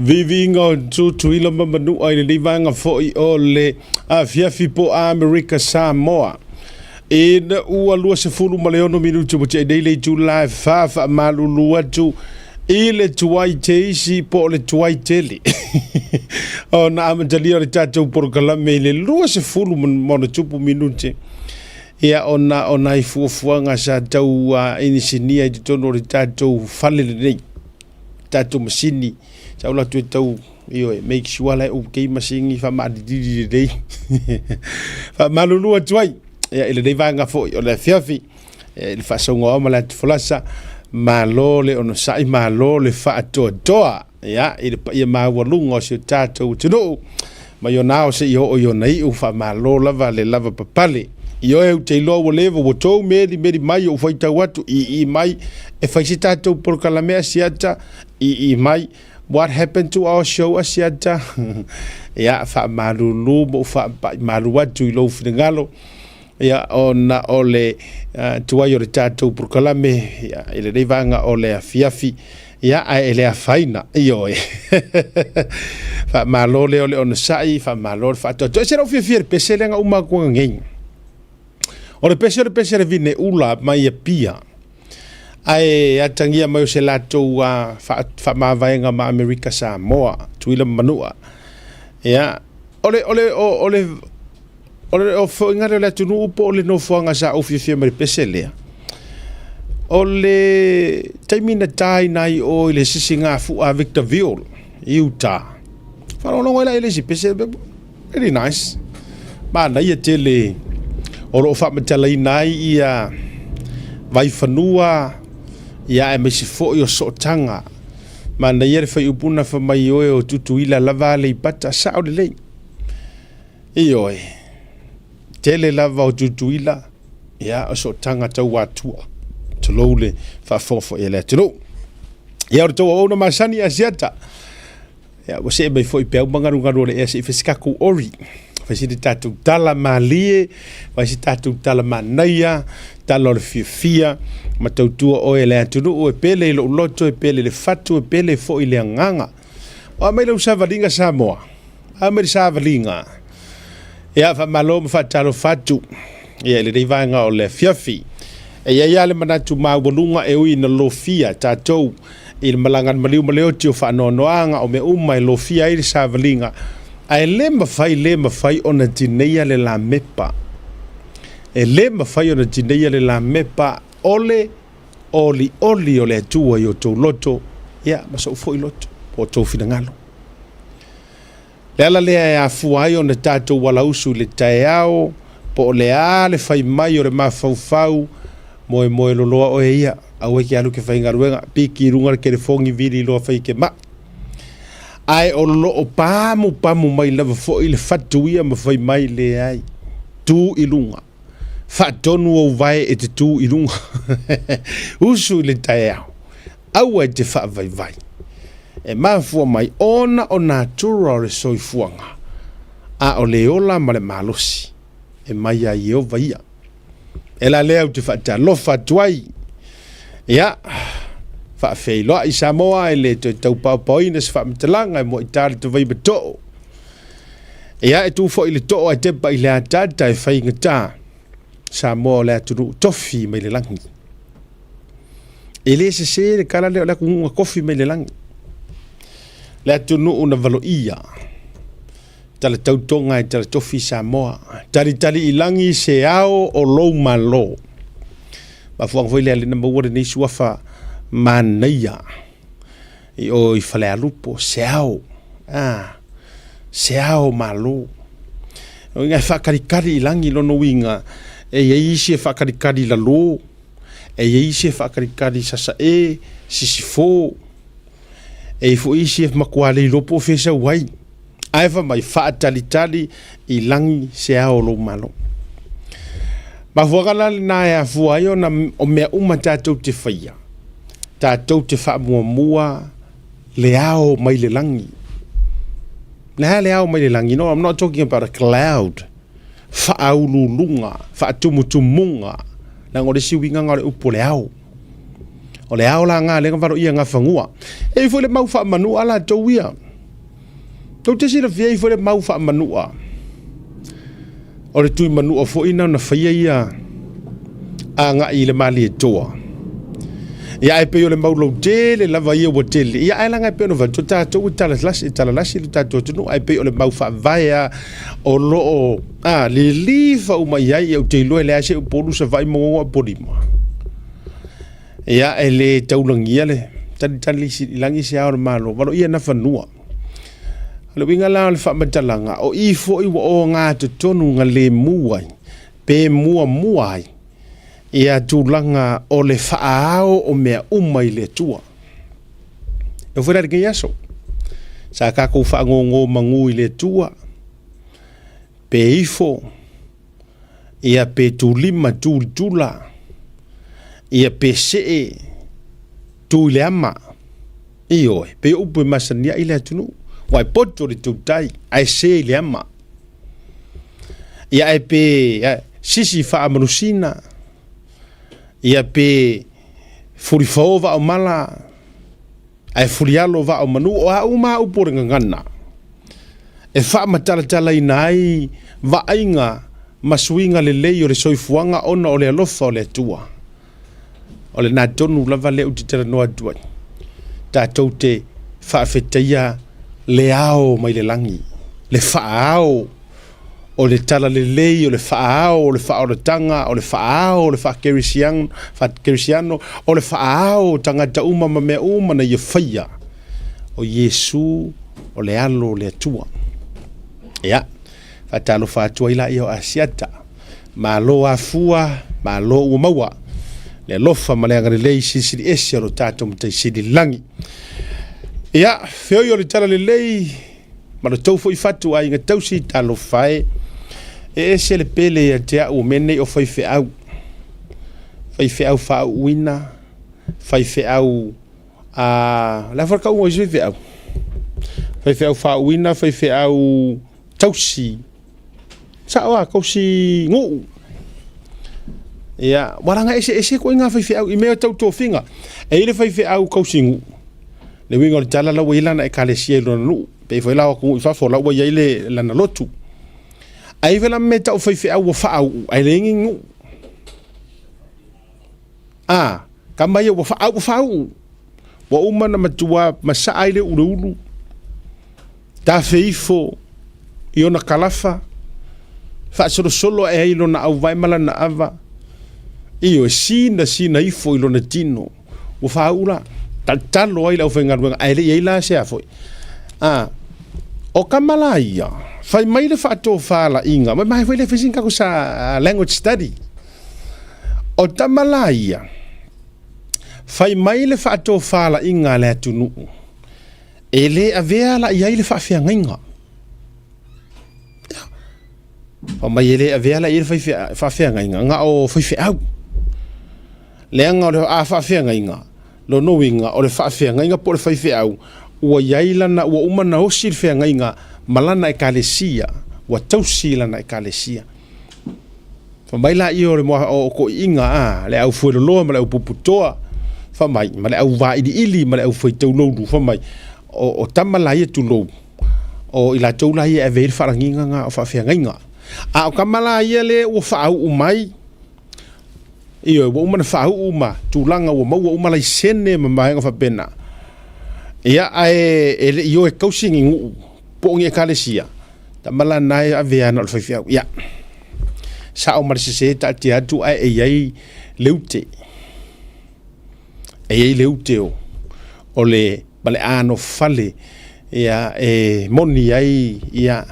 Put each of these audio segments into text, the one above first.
Viiviiga o Tutuila ma Manua i lenei vaega foi o le afiafi po Amerika Samoa. Ina ua 26 minuti ua tea nei le itula e fa faamalulu atu i le tuai teisi po o le tuai tele ona amatalia o le tatou polokalame i le 20 ma ona tupu minute ia ona o nai fuafuaga sa tau inisinia i totonu o le tatou fale lenei tatou masini sa ou atu e tau ioe make sure la e okay masini faamalilili lelei faamalulu atu ai ia i lenei vaega foi o le afiafi i le faasauga o ma le atu folasa malo le onosai malo le faatoatoa ia i le paia maualuga o si o tatou atunuu mai ona ao seia oo i ona iu faamalo lava le lava papale. Ioe ou te iloa ua leva ua tou meli meli mai ou faitau atu i i mai e fai se tatou polokalame Asiata i i mai what happened to our show Asiata ia faamalulu ma ou faapai malu atu i lou finagalo ia ona o le tuai o le tatou polokalame ia, i lenei vaega o le afiafi ia ae e le afaina ioe faamalo lea o le onosai faamalo le faatoatoa e se lou fiafia i le pese lea na uma atu nei. O le pese o le pese a le vine ula mai Apia, ae atagia mai o se latou faamavaega ma Amerika Samoa, Tutuila ma Manua. Ia, o le, o le, o, o le, o le foiga lea o le atunuu po o le nofoaga sa ou fiafia mai le pese lea. O le taimi na taina ai o i le sisigafua a Victorville i Utah. Faalogologo ai la i le isi pese, very nice. Manaia tele o lo o faamatalaina ai ia vaifanua ia aemaise foi o sootaga. Manaia le fuaiupu na fai mai oe o Tutuila lava Aleipata, sao lelei. Ioe, tele lava o Tutuila, ia o sootaga tau Atua. Tulou le faafogafoga a le atunuu. Ia o le tou auauna masani Asiata. Ia ua see mai foi peau ma galugalu o le ea se i fai se tatou ori. Fai se tatou tala malie, fai se tatou tala manaia, tala o le fiafia, ma tautua oe e le atunuu e pele i lou loto, e pele i le fatu, e pele foi i le agaga. O a mai lau savaliga Samoa? A mai le savaliga? Ia, faamalo ma faatalofa atu ia i lenei vaega o le afiafi. E i ai lava le manatu maualuga e ui ina lofia tatou i le malaga a le maliu ma le oti o faanoanoaga o mea uma e lofia ai le savaliga, ae le mafai le mafai ona tineia le lamepa. E le mafai ona tineia le lamepa o le olioli o le Atua i o outou loto, ia, ma sou foi loto, po o outou finagalo. Le ala lea e afua ai ona tatou alausu i le taeao, po o le a le fai mai o le mafaufau, moemoe loloa oe ia, aua e te alu e te faigaluega, piki i luga le telefoni vili loa fai e te mai. Ae o lo o pamupamu mai lava foi le fatu ia ma fai mai leai, tu i luga. Faatonu ou vae e te tu i luga. Usu i le taeao, aua e te faavaivai. E mafua mai ona o natura o le soifuaga, a o le ola ma le malosi e mai ia Ieova ia. E la lea ou te faatalofa atu ai. Ia, faafeiloai Samoa e le toe taupaopaoina se faamatalaga e muaita le tavai ma too. Ia, e tu foi le too ae tepa i le ataata e faigata. Samoa o le atunuu tofi mai le lagi. E le sese le tala lea o le atunuu na tofi mai le lagi. Le atunuu na valoia. Tala tautoga e tala tofi Samoa. Talitali i lagi se ao o lou malo. Mafuaaga foi lea lena maua lenei suafa manaia i o i Falealupo, se ao, ah, se ao malo. O uiga e faataritari i lagi lona uiga, e i ai isi e faataritari i lalo, e i ai isi e faataritari i sasae, sisifo, e i ai foi isi e matua le iloa po o fea e sau ai. Ae fai mai, faatalitali i lagi se ao o lou malo. Mafuaaga la lena e afua ai ona o mea uma tatou te faia, tatou te faamuamua le ao mai le lagi. Le a le ao mai le lagi? No, I'm not talking about a cloud. Faauluuluga, faatumutumuga. Leaga o le isi uiga o le upu o le ao. O le ao la ngā lea na valoia ngā fanua. E i foi le mau faamanua latou ia. Tou te silafia ai foi le mau faamanua. O le tui manua foi na ona faia ia agai i le Malietoa. Ia ae pei o le mau lautele lava ia ua tele. Ia ae laga e pei ona fai atu, tatou e talalasi, e talalasi le tatou atunuu, ae pei o le mau faavae lava o lo o lilifa uma i ai. Ia ou te iloa e leai se Upolu, Savaii, Manono a Apolima. Ia, e le taulagia le talitali i lagi se ao o le Malo, valoia na fanua. O le uiga la o le faamatalaga, o i foi ua ogatotonu na lemu ai, pe muamua ai, ia tulaga o le faaao o mea uma i le Atua. E oo foi la i lenei aso, sa tatou faanono manu i le Atua, pe ifo, ia pe tulima tu i le tula, ia pe see tu i le ama. Ioe, pei o upu e masani ai le atunuu, ua e poto le tautai, ae se i le ama. Ia ae pe sisi faamanusina, ia pe fulifao vaaomala, ae fulialo vaa o manu, o a uma lava upu o le gagana e faamatalatalaina ai vaaiga ma suiga lelei o le soifuaga ona o le alofa o le Atua. O lena tonu lava lea ou te talanoa atu ai. Tatou te faafetaia le ao mai le lagi, le faaao o le talalelei, o le faaao o le faaolataga, o le faaao o le faakerisiano, o le faaao o tagata uma ma mea uma na ia faia. O Iesu o le Alo o le Atua. Ia, faatalofa atu ai laia o Asiata. Malo afua, malo ua maua. Le alofa ma le agalelei silisili ese o lo tatou Matai Sili i le lagi. Ia, feoi o le talalelei ma lo tou foi fatu aiga tausi, talofa e. E ese le pele ia te au o mea nei o faifeau. Faifeau faauuina, faifeau a le a foi le tauga o isi faifeau? Faifeau faauuina, faifeau tausi, sao a, tausi nuu. Ia, ua laga eseese ituaiga faifeau i mea tau tofiga. E i ai le faifeau tausi nuu, le uiga o le tala la ua i ai lana ekalesia i lona nuu, pei foi la o atunuu i fafo la ua i ai le lana lotu. Ae i ai foi la mea tau faifeau ua faauu ae leai ni nuu. A, tama ia ua faauu, ua faauu. Ua uma ona matua masaa ai le uleulu, tafe ifo i ona kalafa, faasolosolo ae ai lona auvae ma lana ava, ioe, sinasina ifo i lona tino, ua faauu la, talotalo ai le aufaigaluega, ae le i ai la se a foi. A, o tama la ia, fai mai le faatofalaiga, mai mai foi le fai sina tatou sa language study. O tama la ia, fai mai le faatofalaiga a le atunuu, e le avea la i ai le faafeagaiga. Fai mai e le avea la i ai le faafeagaiga, na o faifeau. Leaga o le a faafeagaiga, lona uiga o le faafeagaiga po o le faifeau, ua i ai lana, ua uma ona osi le feagaiga ma lana ekalesia, ua tausi lana ekalesia. Fai mai laia o le o toeaiina a, le au fueloloa ma le au puputoa, fai mai, ma le au vailiili ma le au faitauloulu, fai mai, o, o tama laia tulou, o i latou laia e ave ai le faalagiga na o faafeagaiga. A o tama laia le ua faauu mai, ioe, ua uma ona faauu ma tulaga ua maua uma laisene ma vaega faapena. Ia, ae e le i o e tausi ni nuu po o ni ekalesia, Tama la na e ave ana o le faifeau. Ia, sao ma le sese taatia atu ae e i ai le ute. E i ai le ute o, o le paleanofale ia, e moni ai ia,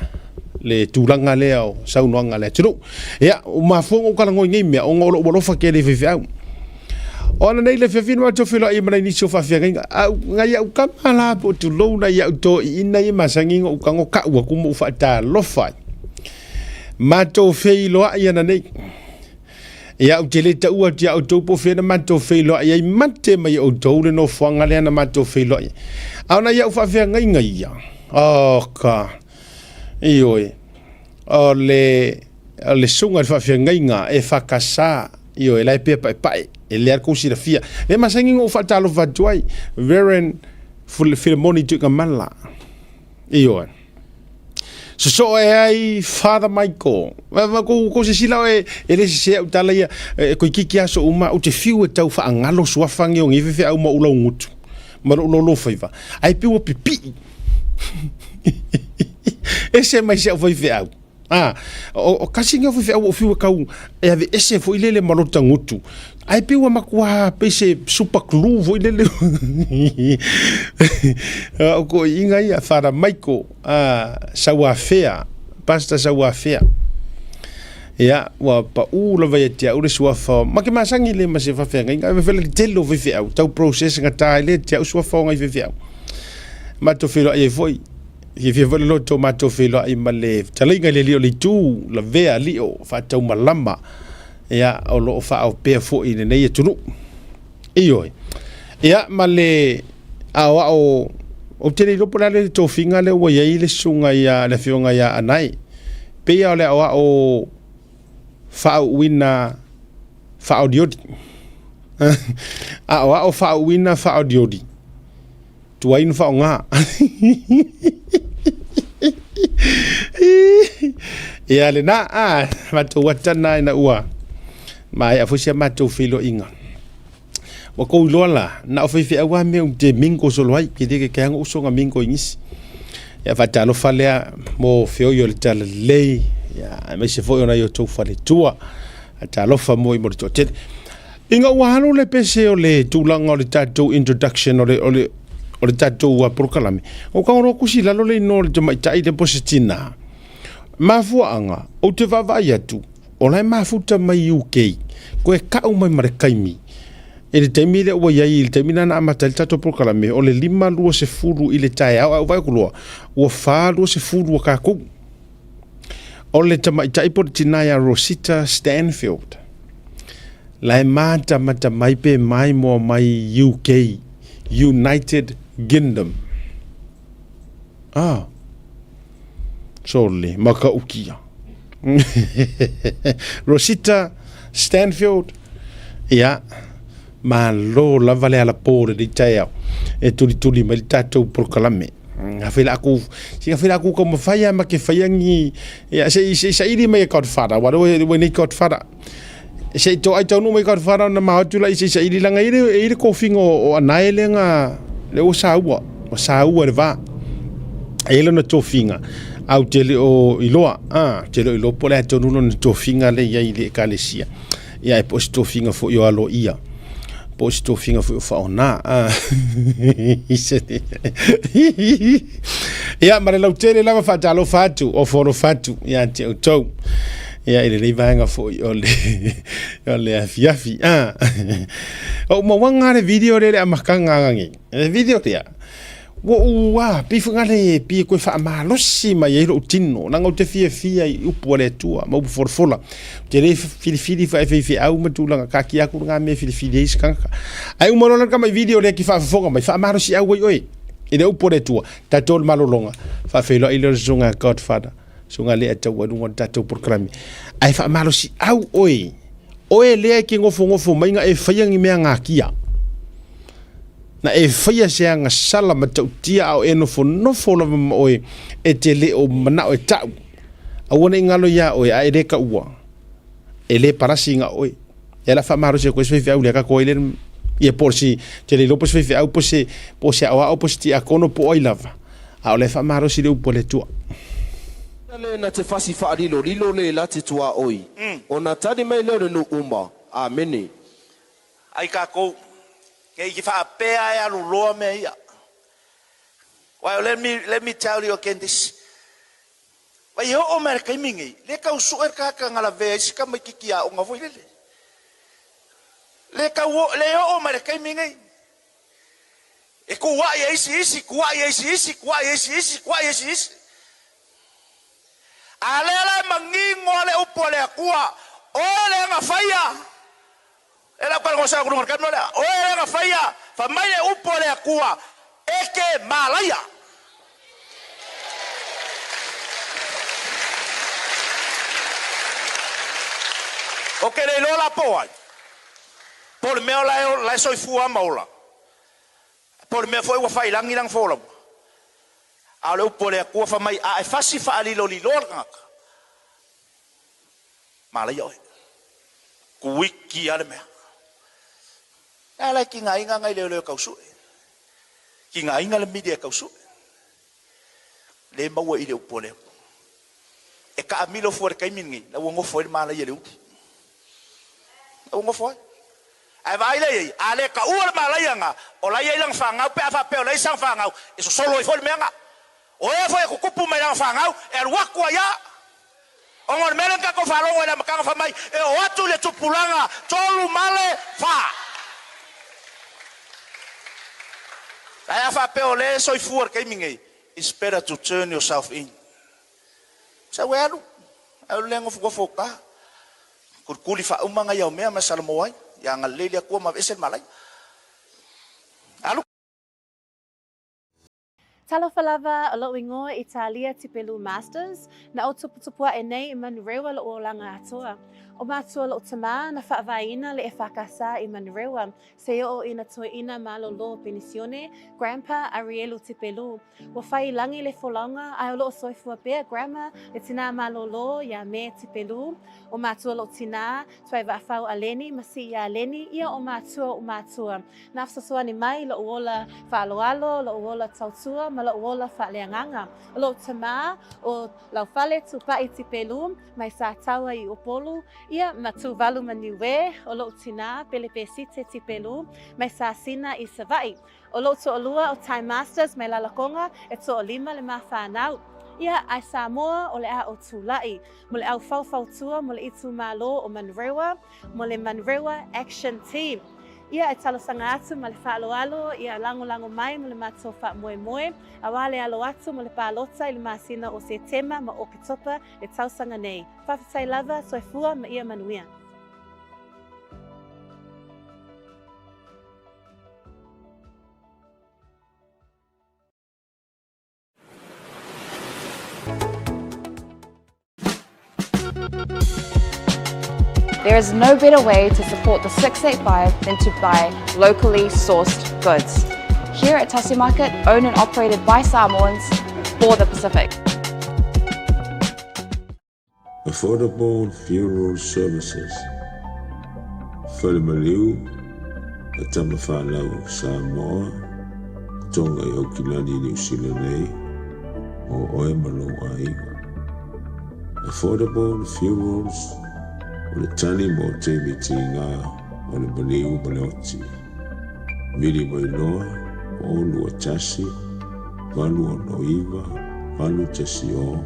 le tulaga lea o saunoaga a le atunuu. Ia, ua mafua ona ou talanoa i nei mea, ona o lou alofa tele i faifeau. O ana nei le afiafi na matou feiloai ai ma nai nisi o faafeagaiga. Au, nai au tama la po o tulou nai au toeaiina ia masani ona ou tago tau atu ma ou faatalofa ai. Matou feiloai ana nei. Ia, ou te le taua atu iā outou po o fea na matou feiloai ai, mate mai outou le nofoaga lea na matou feiloai ai. A o nai au faafeagaiga ia, oh ka, ioe, o le, o le susuga i le faafeagaiga EFKS, ioe, la e pea paepae, e lea kou silafia. Le masani ona ou faatalofa atu ai, Reverend Filemoni Tuigamala, ioe. Sosoo e ai Father Michael. Kou kou sisila oe e le sese au tala ia e koikiki aso uma ou te fiu e tau faagalo suafa nei o nei faifeau ma ou laugutu ma lou lolofaiva ae pei ua pipii. Ese mai si au faifeau. A, o, o kasi nei o faifeau ua ou fiu e tau e aveese foi lele ma lota gutu. Ae pei ua matua pei se super glue foi lele. O toeaiina ia, Father Michael, a, Sauafea, Pastor Sauafea. Ia, ua pau lava ia te au le suafa. Ma ke masani le ma se faafeagaiga. E fele tele o faifeau, tau process gata ai le te au suafa o ngai faifeau. Matou feiloai ai foi. Fiafia foi le loto matou feiloai ma le fetalaiga i le alii o le itu, lavea alii o faataumalama, ia, o lo o faaopea foi i lenei atunuu. Ioe. Ia, ma le aoao, ou te le iloa po o le a le tofiga lea ua i ai le susuga ia, le afioga ia Anae. Pei lava o le aoao faauuina faaolioli. Aoao faauuina faaolioli. Tuai na faaaoga. Ia lena, a, matou ata na ina ua maea foi si a matou feiloaiga. Ua kou iloa la, na o faifeau lava mea ou te mingle solo ai, ke le ke aga uso nga mingle i nisi. Ia faatalofa lea mo feoi o le talalelei, ia aemaise foi o nai o tou faletua. Faatalofa mo i mo le toatele. Ina ua alu le pese o le tulaga o le tatou introduction o le, o le, o le tatou polokalame, o ka oro kusi lalo le inoa o le tamaitai le po se tina. Mafuaaga, ou te vaavaai atu, o la e mafuta mai UK, koe kau mai ma le taimi. I le taimi lea ua i ai, i le taimi lena na amata ai le tatou polokalame, o le 5:20 i le taeao, ae ou vaai atu loa, ua 4:20 a tatou. O le tamaitai po o le tina ia Rosita Stanfield, la e matamata mai pe maimoa mai UK, United Kingdom. Ah, sole, matautia. Rosita Stanfield, ia, malo lava le alapō o lenei taeao e tulituli mai le tatou polokalame. Afai la aku, si afai la aku taumafai lava ma ke faia ni, ia, se i se i saili mai e Godfather, aua lea ua i nei Godfather. Se i toai taunuu mai Godfather ona ma o atu la i se i saili leaga e i ai le tofiga o Anae lea na, lea ua saua, ua saua i le va. E i ai lona tofiga, ae ou te le o iloa, ou te le o iloa po o le a tonu lona tofiga lea e i ai i le Ekalesia. Ia, e po o se tofiga foi o aloaia, po o se tofiga foi o faaoga. Ia, ma le lautele lava faatalofa atu, ofo alofa atu ia te outou. Ia, i lenei vaega foi o le, o le afiafi. Ou mauaga le video lea i le amataga ananei. Le video lea, Ua ou a, pei foi le pei e toe faamalosi mai ai lou tino, leaga ou te fiafia i upu a le Atua ma upu folafola. Ou te le filifili foi faifeau ma tulaga taatia atu lena mea e filifili ai se tagata. Ae uma loa la le tamai video lea e te faafofoga mai, faamalosiau ai oe i le upu a le Atua. Tatou le malologa, faafeiloai lea o le susuga a Godfather, susuga lea e taua i luga o le tatou polokalame. Ae faamalosiau oe, oe lea e te nofonofo mai na e faia ni mea natia. Na e faia se agasala matautia a o e nofonofo lava ma oe e te le o manao e ta'u. Aua ne i galo iā oe, a e le taua, e le palasi ga oe. E ala faamalosi atu ai se faifeau lea tatou ai le ia po o se te le iloa po o se faifeau po o se po o se aoao po o se tiakono po o ai lava, a o la e faamalosi le upu a le Atua. Le na te fasi faalilolilo le la te tuaoi, ona tali mai lea o le nuu uma. Amene. Ai tatou, ne i faapea e alu loa mea ia. Well, let me, let me tell you again this. Vai e oo mai le taimi nei, le tau sue le tagata na lavea ai si tamaititi aoga foi lele. Le tau, le oo mai le taimi nei. E kuai e isi isi, kuai e isi isi, kuai e isi isi, kuai e isi isi. A lea la e manino le upu a le Atua, oe lea na faia, E lau kala sa kulunga ka lea. Oe lea na faia, fa mai le upu a le Atua, e te malaia. O ke le iloa la po ai. Po o le mea o la e, la e soifua ma ola. Po o le mea foi ua faiilagi lana folauga. A o le upu a le Atua fa mai, a e fasi faaliloliloa le tagata, Malaia oe. Kuiki lava le mea. E ala e tigaina nai leoleo e tau sue. Tigaina le media e tau sue. Le maua i le upu a le Atua. E taamilo fua i le taimi lenei, la ua nofo ai le malaia i le ulu. La ua nofo ai. Ae vaai lea i ai, a le taua le malaia lena, o la e i ai lana fanau, pe a faapea o leai sana fanau, e sosolo ai foi le mea lena. O ea foi e tutupu mai lana fanau, e alu atu ai lava. Ona o le mea lea na tatou faalogo ai i le amataga fai mai e oo atu i le tupulaga 3 ma le 4. Ae a faapea o lea e soifua i le taimi nei, it's better to turn yourself in. Sau e alu, ae o le nofonofo o uta. Kulikuli faauma nai ao mea ma salamo ai, ia agalelei le Atua ma aveese le malaia. Alu. Talofa lava, o loʻu igoa Italia Tipelu Masters, na ou tuputupu aʻe nei i Manurewa loʻu olaga atoa. O matua loʻu tamā na faavaeina le EFKS i Manurewa, se oʻo i na toeʻina malolo penisione, Grandpa Arielu Tipelu. Ua fai i lagi le folaoga ae o loʻo soifua pea Grandma le tinā malolo iā Me Tipelu. O matua loʻu tinā, Tuai Vaafau a Leni ma Sii iā Leni, ia o matua oʻu matua. Na fesoasoani mai loʻu ola faaaloalo, loʻu ola tautua ma loʻu ola faaleagaga. O loʻu tamā, o Laufale Tupaʻi Tipelu, mai Sataua i Upolu, ia ma Tuvalu ma Niue, o loʻu tinā, Pelepesite Tipelu, mai Sasina i Savaʻi. O loʻu toʻolua o Time Masters mai Lalakoga, e toʻolima le ma whanau. Ia, ae Samoa, o le a o Tulaʻi, mo le au faufautua mo le itumalo o Manurewa, mo le Manurewa Action Team. Ia e talosaga atu ma le faaaloalo, ia lagolago mai mo le matou faamoemoe, auā le alo atu mo le palota i le masina o Setema ma Oketopa le tausaga nei. Faafetai lava, soifua ma ia manuia. There is no better way to support the 685 than to buy locally sourced goods. Here at Tasi Market, owned and operated by Samoans for the Pacific. Affordable Funeral Services, Falemaliu, a Tamafanau Samoa, Tonga i Aukilani Niu Sila nei, mo oe ma lou aiga. Affordable Funerals, o le tali mo taimi tiga o le maliu ma le oti. Vili mai loa, 0 2 1, 8 6 9, 8 1 0,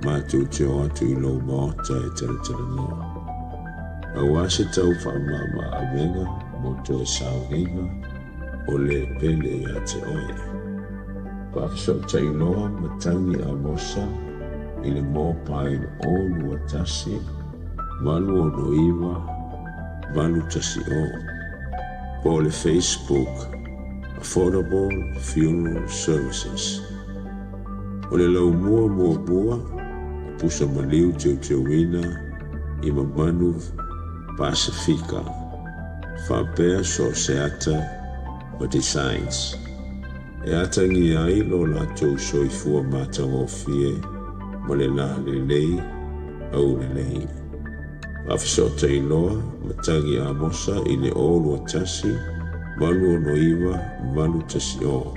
Matou te o atu i lou maota e talatalanoa. Auā se tau faamama avega mo toe sauniga o le pele ia te oe. Faafesootai loa matagi Amosa i le mobile 0 2 1 8 6 9 8 1 0 po o le Facebook Affordable Funeral Services. O le laumua muamua o pusa maliu teuteuina i mamanu Pasifika faapea so o se ata ma designs e atagia ai lo latou soifua matagofie ma le la lelei aulelei. Faafesootai loa matagi Amosa i le 0 2 1 8 6 9 8 1 0.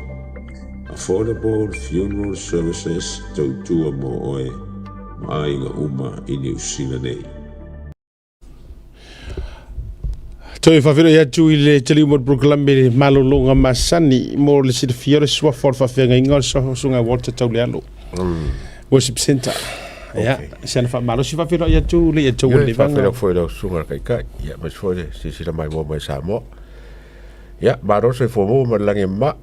Affordable Funeral Services tautua mo oe ma aiga uma i Niu Sila nei. Toe faafeiloai atu i le taliu mo le polokalame le malologa masani mo le silafia o le suafa o le faafeagaiga o le suafa o Susuga Walter Taulealo Worship Center. Ia, se ana faamalosi faafeiloai atu le ia tau le vaga. Faafeiloai foi lau susuga le Taitai, ia aemaise foi le silasila maimoa mai Samoa. Ia, malo le soifua maua ma le lagi e mama.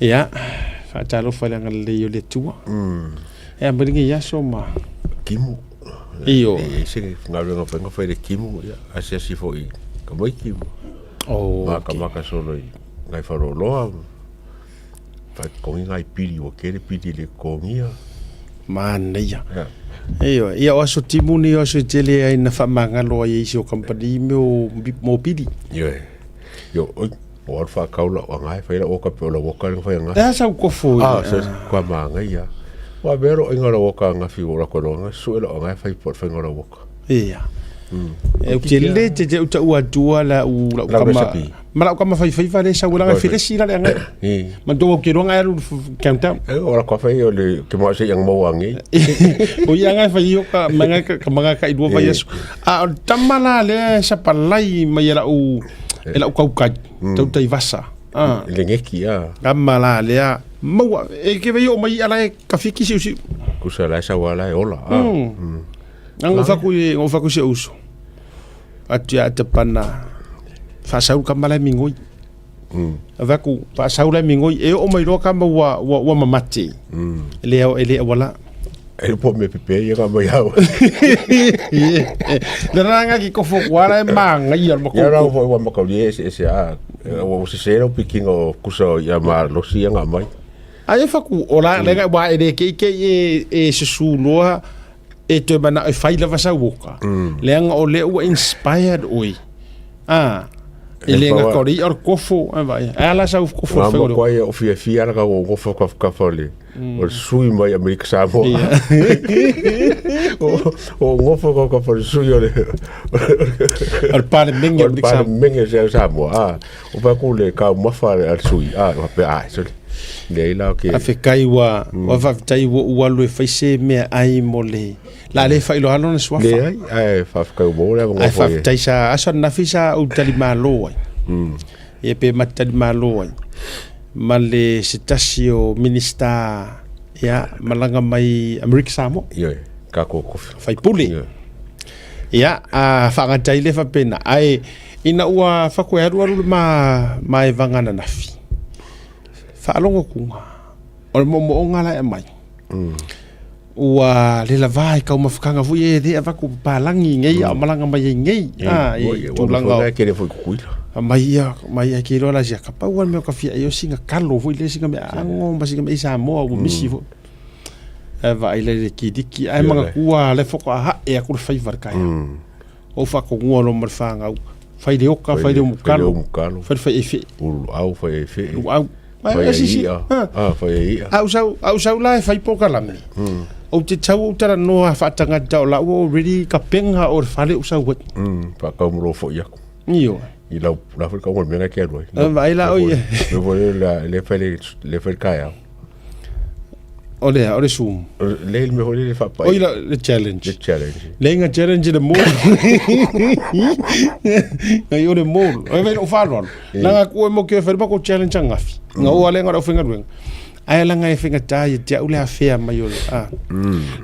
Ia, faatalofa i le agalelei o le Atua. Ia, mai lenei aso ma... Timu. Io. E ai se galuega faiga fai le timu, ia, asiasi foi i tamaiti ma Oh, okay. makamaka solo i ngai faleoloa, Whakatotogi ngai piri, ua kere piri le totogia. Manaia. Yeah. Ioe, ia o aso timu nei o aso e tele ai na faamagalo ai e isi o kamupani me o mopili. Ioe. Io, oi, o alu whakau lau angai, whai lau oka pe o lau oka lenga whai angai. E a sau kofo ia. Ah, so, kua maangai ia. Wa mea ro inga lau oka angafi o rako no angai, sue lau angai whai po whai lau oka. Ia. E ou te le te te uta ua atua la u la u kama ma la u kama fai fai vale sa ula ngai felesi la le angai. Ma to ke ronga alu countdown. E ora ko fai o le ke mo se yang mo angi. O ia ngai fai o ka manga ka manga ka i dua vai aso. A o tama la le sa palai mai la u e la u kau kai tau tai vasa. Ah. Le ngeki a. Kama la le a maua e ke vei o mai ala e ka fiki siu siu. Kusa la sa wala e ola. Ah. Nga ngofaku i ngofaku si uso. Atu ia te pana whaasau ka malae mingoi. Avaku whaasau lae mingoi e o mai roa ka ma ua ua ua mamate. E le e le awala. E po me pepe ia ka mai au. Le ranga ki kofo kuara e manga ia ma Ia rau foi wa makauri e se se a. Ua sese lau pikiga o kusa o i'a malosi ia na aumai. Ai e faku o la le wa e le ke ke e e susu loa e toe mana'o e fai lava sau oka. Leaga o lea ua inspired oe. A e le gata o le i'a o le kofo e vaai. Ai ala sau kofo e fai o le. Makuai o fiafia ala ka gofo kafa o le o le sui mai Amerika Samoa. O gofo kafa o le sui o le o le Palemene o le Palemene o Samoa. A o pa ku le taumafa a le sui a faapea a sole. Leai la ke. Faafetai ua ua faafetai ua ou alu e fai se mea ai mo le la le faailoa lona suafa. Leai, ae faafetai ua maua le avanoa Ae faafetai sa aso ananafi sa ou talimalo ai. Ia pe ma te talimalo ai ma le se tasi o Minista ia malaga mai Amerika Samoa. Ioe, kako kofi. Faipule. Ioe. Ia, a faagata ai le faapena. Ae ina ua fakoe alualu le ma maevaga ananafi, faalogo kuga, o le moomooga la e aumai, ua le lava i taumafataga foi e le avatu papalagi nei a o malaga mai ai nei. A, i tulaga o E tele foi Tutuila. Mai ia, mai ia ke iloa la sia ka pau lava le mea o ka fia ai o sina kalo foi lea sina mea ago ma sina mea i Samoa ua misi foi. Ae vaai la i le kiliki ae manatua lea faatoa hae atu le faiva i le taeao. Ou faatonua loa ma le fanau, fai le oka, fai le umukalo, fai le fai efe. Uluau, fai efe. Luau. Fai ia. Ah, fai ia. Au sau, au sau la e fai polokalame. Ou te tau ou talanoa faatagata o lau already kapenga o le fale ou sau ai. Faataumalo foi aku. Ioe. I lau la foi kaua mea ke alu ai. Vaai la o ia. Le foi la le fai le le fai kaea. O le o le Zoom. Le le mea foi le faapai. Oi la le challenge. Le challenge. Le inga challenge le mall. Ngai o le mall. Oi vai o falo. Langa ku e mo ke fai ko challenge angafi. Nga o ale nga o fenga luenga. Ai langa e fenga ta ia te au le afea mai o le a.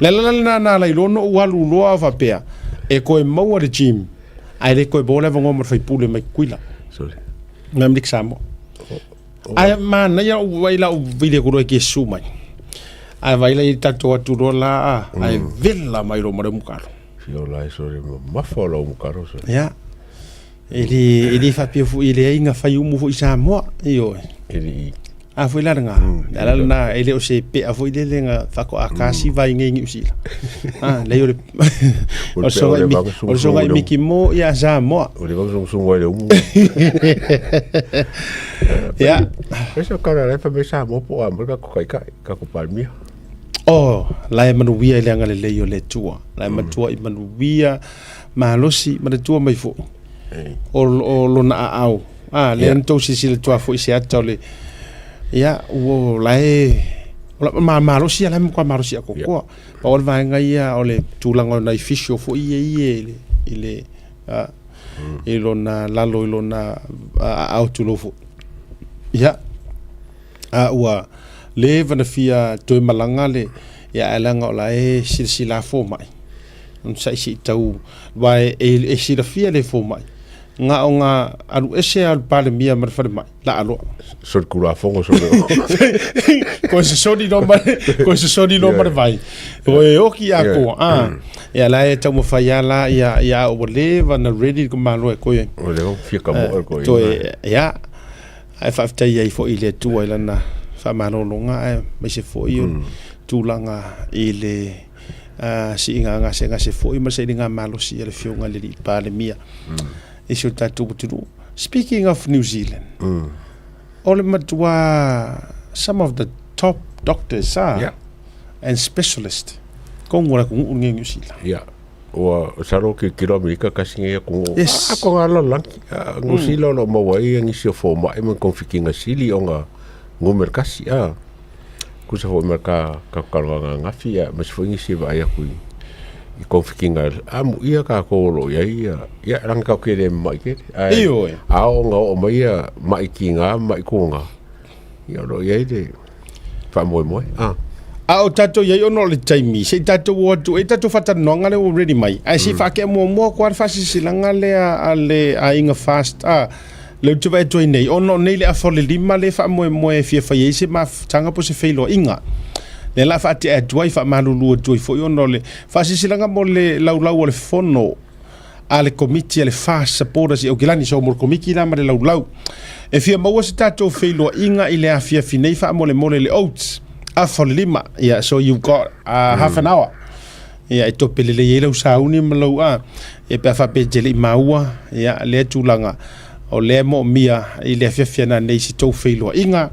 Le la la na na la ilono u alu loa fa pea. E koe maua le gym. Ai le koe bola vongo mo fai pule mai kuila. Sorry. Mai mlik Samoa. Ae manaia ou vai la ou vili aku loa e Iesu mai. Ae vai la i tatou atu loa la a, ae vela mai loa ma le umukalo. Fio la e sore mamafa o lau umukalo sore. Ia. E le, e le faapea foi e leai na fai umu foi i Samoa, ioe. E le i. A foi la lena. Le ala lena, e le o se pea foi lele na faatoa akasi vai nei i Niu Sila. A, leai o le, o le soga i, o le soga i Miki Mo ia Samoa. O le vanga sungusungu ai le umu. Ia. Ese o kara lai fa me Samoa po a mai ka ko kai kai, ka ko palmia. Oh, la e manuia i le agalelei o le Atua. La e matua i manuia malosi ma le Atua mai foi. O, o lona aao. A, lea na tou silasila atu foi i se ata o le, ia, ua la e, o la, ma, malosi ia, la e matua malosi atoatoa. Pau o le vaega ia o le tulaga o nai physio foi ia ia i le, i le, a, i lona lalo i lona aao tulou foi. Ia, a ua leva na fia toe malaga le, ia ae leaga o la e silasila a fomai. Ona sa'i se'i tau, aua e, e, e silafia le fomai, na o na alu ese lava o le Palemia ma le falemai, laa loa. Solitulafono sole. Koe sosoli loa ma le, koe sosoli loa ma le vai. Koe oki atoa, a. Ia la e taumafai lava la ia, ia a ua leva ona ready le Malo e koe. O lea ua fia kamoe e koe. Toe, ia, ae faafetai ai foi i le Atua i lana faamalologa aemaise foi o tulaga i le siiga gasegase foi ma le sailiga malosi a le Afioga i le Alii Palemia i si o tatou atunuu. Speaking of New Zealand, o le matua some of the top doctors and specialist tonu o le atunuu lenei o Niu Sila. Yeah. Ua salo ke kilo Amerika kasi ngai aku. Yes. A ko ngā lalaki. Niu Sila o lo maua ai nisi o fōma'i ma konfikinga sili o ngā ngumera kasi. A. Kusa foi ma ka ka kalanga ngafi ia ma se foi nisi vaai aku i i konfikinga a mu ia ka ko lo ia ia ia ranga ka ke le mai ke ai Ioe. a o nga o mai ia mai ki nga mai ku nga ia lo ia i le faamoemoe a A o tatou i ai ona o le taimi, se i tatou o atu, e tatou faatalanoaga lea ua ready mai, ae se i faakea muamua atu lava le faasilasilaga lea a le aiga FAST, a, lea ou te vaai atu ai nei, ona o nei le afa o le lima lea e faamoemoe e fia fai ai se mafutaga po o se feiloaiga. Lea o le a faatea atu ai, faamalulu atu ai foi ona o le faasilasilaga mo le laulau o le fono. a le Komiti a le FAST Supporters i Aukilani. So mo le Komiti la ma le laulau. E fia maua se tatou feiloaiga i le afiafi nei faamolemole le Oates afa o le lima. Yeah, so you've got half an hour. Ia, e tope lelei ai lau sauni ma lau a. Ia, pe a faapea e te le i maua, ia, lea tulaga, o lea e moomia i le afiafi ana nei se tou feiloaiga,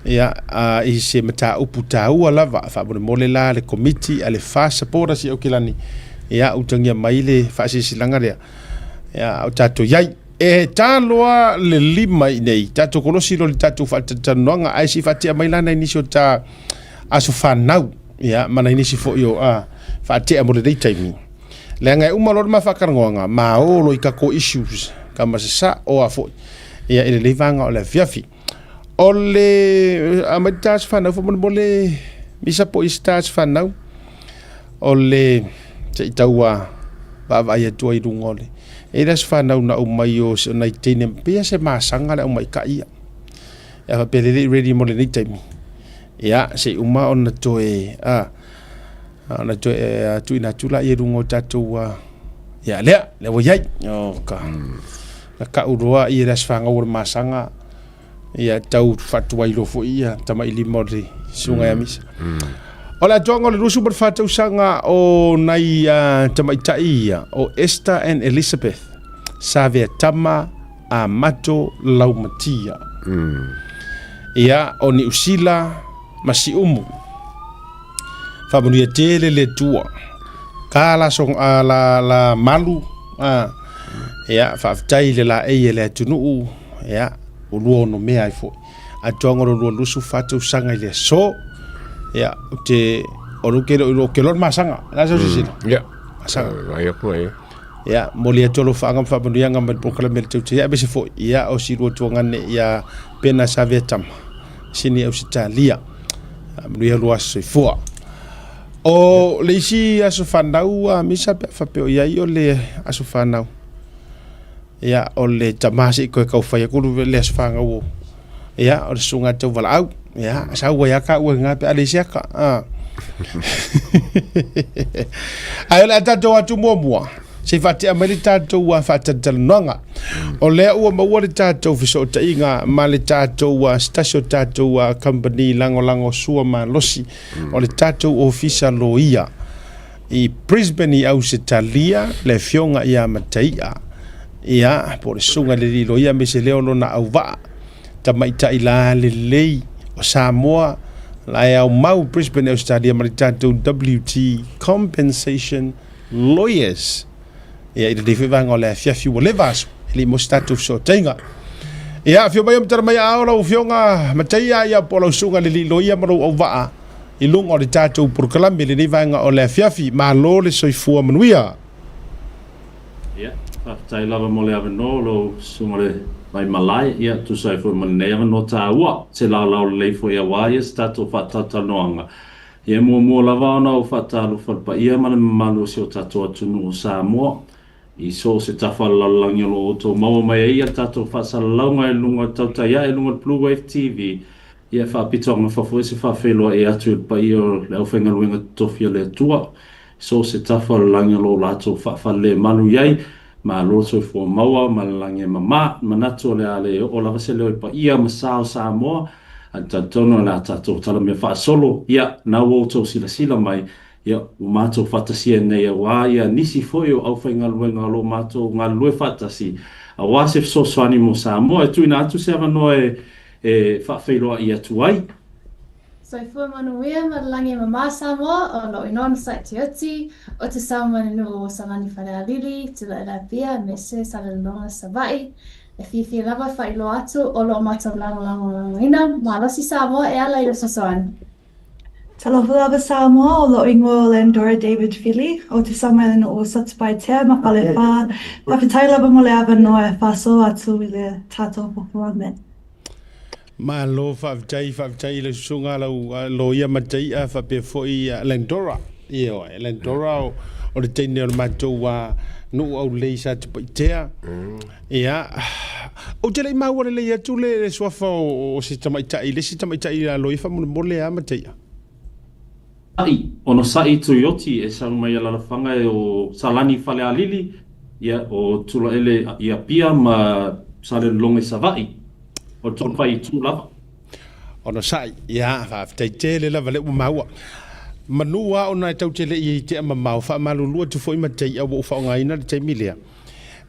ia, a, i se mataupu taua lava, faamolemole la le Komiti a le FAST Supporters i Aukilani, ia, utagia mai le faasilasilaga lea, ia, o tatou i ai. E ta loa le 5 i nei, tatou kolosi loa i le tatou faatalatalanoaga, ae se i faatea mai la nai nisi o ta aso fanau. Ia, ma nai nisi foi o a faatea mo lenei taimi. Leaga e uma loa le ma faatalanoaga, ma o loa i tatou issues, ka ma se sa o a foi. Ia, i lenei vaega o le afiafi. O le, a mai ta aso fanau faamolemole, misa po i se ta aso fanau, o le, se i tau a vaavaai atu ai i luga o le, e i le aso fanau na aumai o se nai teine, pei lava se masaga le aumai kai ia. Ia faapea le le i ready mo lenei taimi. Ia, se i uma ona toe, a, ona toe tuuina atu lea i luga o tatou, a, ia, lea, lea ua i ai. O, ka, na kau loa ia le aso fanau o le masaga, ia, tau faatuai loa foi ia tamai lima o le susuga ia Misa. O le atoaga o le 24 tausaga o nai tamaitai ia, o Esther and Elizabeth, sa Veatama a Mato Laumatia. Ia, o Niusila ma Siumu. Faamanuia tele le Atua. Ka la so, a, la, la malu, a, ia, faafetai i le laei e le atunuu, ia, ua lua ono mea ai foi. Atoaga o lo lua 24 tausaga i le aso, ia, ou te, o lo ke lo, ke lo le masaga. La sa sisila. Ia. Masaga. Ai aku ai. Ia, momoli atu alofaaga ma faamanuiaga mai le polokalame a le Tautia, aemaise foi, ia, o si lua tuagane ia Pena Saveatama, Sini Ausetalia. Manuia lua aso soifua. O le isi aso fanau a Misa pe a faapea o i ai o le aso fanau. Ia, o le tama se i koe kau whai aku le aso fanau o. Ia, o le susuga tau valaau. Ia, sau ai aka ua ngā pe a le isi aka. Ah. Ae o le a tatou atu muamua, se i faatea mai le tatou faatalatalanoaga. O lea ua maua le tatou fesootaiga ma le tatou se tasi o tatou company lagolago sua malosi o le tatou ofisa loia i Brisbane i Ausetalia, le afioga ia Mataia, ia, po o le susuga i le alii loia aemaise lea o lona auvaa tamaitai lalelei o Samoa la e aumau Brisbane Australia ma le tatou WT Compensation Lawyers. Ia, i lenei foi vaega o le afiafi ua leva aso, e le i maua se tatou fesootaiga. Ia, afio mai o matala mai a ao lau afioga Mataia, ia po o lau susuga i le alii loia ma lou auvaa i luga o le tatou polokalame i lenei vaega o le afiafi. Malo le soifua manuia. Ia, faafetai lava mo le avanoa o lou susuga le Vaimalae, ia, tusa ai foi ma lenei avanoa taua, se laolao lelei foi aua ia se tatou faatalatalanoaga. Ia, e muamua lava ona ou faatalofa i le paia ma le mamalu o si o tatou atunuu o Samoa, i so o se tafa o le lalolagi o lo o outou maua mai ai ia le tatou faasalalauga i luga o le tautai ae i luga o le Blue Wave TV. Ia, e faapito agafa foi se faafeiloai atu i le paia o le aufaigaluega totofi a le Atua, So o se tafa o le lagi o lo o latou faafalelemalu i ai, malo le soifua maua ma le lagi e mama. Manatu o le a le oo lava se leo i paia ma sa o Samoa, ae talitonu o le a tatou talamea faasolo, ia, na ua outou silasila mai, ia, ua matou faatasia nei aua ia nisi foi o aufaigaluega o lo o matou galulue faatasi aua se fesoasoani mo Samoa. E tuuina atu se avanoa e faafeiloai atu ai. Soifua manuia ma le lagi e mama Samoa, o lou inoa na Sae Te Oti, o te sao mai le nuu o Salani Falealili, Tulailapia, Mese, Salelologa, Savaii. E fiafia lava e faailoa atu o loo matou lagolagolagoina malosi Samoa e ala i le fesoasoani. Talofa lava Samoa, o lou ingoa o Landora David Fili, o te sao mai le nuu o Satupaitea ma Falefa. Faafetai lava mo le avanoa e faasoa atu i le tatou polokalame. Malo faafetai, faafetai i le susuga lau loia Mataia faapea foi Landora. Ioe, Landora o, o le teine o le matou nuu aulelei sa Tapaitea. Ia, ou te le i maua lelei atu le, le suafa o, o se tamaitai, le isi tamaitai la loia faamolemole a Mataia. Sa'i, Onosai Tuioti e sau mai Alalafaga e o Salani Falealili. Ia, o Tulaele i Apia ma Salelologa i Savaii. O le toafai itu lava. Onosai, ia, faafetai tele lava lea ua maua. Manu a ona e tau te le i tea mamao, faamalulu atu foi ma tei a ua ou faaaogaina le taimi lea.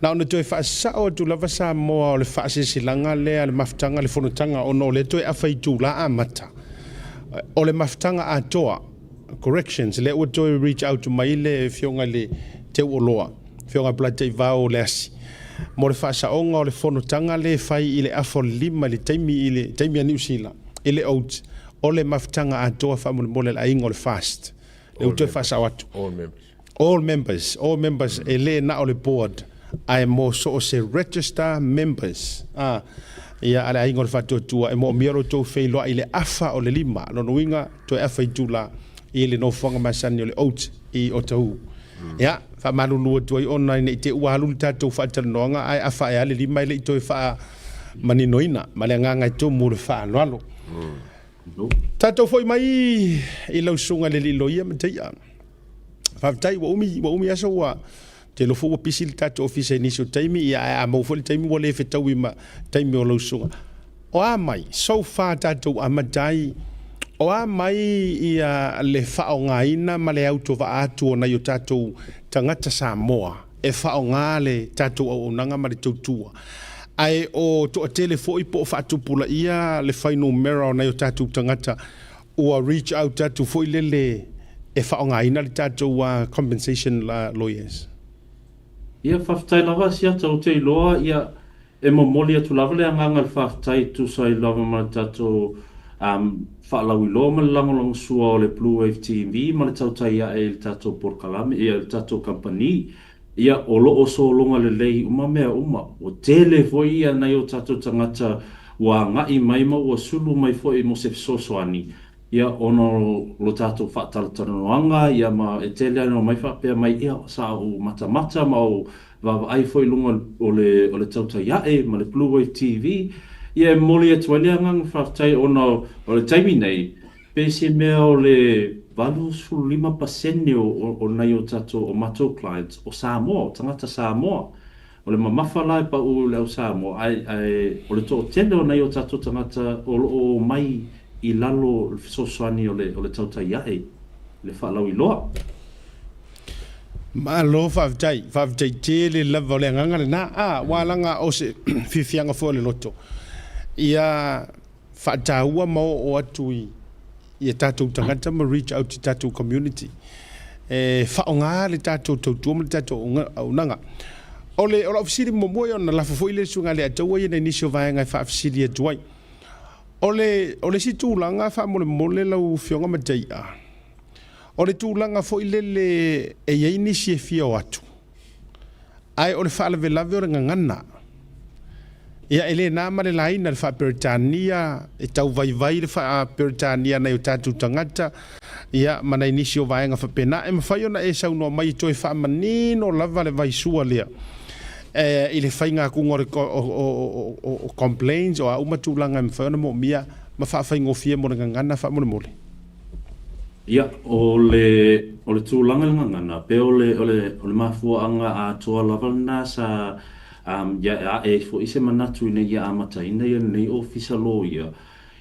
Na ona toe faasao atu lava Samoa o le faasilasilaga lea le mafutaga le fonotaga ona o lea toe afa itula amata. O le mafutaga atoa, corrections, lea ua toe reach out mai le afioga i le Teuoloa, afioga Polataivao Leasi, mo le faasaoga o le fonotaga lea e fai i le afa o le 5 i le taimi i le taimi a Niu Sila i le Oates, o le mafutaga atoa faamolemole a le aiga o le FAST. Lea ua toe faasao atu. All members. All members, all members, e le na o le board, ae mo so o se register members, a, ia, a le aiga o le Faatuatua, e moomia lo outou feiloai i le afa o le 5, lona uiga, toe afa itula i le nofoaga masani o le Oates i Otahuhu. Ia, faamalulu atu ai ona ina i te i ua alu le tatou faatalanoaga ae afa ae a le 5 e le i toe faamaninoina, ma le agaga e tumu o le faaaloalo. Tatou foi mai i lau susuga i le alii loia Mataia. Faafetai ua umi, ua umi aso ua te iloa foi ua pisi le tatou ofisa i nisi o taimi, ia ae a maua foi le taimi ua le fetaui ma taimi o lau susuga. O a mai, so far tatou amata ai, o a mai ia le faaaogaina ma le autovaa atu o nai o tatou tagata Samoa e faaaoga le tatou auaunaga ma le tautua. Ae o toatele foi po o faatupulaia le fuainumera o nai o tatou tagata ua reach out atu foi lele e faaaogaina le tatou compensation lawyers. Ia, faafetai lava Siata, ou te iloa, ia, e momoli atu lava le agaga o le faafetai e tusa ai lava ma le tatou faalauiloa ma le lagolagosua o le Blue Wave TV ma le tautai ae i le tatou polokalame, ia, le tatou kamupani. Ia, o lo o sologa lelei uma mea uma. Ua tele foi ia nai o tatou tagata ua agai mai ma ua sulu mai foi mo se fesoasoani, ia, ona o lo tatou faatalatalanoaga, ia, ma e tele lava ina omai faapea mai, ia, sa ou matamata ma ou vaavaai foi i luga o le, o le tautai ae ma le Blue Wave TV. Ia, e momoli atu ai le agaga faafetai ona o le taimi nei, Pe se mea o le 85% o nai o tatou, o matou clients, o Samoa, o tagata Samoa. O le mamafa la e pau i le au Samoa, ae, ae o le toatele o nai o tatou tagata o lo o omai i lalo o le fesoasoani o le, o le tautai ae i le faalauiloa. Malo faafetai, faafetai tele lava o le agaga lena. A, ua laga o se fiafiaga foi o le loto. Ia faataua ma oo atu i i a tatou tagata ma reach out i tatou community e faaaoga le tatou tautua ma le tatou auaunaga. O le o lau fesili muamua ia ona lafo foi lea i le Susuga ia Leiataua ia nai nisi o vaega e faafesili atu ai. O le o le isi tulaga faamolemole lau Afioga Mataia, o le tulaga foi lele e i ai nisi e fia o atu Ae o le faalavelave o le gagana. Ia, e le na ma le laina le faa-Peretania, e tau vaivai le faa-Peretania a nai o tatou tagata, ia, ma nai nisi o vaega faapena. E mafai ona e saunoa mai e toe faamanino lava le vaisua lea e, i le faiga atuga o le o complaints, o a uma tulaga e mafai ona moomia ma faafaigofie mo le gagana faamolemole. Ia, o le, o le tulaga i le gagana, pei o le, o le, o le mafuaaga atoa lava lena sa, um, ia ae ai foi se manatu ina ia amataina ia lenei Ofisa Loia,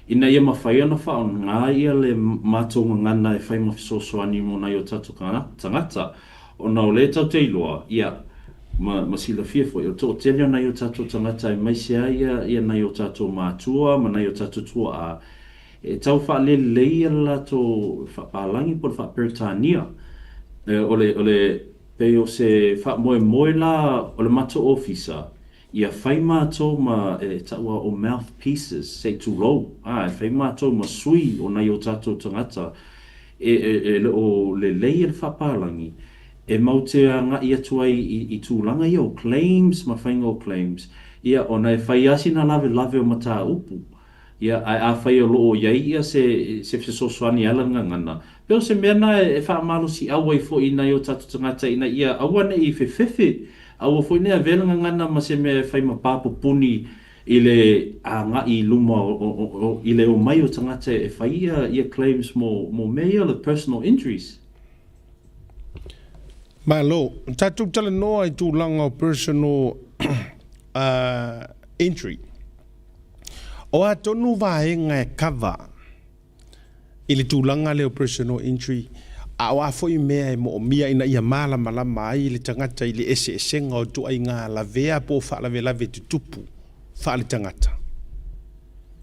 ina ia mafai ona faaaoga ia le matou gagana e fai ma fesoasoani mo nai o tatou tagata, ona o lea e tatou te iloa, ia, ma, ma silafia foi, o le toatele o nai o tatou tagata aemaise ai ia, ia nai o tatou matua ma nai o tatou tuaa, E tau faalelei le latou faapalagi po o le faa-Peretania. O le, o le, pei o se faamoemoe la o le matou ofisa, ia fai matou ma, e taua o mouthpieces, se i tulou, a, e fai matou ma sui o nai o tatou tagata e, e, e le o lelei le faapalagi, e mau te agai atu ai i, i tulaga ia o claims ma faiga o claims, ia, ona e fai lava sina lavelave o mataupu. Ia, ae afai o lo o i ai ia se, se fesoasoani e ala i le gagana, pei o se mea lena e faamalosiau ai foi i nai o tatou tagata ina ia aua ne i fefefe, aua foi ne i avea le gagana ma se mea e fai ma papupuni i le agai i luma o, o, o, i le omai o tagata e fai ia, ia claims mo, mo mea ia o le personal injuries. Malo. Tatou talanoa i tulaga o personal injury. O a tonu vaega e cover i le tulaga lea o personal injury, a o a foi mea e moomia ina ia malamalama ai le tagata i le eseesega o ituaiga lavea po o faalavelave tutupu faaletagata?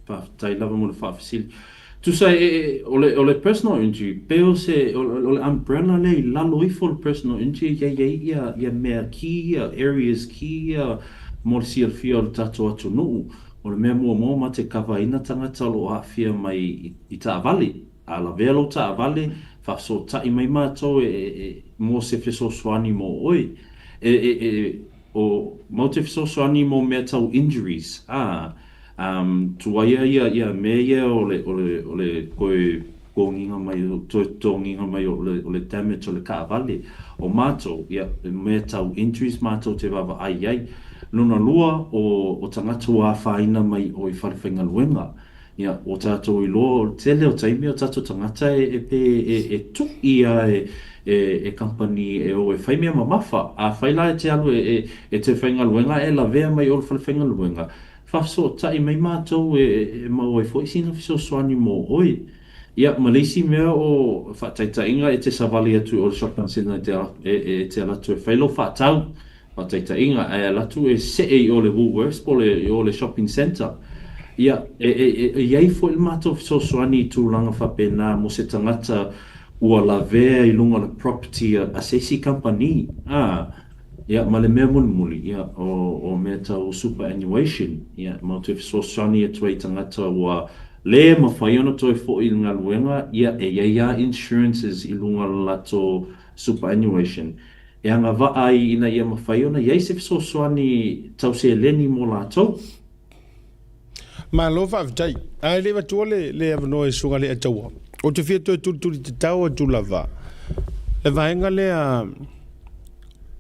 Faafetai lava mo le faafesili. Tusa e, o le, o le personal injury, pe o se, o, o le umbrella lea i lalo ifo o le personal injury, e i ai ia, ia mea key ia, areas key ia mo le silafia o le tatou atunuu. O le mea muamua ma te kavaina tagata o lo o aafia mai i, i taavale. A lavea lou taavale, faafesootai mai matou e, e, e, mo se fesoasoani mo oe. E, e, e, o, matou te fesoasoani mo mea tau injuries, a, um, tuaia ia, ia mea ia o le, o le, o le toe totogiga mai, toe totogiga mai o le, o le damage o le taavale. O matou, ia, mea tau injuries matou te vaavaai i ai. Lona lua, o, o tagata ua afaina mai o i fale faigaluega. Ia, ua tatou iloa o le tele o taimi o tatou tagata e, e pe, e, e tuʻi a e, e, e kamupani e o e fai mea mamafa. Afai la e te alu e, e, e toe faigaluega ae lavea mai o le fale faigaluega, faafesootai mai matou e, e maua ai foi sina fesoasoani mo oe. Ia, ma le isi mea o faataitaiga e te savali atu i o le shopping centre e te, e, e te alu atu e fai lou faatau. Faataitaiga, ae alu atu e see i o le Woolworths po o le, i o le shopping centre. Ia, e, e, e i ai foi le matou fesoasoani i tulaga faapena mo se tagata ua lavea i luga o le property a, a se isi kamupani. A, ia, ma le mea mulimuli, ia, o, o mea tau superannuation, ia, matou te fesoasoani atu ai i tagata ua le mafai ona toe foi i le galuega, ia, e i ai lava insurances i luga o le latou superannuation. e agavaa ai ina ia mafai ona i ai se fesoasoani tau seleni mo latou. Malo faafetai. Ae le i avatua le, le avanoa i Susuga Leiataua, ou te fia toe tulituli tatao atu lava le vaega lea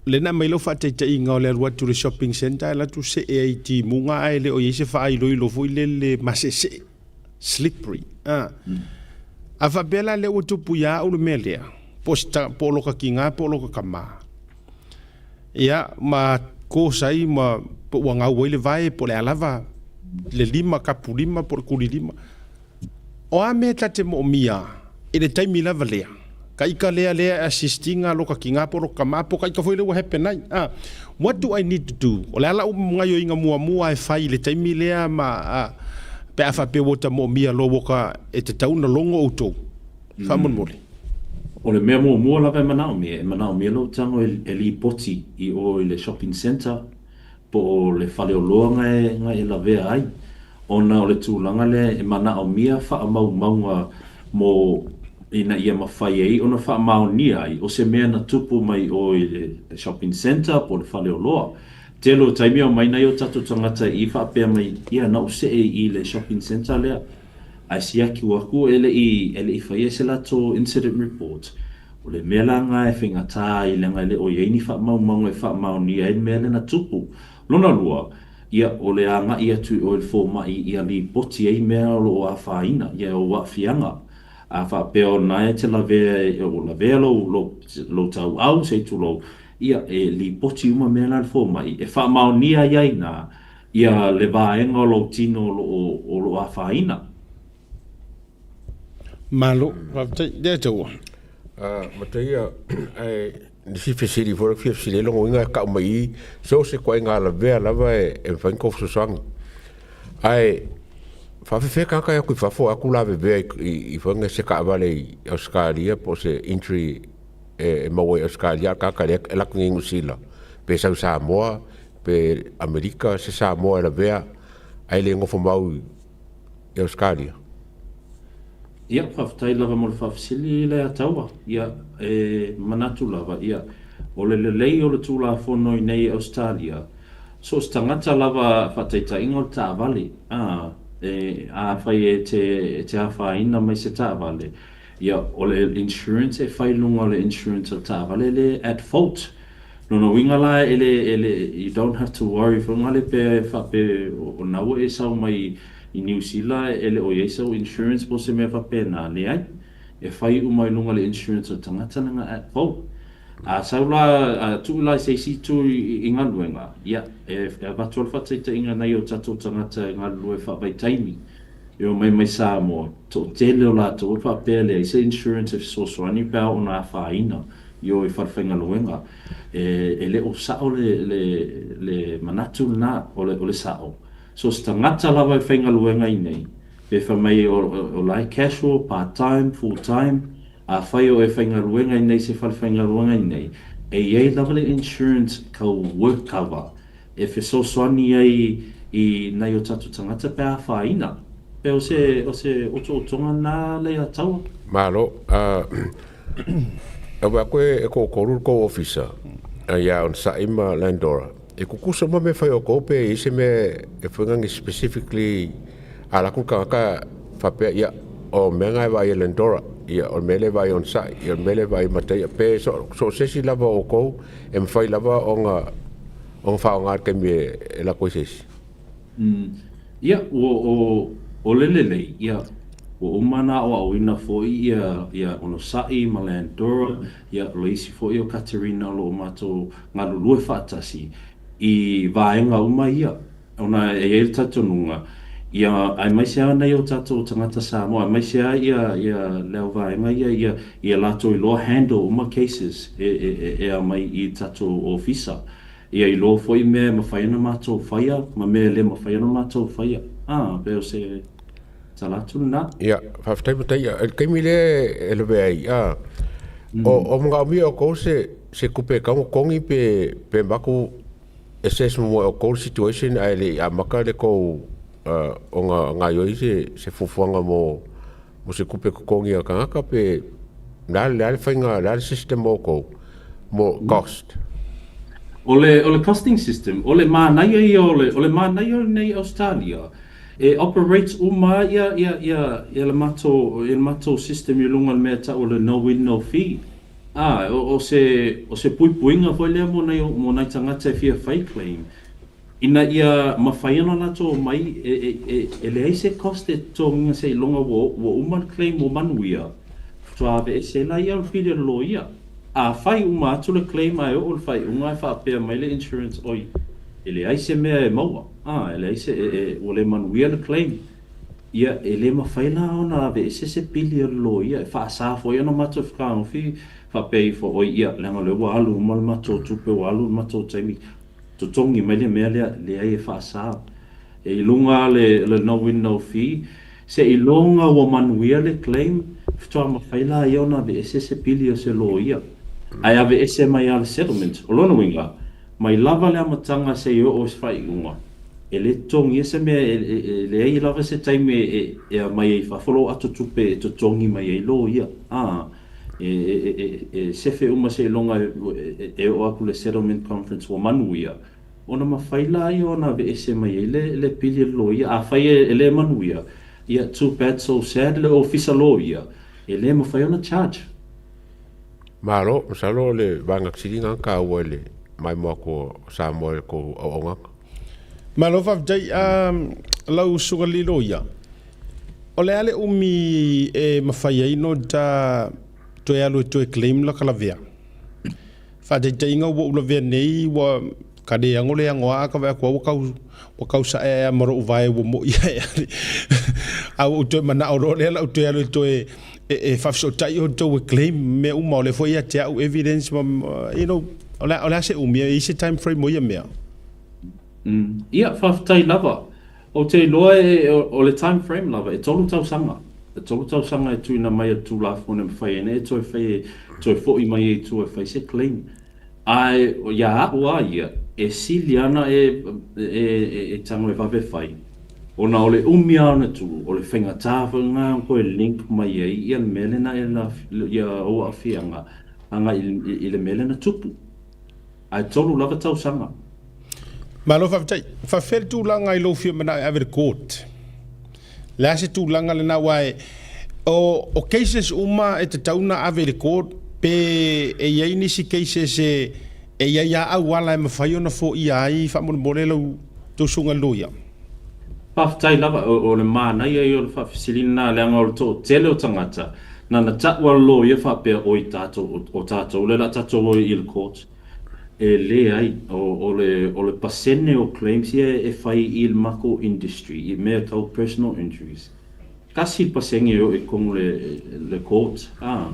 lea na aumai lau faataitaiga o le alu atu i le shopping centre ae alu atu see ai i timuga ae le o i ai se faailoilo foi lele maseesee. Slippery. A. A faapea la lea ua tupu ia au le mea lea, po o se ta, po o loka kiga po o loka kama. Ia, ma kosa ai ma po ua gau ai le vae po o le a lava le lima kapu lima po o le kuli lima. O a mea ta te moomia i le taimi lava lea? Ka ika lea lea e assist ina loka kiga po o loka kama po ka ika foi lea ua happen ai. A. What do I need to do? O le a la'u gaioiga muamua e fai i le taimi lea ma a, pe a faapea ua ta moomia loa ua ka e tatau ona logo outou? Faamolemole. O le mea muamua lava e manaomia, e manaomia lou tago e, e lipoti i o i le shopping centre po o le faleoloa na e, na e lavea ai, ona o le tulaga lea e manaomia faamaumauga mo ina ia mafai ai ona faamaonia ai o se mea na tupu mai o i le shopping centre po o le faleoloa. Tele o taimi aumai nai o tatou tagata i faapea mai, ia na ou see i le shopping centre lea, ae siaki aku e le i, e le i faia se latou incident report. O le mea la na e faigata ai leaga e le o i ai ni faamaumauga e faamaonia ai le mea lea na tupu. Lona lua, ia, o le agai atu i oe i le fomai ia lipoti ai mea o lo o afaina, ia ou aafiaga. A faapea o na e te lavea e, o lavea lou, lou, lou tauau, sei tulou, ia, e lipoti uma mea la i le fomai, e faamaonia ai ai na, ia le vaega o lou tino o lo o, o lo o afaina. Malo, faafetai. Lea taua. Ah, Mataia, ae nisi fesili foi le fia fesili ai logoina e kau mai i so se koaiga lavea lava e, e mafai ona kou fesoasoani. Ae faafefea tagata e atu i fafo atu lavevea i, i, i foi se taavale i Ausetalia po o se entry e, e maua i Ausetalia a le tagata lea e alu atu nei i Niu Sila pe sau i Samoa pe Amerika se Samoa e lavea ae le nofo mau i i Ausetalia. Ia, faafetai lava mo le faafesili Leiataua. Ia, e manatu lava, ia, o le lelei o le Tulafono i nei i Ausetalia, so o se tagata lava faataitaiga o le taavale, a, e, afai e te, e te afaina mai se taavale, ia, o le insurance e fai i luga o le insurance o le taavale le at fault. Lona uiga la e le, e le, you don't have to worry foi ngale pe faapea o na ua e sau mai i Niu Sila e le o i ai sau insurance po o se mea faapena, leai. E fai uma i luga le insurance o le tagata lena at fault. A sau la, a tuu la i se isi itu i galuega, ia, e avatu ai le faataitaiga nai o tatou tagata e galulue faavaitaimi e omai mai Samoa, toatele o latou e faapea e leai se insurance e fesoasoani pe a oo ina afaina i o i falefaigaluega. E le o sao le, le, le manatu lena, o le, o le sao. So o se tagata lava e faigaluega i inei, pe fai mai o la e casual, part time, full time, Afai o e faigaluega i nei se fale faigaluega i nei, e i ai lava le insurance kau work cover e fesoasoani ai i nai o tatou tagata pe a afaina. Pe o se, o se otootoga lena Leiataua? Malo. A vaai atu e toatolu le tou ofisa, ia Onosai ma Landora, e tutusa uma mea e fai e outou pe i ai se mea e fai na ni specifically a alu atu le tagata faapea, ia, o le mea lena e vaai e Landora, ia, o le mea lea e vaai e Onosai, ia, o le mea lea e vaai e Mataia, pe so o se isi lava o outou e mafai lava ona ona faaaoga i le taimi e alu atu ai se isi. Ia, ua o, o le lelei, ia, ua uma ona aoaoina foi ia, ia Onosai ma Landora, ia, o le isi foi o Katerina o lo o matou galulue faatasi i vaega uma ia, ona e i ai le talitonuga, ia, aemaise lava nai o tatou tagata Samoa, aemaise lava ia, ia le auvaega ia, ia, ia latou iloa handle uma cases e, e, e, e aumai i tatou ofisa. Ia iloa foi mea e mafai ona matou faia ma mea e le mafai ona matou faia. A, pei o se tala atu lena. Ia, faafetai Mataia. I le taimi lea e lavea ai, a, o, o manaomia e outou se, se tupe e tatau ona totogi pe, pe avatu assess muamua e outou le situation ae le i amata le tou ona gaoioi se, se fuafuaga mo, mo se tupe totogi a le tagata pe le a, le a le faiga, le a le system o outou mo cost? O le, o le costing system, o le manaia ia o le, o le manaia o lenei Ausetalia, e operates uma ia, ia, ia, ia le matou, ia le matou system i luga o le mea e tau o le no win no fee. A, o, o se, o se puipuiga foi lea mo nai, mo nai tagata e fia fai claim. Ina ia mafai ona latou omai, e leai se cost e totogiina seiloga ua uma le claim ua manuia, faatoa aveese ai laia o le pili a le loia. Afai uma atu le claim ae oo le faaiuga ae faapea mai le insurance, oi, e leai se mea e maua, a, e leai se, ua le manuia le claim. Ia, e le mafai la ona aveese se pili a le loia, e faasa foi ona matou fetagofi faapea ifo, oi, ia, leaga o lea ua alu uma le matou tupe, ua alu le matou taimi, totogi mai le mea lea, leai e faasa. E i luga le, le no win no fee, seiloga ua manuia le claim, faatoa mafai laia ona aveese se pili o se loia, ae aveese mai lava le settlement. O lona uiga, mai lava le amataga seia oo i se faaiuga, e le totogia se mea, e, e, e leai lava se taimi e, e aumai ai i fafo lou ato tupe e totogi mai ai loia. A. E sefe uma seiloga e oo atu le settlement conference ua manuia, ona mafai laia ona aveese mai ai le pili a le loia. Afai e le manuia, ia too bad so sad le ofisa loia, e le mafai ona charge. Malo, masalo o le vaega sili lena taua i le maimoa atu o Samoa i le tou auaunaga. Malo faafetai lau susuga i le loia. O le a le umi e mafai ai no ta toe alu e toe claim laka lavea? Faataitaiga ua ou lavea nei ua ka le ago le ago aa ka vaai atu a ua kau ua kau sae ae ma lou vae ua moi ae a ua ou toe manao loa lea la ou toe alu e toe e, e faafesootai outou e claim mea uma o lea foi ia te au evidence ma you know o le a, o le a se umi e i ai se time frame o ia mea? Ia, faafetai lava. Ou te iloa e, o le time frame lava, e tolu tausaga. E tolu tausaga e tuuina mai e le Tulafono e mafai ai nei e toe fai e toe foi mai ai i tua e fai se claim. Ae ia a'u a ia, e sili ana e, e, e tago e vave fai, ona o le umi lava ona tuu, o le faigata foi lena ona toe link mai ai ia le mea lena ia ou aafiaga agai i le mea lea na tupu. Ae tolu lava tausaga. Malo faafetai. Faafefea le tulaga i lou fia manao e ave i le court? Le a se tulaga lena aua e o, o cases uma e tatau ona ave i le court pe e i ai nisi cases e e i ai lava auala e mafai ona foia ai faamolemole lau tou susuga i le loia? Faafetai lava, o, o le manaia ia o le faafesiliga lena leaga o le toatele o tagata. Na na ta'u a le loia faapea oi tatou o tatou lea o le a tatou o i le court. E leai, o o le o le pasene o claims ia e fai i le makou industry i mea tau personal injuries, tasi le pasene e oo i totonu le le court, a.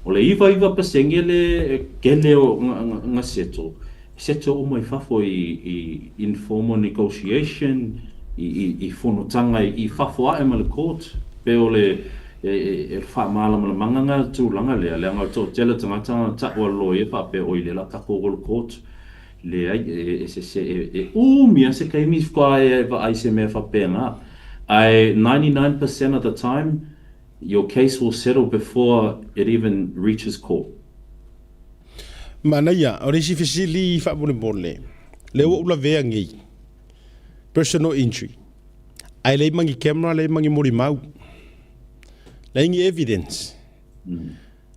O le 99% le tele o na settle, settle uma i fafo i informal negotiation, i fonotaga i fafo ae ma le court. Pei o le faamalamalamaga lena o le tulaga lea, leaga o le toatele o tagata na tau a le loia faapea oi lea o le a tatou o i le court. Leai, e sese, e umi lava se taimi faatoa e vaai i se mea faapena. Ae 99% of the time, your case will settle before it even reaches court. Manaia, o le isi fesili faamolemole, lea ua ou lavea nei, personal injury, ae leai ma ni camera, leai ma ni molimau, leai ni evidence.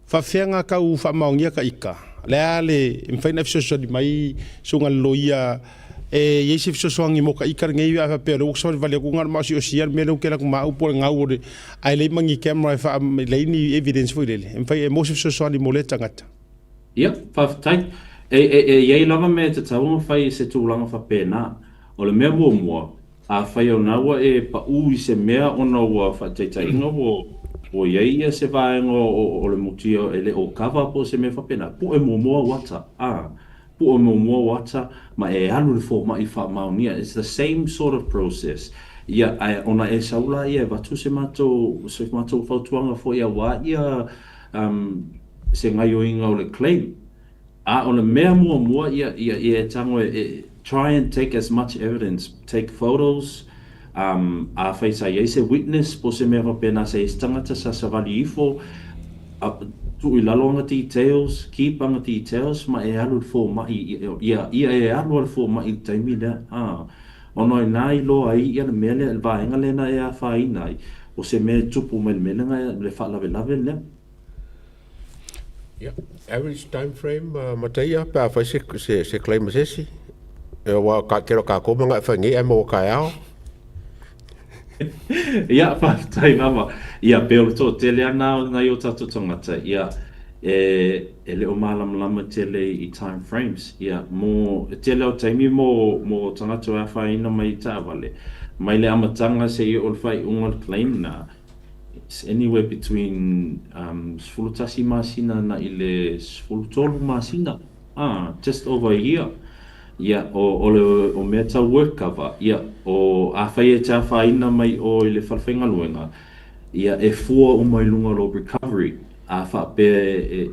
Faafefea na tau faamaonia ka ika? Le a le, e mafai ona e fesoasoani mai susuga i le loia e i ai se fesoasoani mo ka ika lenei ae faapea o lea ua savalivali atu na o le maosiosia le mea lea ua kela atu ma au po o le gau o le ae leai ma ni camera e faa leai ni evidence foi lele e mafai e maua se fesoasoani mo lea tagata. Ia, faafetai. E, e, e i ai lava mea e tatau ona fai i se tulaga faapena. O le mea muamua, afai o na ua e paʻū i se mea ona ua faataitaiga ua, ua i ai ia se vaega o, o le mutia e le o kava po o se mea faapena, pue muamua au ata, a. Pue muamua au ata ma e alu i le fomai faamaonia. It's the same sort of process. Ia, ae ona e sau laia e avatu se matou, se matou fautuaga foi aua ia, um, se gaioiga o le claim. A o le mea muamua ia, ia, ia e tago e, e try and take as much evidence, take photos, um, afai sa i ai se witness po o se mea faapena sa i ai se tagata sa savali ifo, a, tuu i lalo ana details, keep ana details ma e alu i le fomai, ia, ia e alu a le fomai i le taimi lea, a. Ona o ina i loa ai ia le mea lea, le vaega lea na e afaina ai, o se mea e tupu mai le mea lea, le faalavelave lea. Ia, average time frame uh, Mataia, pe a fai se, se, se claim a se isi. E wa ka kero ka ko manga e whai ngei ai maua kaeao. Ia, faafetai lava. Ia, pe o le toatele ana o nai o tatou tagata, ia, e, e le o malamalama tele i time frames. Ia, mo, e tele o taimi mo, mo tagata o e afaina mai i taavale. Mai le amataga seia o le faaiuga o le claim na, It's anywhere between 11 masina na i le 13 masina, ah, just over a year. Ia, o, o le o mea tau work cover, ia, o, afai e te afaina mai ʻoe i le falefaigaluega, ia, e fua uma i luga o lou recovery, a faapea e, e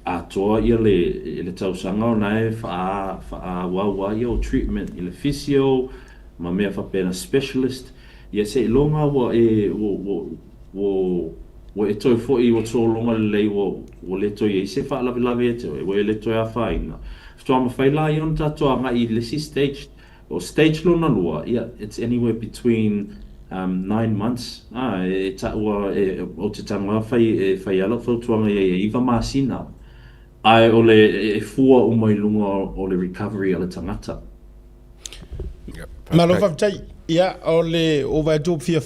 atoa ia le, le tausaga o na e wha, whaauau ia o treatment i le physio ma mea faapena specialist, Ia seiloga ua e, ua, ua, ua, ua e toe foi ua sologa lelei ua, ua le toe i ai se faalavelave ia te oe, ua e le toe afaina. Faatoa mafai laia ona tatou agai i le isi stage. O stage lona lua, ia, it's anywhere between um, 9 months, a, e, e taua, e, o te tago lava fai, e fai lava lau fautuaga i ai e iva masina. Ae o le, e fua uma i luga o le recovery a le tagata. Malo faafetai. Ia, o le o vaai atu fia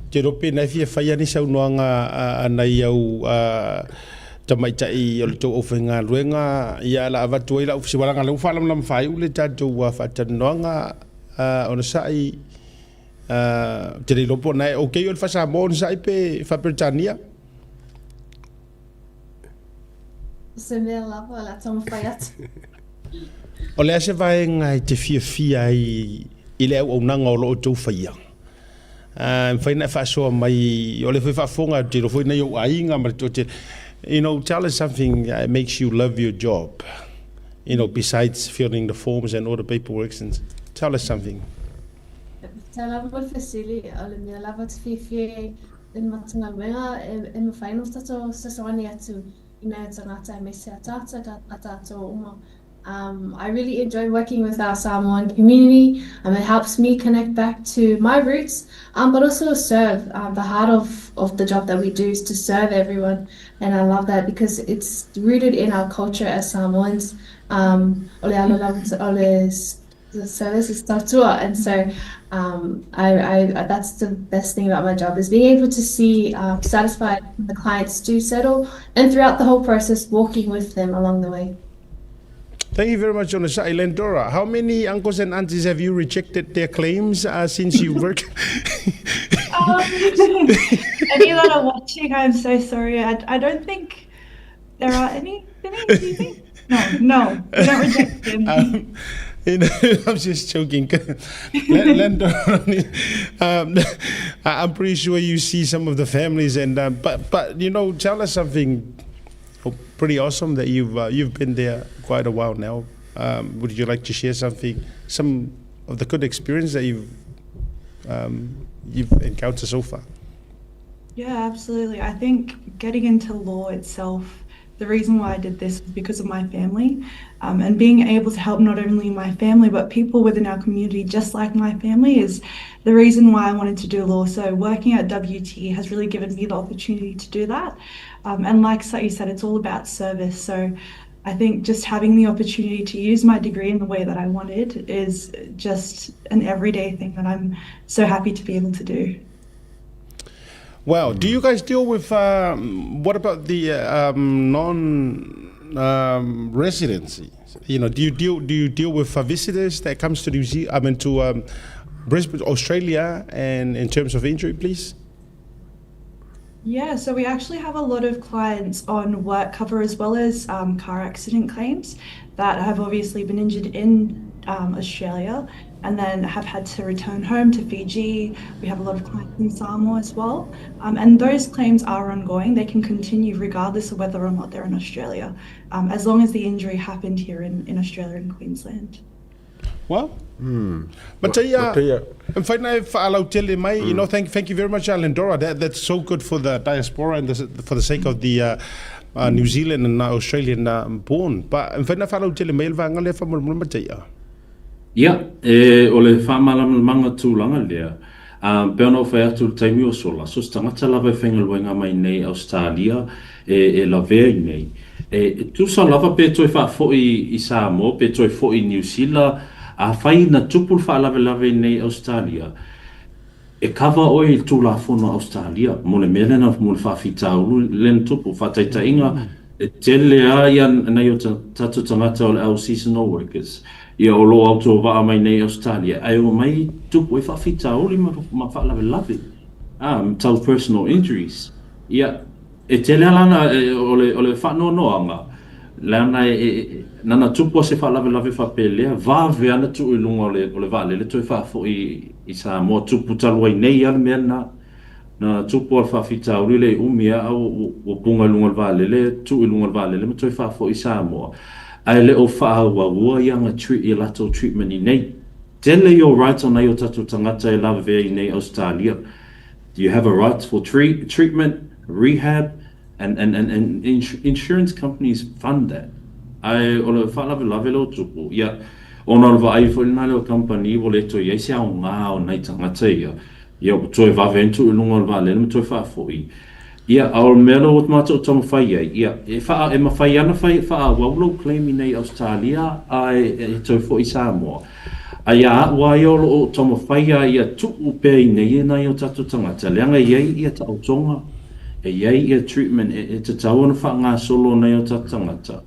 te iloa pe na e fia fai ni saunoaga a nai au tamaitai o le tou aufaigaluega, ia la avatu ai lau fesiwalaga lea ua faalamalama faaiu le tatou faatalanoaga onosai te le iloa po o na e okay o le faa-Samoa onosai pe faa-Peretania. O se mea lava o le a taumafai atu. O le a se vaega e te fiafia ai i le auaunaga o lo o outou faia? E mafai ona e faasoa mai, o lea foi e faafofoga atu, te iloa foi nai ou aiga ma le toatele. You know, tell us something that makes you love your job. You know, besides filling the forms and all the paperwork and tell us something. Faafetai lava mo le fesili, o le mea lava ou te fiafia ai i le matagaluega e mafai ona tatou fesoasoani atu i nai o tagata aemaise a tātou, a tātou uma. I really enjoy working with our Samoan community. It helps me connect back to my roots, but also serve. The heart of the job that we do is to serve everyone, and I love that because it's rooted in our culture as Samoans. O le ala lava, o le The service is tautua, and so um, I, I that's the best thing about my job is being able to see um, satisfied when the clients do settle, and throughout the whole process, walking with them along the way. Thank you very much, Onosai. Lendora, how many uncles and aunties have you rejected their claims uh, since you work? um, any that are watching, I'm so sorry. I, I don't think there are any. Any, do you think? No, no, we don't reject them. Um, you know, I'm just joking. Lendo, um, I'm pretty sure you see some of the families, and uh, but but you know, tell us something pretty awesome that you've uh, you've been there quite a while now. Um, would you like to share something, some of the good experience that you've um, you've encountered so far? Yeah, absolutely. I think getting into law itself, the reason why I did this was because of my family um, and being able to help not only my family, but people within our community, just like my family, is the reason why I wanted to do law. So working at WT has really given me the opportunity to do that. Um, and like you said, it's all about service. So I think just having the opportunity to use my degree in the way that I wanted is just an everyday thing that I'm so happy to be able to do. Well, do you guys deal with um, what about the um, non um, residency? You know, do you deal do you deal with uh, visitors that comes to New Zealand? I mean, to um, Brisbane, Australia, and in terms of injury, please. Yeah, so we actually have a lot of clients on work cover as well as um, car accident claims that have obviously been injured in um, Australia and then have had to return home to Fiji. We have a lot of clients in Samoa as well. Um, and those claims are ongoing. They can continue regardless of whether or not they're in Australia, um, as long as the injury happened here in, in Australia and Queensland. Well, mm. Matea, and finally, mai, you know, mm. thank, thank you very much, Alendora. That, that's so good for the diaspora and the, for the sake of the uh, uh, New Zealand and Australian uh, born. But and finally, fa'alautele mai le vaega lea faamolemole Matea. Ia, e, o le faamalamalamaga tulaga lea, ā, pei ona ou fai atu i le taimi ua sola, so se tagata lava e faigaluega mai nei Ausetalia e, e lavea i nei, e, e tusa lava pe toe faafoi i Samoa, pe toe foi i Niu Sila, afai na tupu le faalavelave i nei Ausetalia, E cover oe i le Tulafono a Ausetalia mo le mea lena mo le faafitaulu lena tupu. Faataitaiga, e tele a ia nai o tatou tagata o le au seasonal workers ia o lo o autovaa mai nei i Ausetalia ae omai tupu ai faafitauli ma ma faalavelave a tau personal injuries. Ia E tele a lana o le o le faanoanoaga, leaga e nana tupu a se faalavelave faapelea, vave ana tuu i luga o le o le vaalele toe faafoi i Samoa. Tupu talu ai nei a le mea lena, na tupu a le faafitauli le umi a ua puga i luga o le vaalele, tuu i luga o le vaalele ma toe faafoi i Samoa, ae le o faaauaua ia aga ia latou treatment i nei. Tele ia o rights o nai o tatou tagata e lavevea i nei Ausetalia. You have a right for treatment, rehab and and and and insurance companies fund that. Ae o le faalavelave lea o tupu, ia, ona o le vaai foi lena lea o kamupani ua le toe i ai se aoga o nai tagata ia, ia ua toe vave ai ona tuu i luga o le vaalele ma toe faafoi. Ia, a o le mea lea ua matou taumafai ai, ia, e wha, e mawhai ana whai, whaawau lou claim i nei Ausetalia ae e toe foi i Samoa. A ia a'u a ia o lo o taumafai a ia tuu pea i nei e nai o tatou tagata, leaga e i ai ia taotoga, e i ai ia treatment e, e tatau ona faagasolo nai o tatou tagata.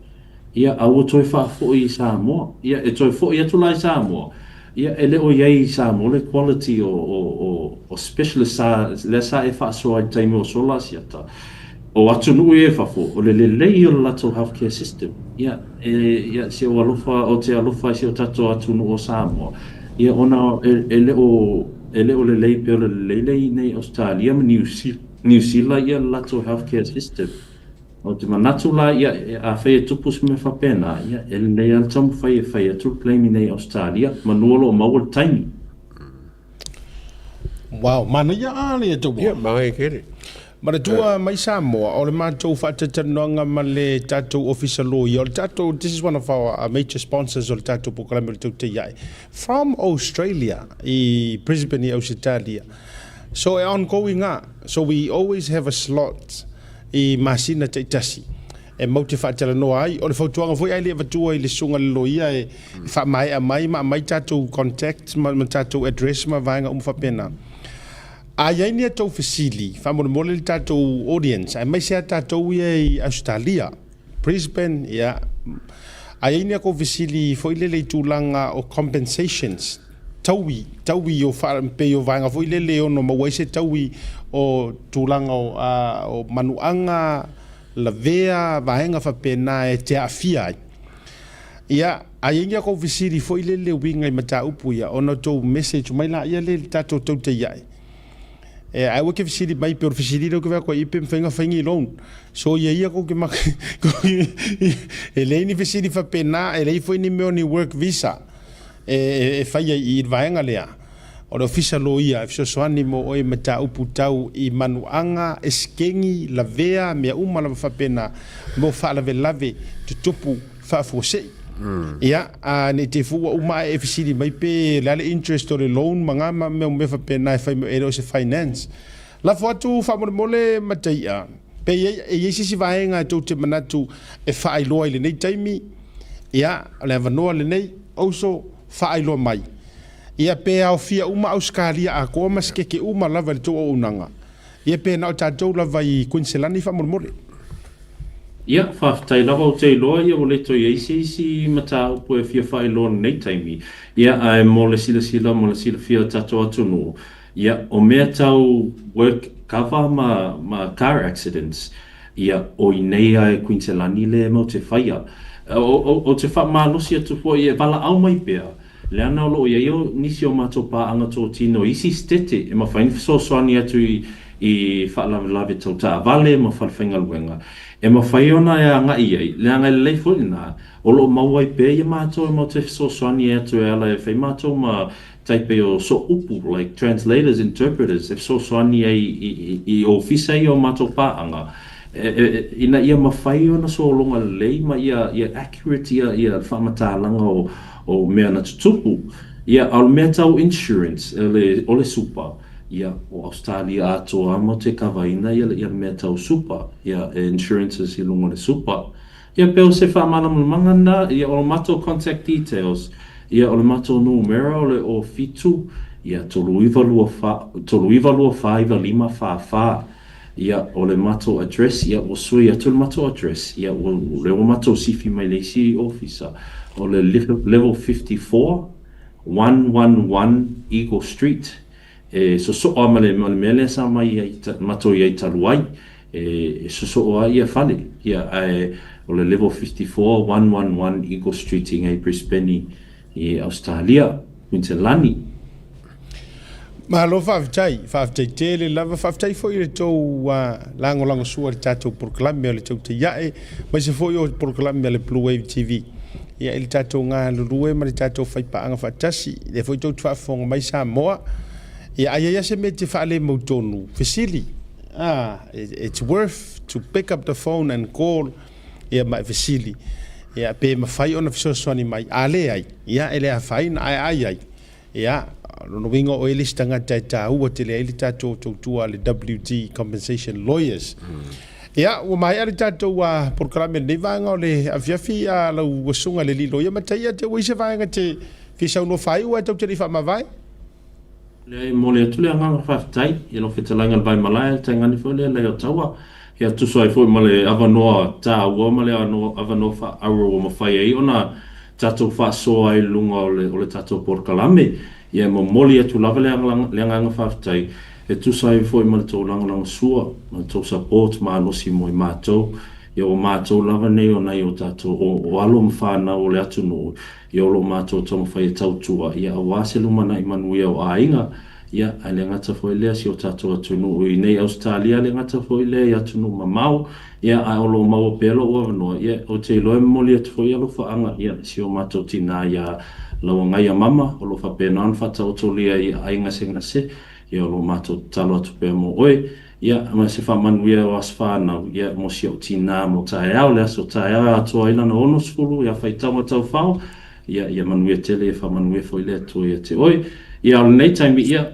Ia, a ua toe faafoi i Samoa. Ia, e toe foi atu la i Samoa, ia, e le o i ai i Samoa le quality o, o, o, o specialist sa, lea sa e faasoa i le taimi o sola Asiata. O atunuu ia i fafo, o le lelei o le latou healthcare system. Ia, e, ia, si ou alofa, ou te alofa i si o tatou atunuu o Samoa, ia, ona e, e le o, e le o lelei pei o le lelei lea i nei Ausetalia ma Niu Niu Sila ia le latou healthcare system. Ou te manatu la, ia, afai e tupu se mea faapena, ia, e lelei lava le taumafai e fai atu le claim i nei Ausetalia, manu o lo o maua le taimi. Wow, manaia a le atua. Ia, manaia tele. Manatua mai Samoa, o le matou faataitanoaga ma le tatou Ofisa Loia, o le tatou, this is one of our major sponsors o le tatou polokalame o le Tautai Ae, from Australia, i Brisbane i Ausetalia. So e ongoing a, so we always have a slot i masina taitasi. e matou te faatalanoa ai. O le fautuaga foi ae le i avatua i le susuga i le loia e faamaea mai ma aumai tatou contacts ma tatou address ma vaega uma faapena. A i ai ni a tou fesili, faamolemole le tatou audience, aemaise lava tatou ia i Ausetalia, Brisbane, ia, a i ai ni a kou fesili foi lele i tulaga o compensations, taui, taui o faa, pei o vaega foi lele e ono maua ai se taui o tulaga o, o manuaga, lavea, vaega faapena e te aafia ai. Ia, a i ai ni a kou fesili foi lele uiga i mataupu ia, ona outou message mai laia lea i le tatou tautaia'i. E, ae aua e te fesili mai pei o le fesili lea ou te vaai atu ai i pe mafai ona fai ni loan. Soia ia kou te maka, e leai ni fesili faapena, e leai foi ni mea o ni work visa e, e, e faia i i le vaega lea. O le Ofisa Loia e fesoasoani mo oe i mataupu tau i manuaga, esekegi, lavea, mea uma lava faapena mo faalavelave tutupu faafuasei. Ia, a ne i te i foi ua uma ae e fesili mai pe o le a le interest o le loan ma nga mea mea faapena e fai mai e le o se finance. Lafo atu faamolemole Mataia, pe i ai, e i ai se isi vaega e tou te manatu e faailoa i lenei taimi, ia, o le avanoa lenei, ouso, faailoa mai. Ia pe aofia uma Ausetalia atoa ma sikeke uma lava i le tou auaunaga. Ia pe na o tatou lava i Kuiniselani faamolemole. Ia, faafetai lava ou te iloa ia ua le toe i ai se isi mataupu e fia faailoa i lenei taimi. Ia, ae mo le silasila ma le silafia o tatou atunuu, ia, o mea tau work cover ma, ma car accidents, ia, o i nei a e Kuiniselani le mau te faia. O, ou te faamalosi atu foi e valaau mai pea, Leaga o lo o i ai nisi o matou paaga totino i isi setete e mafai ona fesoasoani atu i faalavelave tau taavale ma falefaigaluega e mafai ona e agai i ai, leaga e lelei foi lena, o lo o maua ai pea ia matou e matou te fesoasoani atu e ala e fai matou ma tai pei o sooupu, like translators, interpreters, e fesoasoani ai i ofisa ia o matou paaga ina ia mafai ona sologa lelei ma ia accurate ia faamatalaga o O mea na tutupu, ia, a o le mea tau insurance, o le, o le supa, ia, o Ausetalia atoa lava matou te kavaina ia, ia le mea tau supa, ia, e insurances i luga o le supa. Ia, pei o se faamalamalamaga lena, ia, o le matou contact details, ia, o le matou numera o le 07, ia, 3924, 3924 9544. Ia, o le matou address, ia, ua sui atu le matou address, ia, ua, lea ua matou sifi mai le isi ofisa, o le level 54, 111 Eagle Street, e sosoo lava ma le, ma le mea lea sa mai ai, matou i ai talu ai, e, e sosoo lava ia fale, ia, ae o le level 54, 111 Eagle Street i inei i Brisbane, i Ausetalia, Kuiniselani. Malo faafetai, faafetai tele lava, faafetai foi i le tou lagolagosua i le tatou polokalame o le Tautaiae, aemaise foi o polokalame a le Blue Wave TV. Ia i le tatou galulue ma le tatou faipaaga faatasi, lea foi tou te faafofoga mai Samoa. Ia a i ai lava se mea e te faalemautonu, fesili. Ah, it's worth to pick up the phone and call ia ma e fesili, ia, pe mafai ona fesoasoani mai. A leai, ia, e le afaina, ae a i ai, ia, o lona uiga o oe le isi tagata e taua tele ai le tatou tautua a le WD Compensation Lawyers. Ia, ua maea le tatou polokalame i lenei vaega o le afiafi a lau Susuga i le Alii Loia Mataia, te ua i se vaega te fia saunoa faaiu ae tou te le i faamavae? Leai, e momoli atu le agaga faafetai i lau fetalaiga le Vaimalae, le taigane foi lea Leia Taua, ia tusa ai foi ma le avanoa taua ma le avanoa faaauro ua mafai ai ona tatou faasoa ai i luga o le o le tatou polokalame. Ia e momoli atu lava le le agaga faafetai e tusa ai foi ma le tou lagolagosua ma le tou support malosi mo i matou. Ia ua matou lava nei o nai o tatou o alo ma fanau o le atunuu Ia o lo matou taumafai e tautua, ia aua se lumanai manuia o aiga, ia ae le gata foi lea si o tatou atunuu i nei Ausetalia, le gata foi lea i atunuu mamao, ia ae o lo o maua pea lou avanoa, ia ou te iloa e momoli atu foi alofaaga, ia i si o matou tinā ia Lauagaia Mama, o lo o faapena ona faataotolia i aai gasegase, ia o lo o matou tatalo atu pea mo oe. Ia, ma se faamanuia o aso fanau, ia, mo si ou tinā mo taeao, le aso taeao e atoa ai lana 60, ia faitauga taufao, ia, ia manuia tele, ia faamanuia foi le Atua ia te oe. Ia, o lenei taimi, ia.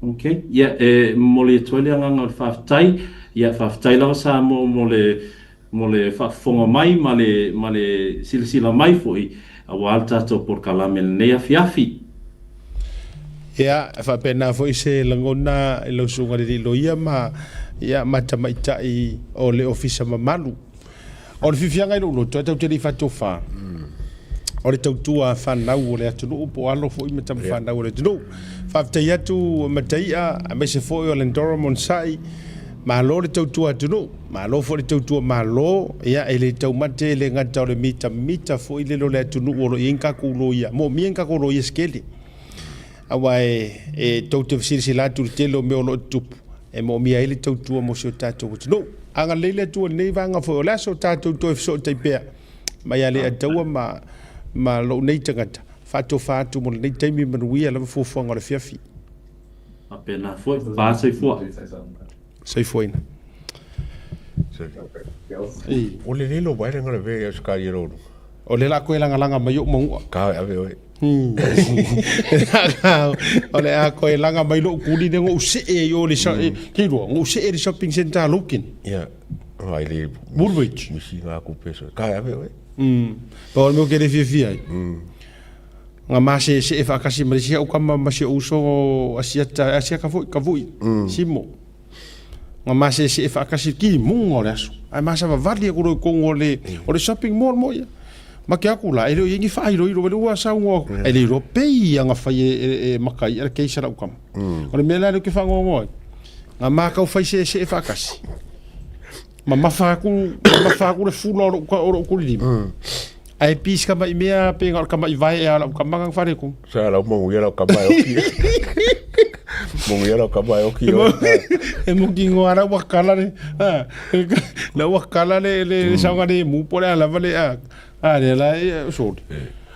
Ok, ia, e momoli atu ai le agaga o le faafetai. Ia, faafetai lava Samoa mo le, mo le faafofoga mai ma le, ma le silasila mai foi aua le tatou polokalame i lenei afiafi. Ia, e faapena foi se lagona i lau susuga i le alii loia ma, ia, ma tamaitai o le ofisa mamalu. O le fiafiaga i lou loto, e tatou te le i faatofa, o le tautua fanau o le atunuu po o alo foi ma tama fanau o le atunuu. Faafetai atu Mataia, aemaise foi o Lendora Monsai, malo le tautua atunuu, malo foi le tautua malo, ia e le taumate e le gata o le mitamita foi lele o le atunuu o lo o i ai ni tatou loia, moomia ni tatou loia se tele. Aua e tou te fesilisila atu i le tele o mea o lo o tutupu, e moomia ai le tautua mo si o tatou atunuu. Agalelei le Atua i lenei vaega foi o le aso, tatou toe fesootai pea mai Aleataua ma, ma lou nei tagata, faatofa atu mo lenei taimi manuia lava fuafuaga o le afiafi. Faapena foi, fa soifua. Soifuaina. O le lelo mai le ngala ve ya skari ro. O le la koe lagalaga mai ou manu'a. Ka ave oe. O le a koe laga mai lou kuli le ngou see ai o le ke lua ngou see le shopping centre a Logan. Ia. Ai le Woolwich. Misi ngā kupe so. Ka ave oe. Pa o le mea ke le fiafia ai. Nga ma se see whaakasi ma le sia o kama ma se uso asiata asiaka foi ka vui. Simo. Nga ma se see whaakasi ki munga o le aso. Ai ma sa vavali aku roi kongo o le o le shopping mall mo ia. Ma ke aku la, e leo i ni whaairoiro, wale ua sau ngoa, e le iro pei anga whai e makai, e keisa lau kama. O le mea la leo ke whangongo ai. Nga mākau whai se se e whaakasi. Ma mawha aku, ma mawha aku le fula o lou kulilima. Ai pis kama i mea pe ngā kama i vai e ala kama ngang whare ku. Sa lau mongu ia lau kama e oki. Mongu ia lau kama e oki. E mo ki ngoa la wakala le. La wakala le le saunga le mu po le ala vale a. A le la e so.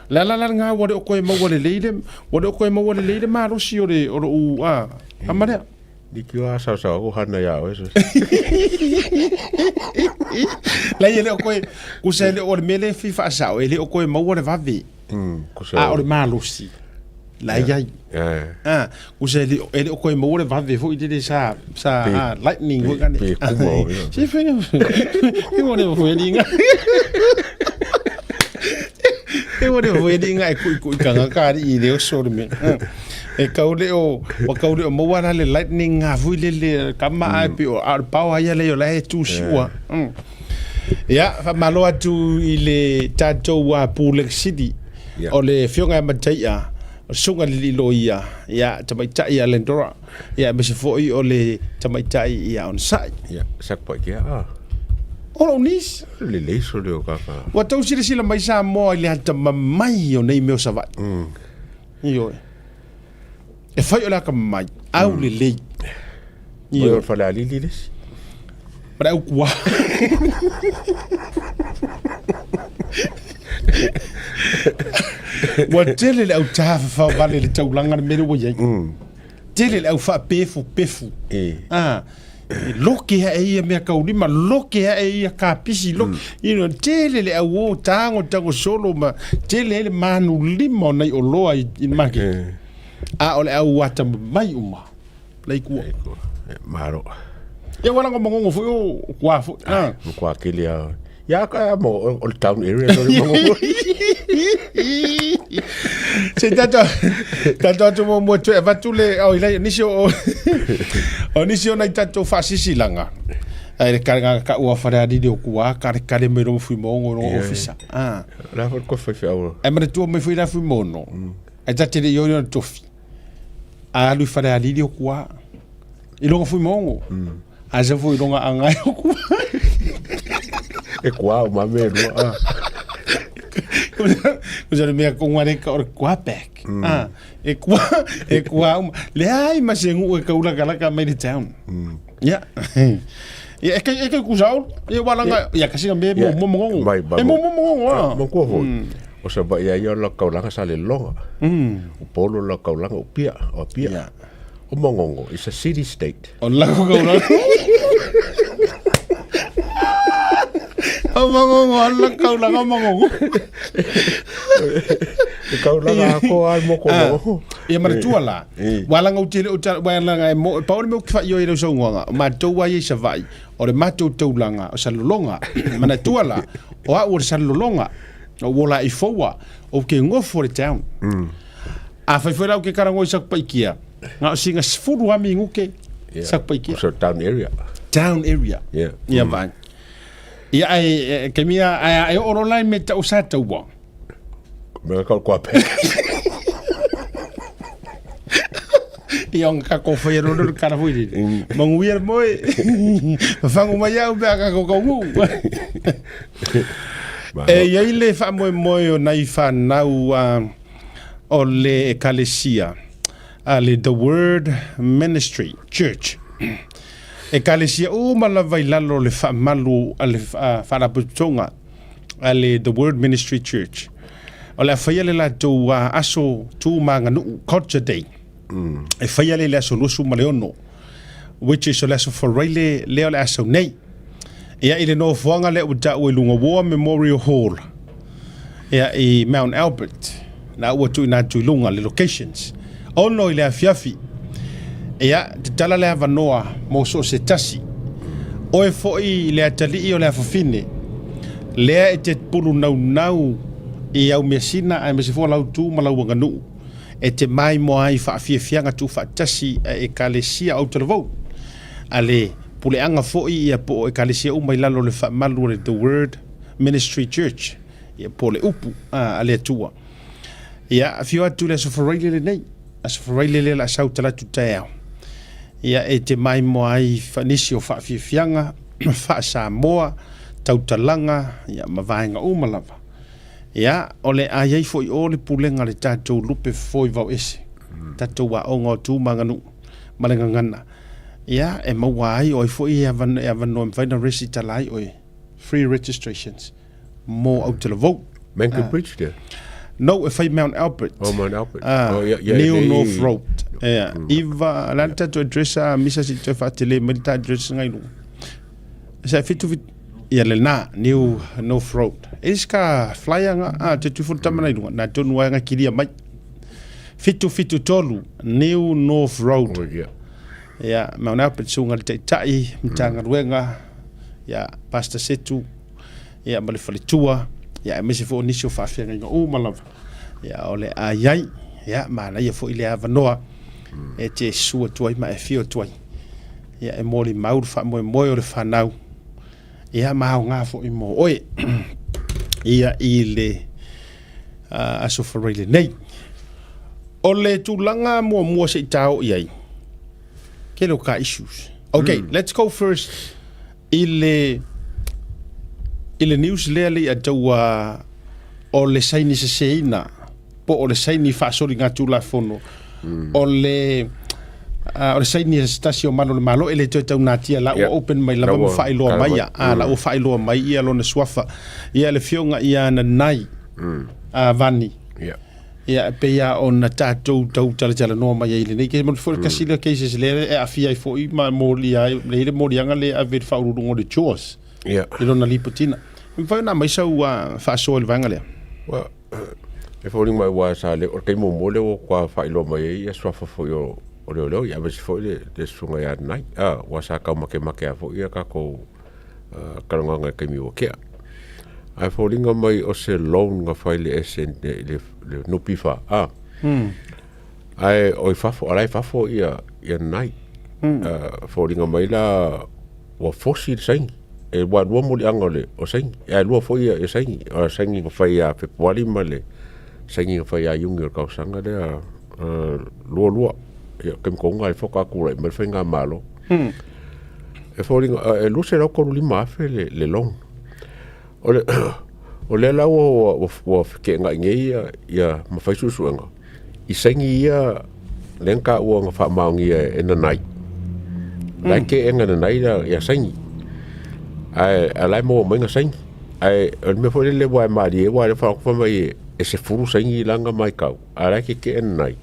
La la la ngā wale o koe maua le leile, wale o koe maua le leile malosi o le o lo u a. Ama lea. Niki o asau sau aku hana ia oe. La ia le o koe, kusa le o le mele fi whaasao, e le o koe maua le vave. A o le malosi. La ia i. Ah, kusa e le o koe maua le vave foi le sa sa lightning foi kane. Pe kuma o. Se fene. E mo le foi linga. E mo le foi linga e kui kui kanga kari i le o so le me. E kau le o, wa kau le o maua la le lightning ngā fui le le kama ai pi o a pau ai le o la e tu siua. Ia, whamalo atu i le tātou a Pulek City o le fionga e mataia o sunga le lilo ia, ia tamaitai ia Lendora, ia me se foi o le tamaitai ia Onsai. Ia, sak pai kia a. O lou nisi. Le leiso le o kaka. Ua tau silasila mai Samoa i le atamamai o nei mea o Savaii. Ioe. E fai o le akamai, au lelei. Ioe. O le Falealili le isi. Ma le au kua. Ua tele le au tafafao vale le taulaga le mea lea ua i ai. Tele le au faapefu pefu. Ah, e loke ae ia mea kaulima, loke ae ia kapisi, loke, you know, tele le au o tago tago solo ma tele ai le manulima o nai oloa i le maketi. A o le au atamamai uma, laikua. Malo. Ia ua lago magogo foi o kua foi. Ah. O kua kele a. Ia ka mo o le town area no le magogo. Se tato tato atu mo mo toe avatu le o ilai nisi o o nisi o nai tatou faasisilaga ai le kare ka ua whare ariri o kua kare kare mai rongo fuimogo rongo ofisa. Ah. La fo ko fai fai Ai manatua mai foi la fuimono. Ai tate le iori ona tofi. A alu i whare ariri o kua. I rongo fuimogo. A sa foi ronga angai o kua. E kua o mame lua. Ah. Ko sa mea ko ngare ka o kua back. Ah, e kua e kua uma. Le ai ma se ngu e kaula kala ka mai le town. Ya. Ya e kai e kai kusau. E walanga ya kasi me mo mo mo. E mo mo mo ah. Mo kua foi. O sa ba ia ia la kaulanga sa le longa. O polo la kaulanga o pia, o pia. O Mongongo is a city state. O la kaulanga. O Mongongo, o la kaulanga o Mongongo. E kaulaga atoa lava le motu o lo. Ia manatua la, ua laga ou te le o ua laga e mo, pau le mea ou te faaioi i lau saunoaga, o matou lava ia i Savaii, o le matou taulaga o Salelologa. Manatua la, o au o le Salelologa, na ou ola i Foua, ou te nofo i le town. Afai foi la ou te talanoa i Satupaitea, na o sina 10 lava minute Satupaitea. So town area. Town area. Ia vai. Ia ai taimi a ai e oo loa la i mea tau sa taua. Mea kau kua pe. Ia ona kako whai ero roro kara hui rere. Mangu ia moe. Whangu mai au mea kako kau ngu. E iai le whaamoemoe o nai whanau o le ekalesia a le The Word Ministry Church. Ekalesia uma lava i lalo o le faamalu a le Faalapotopotoga a le The Word Ministry Church. O le a faia le latou aso tu ma aganuu, Culture Day. E faia lea i le aso 26, which is o le aso Faraile lea o le a sau nei. Ia i le nofoaga lea ua taua i luga War Memorial Hall ia i Mount Albert, na ua tuuina atu i luga le locations. 6 i le afiafi, ia tatala le avanoa mo so o se tasi. Oe foi le atalii o le afafine, lea e te pulu naunau i au measina aemaise foi o lau tu ma lau aganuu, e te maimoa ai i faafiafiaga tuufaatasi a Ekalesia Autalavou, a le puleaga foi ia po o Ekalesia uma i lalo o le faamalu o le The Word Ministry Church, ia po o le upu a le Atua. Ia, afio atu i le Aso Faraile lenei, Aso Faraile lea o le a sau talaatu taeao, ia e te maimoa ai nisi o faafiafiaga faa-Samoa, tautalaga, ia ma vaega uma lava. Ia, o le a i ai foi o le pulega a le tatou lupe fofo i Vaoese, tatou aoga o tu ma aganuu ma le gagana, ia, e maua ai o ai foi e avanoa e mafai ona resitala ai oe, free registrations, mo Autalavou. Mango Bridge there? No, e fai Mount Albert. Oh, Mount Albert. Ah, Oh, yeah, yeah, New yeah, North yeah. Road. Yeah. Iva, la le tatou address a misa si toe faatele mai le ta address ngai luga. Sa fitu fit, ia le na, New North Road. E isi ka flyer nga, ah, te tufu tama nei luga, na tonu ai nga kiria mai. 773 New North Road. Oh, yeah. Ia, Mount Albert sunga le taitai, Matagaluega, ia, Pastor Setu, ia, ma le faletua, ia, aemaise foi o nisi o faafeagaiga uma lava, ia, o le a i ai, ia, manaia foi le avanoa e te susu atu ai ma e afio atu ai, ia, e molimau le faamoemoe o le fanau, ia, ma aoga foi mo oe, ia, i le Aso Faraile nei. O le tulaga muamua se i tao i ai, tele o ka issues. Okay, let's go first i le i le news lea le ia taua o le saini seseina po o le saini faasoligatulafono o le o le saini a se tasi o malu o le Malo e le toe taunatia la ua open mai lava ma faailoa mai ia a la ua faailoa mai ia lona suafa ia le afioga ia Nanai a Vani Ia, e pei lava ona tatou tau talatalanoa mai ai i lenei case. Foi tasi lea cases lea e aafia ai foi ma molia ai, le i le moliaga lea e ave i le faauluuluga o le JAWS i lona lipotiina. E mafai ona aumai sau faasoa i le vaega lea? Well, e foliga mai aua sa le, o le taimi muamua lea ua toa faailoa mai ai ia suafa foi o o leoleo, ia aemaise foi le le susuga ia Nanai, aua sa taumakemake lava foi ia tatou talanoaga i le taimi ua tea. Ae foliga mai o se loan na fai le SN le le NPF a. Ae o i fafo ala i fafo ia ia nai. Foliga mai la ua fosi le saini. E ua lua moliaga o le o saini. Ae lua foi ia saini. O saini na fai ia Fepuari ma le saini na fai ia Iuni o le tausaga lea lua lua. Ia taimi tonu lava e faatoa tulai mai le faigamalo. E foliga e 235,000 le le loan. O le o lea la ua ua ua feteenai nei ia ia ma fai suesuega i saini ia lea na taua na faamaonia e Nanai. La e teena e Nanai la ia saini. Ae a la e maua mai na saini. Ae o le mea foi lele ua e malie aua lea faalogo fai mai e 10 saini la na matau a la e tetee Nanai.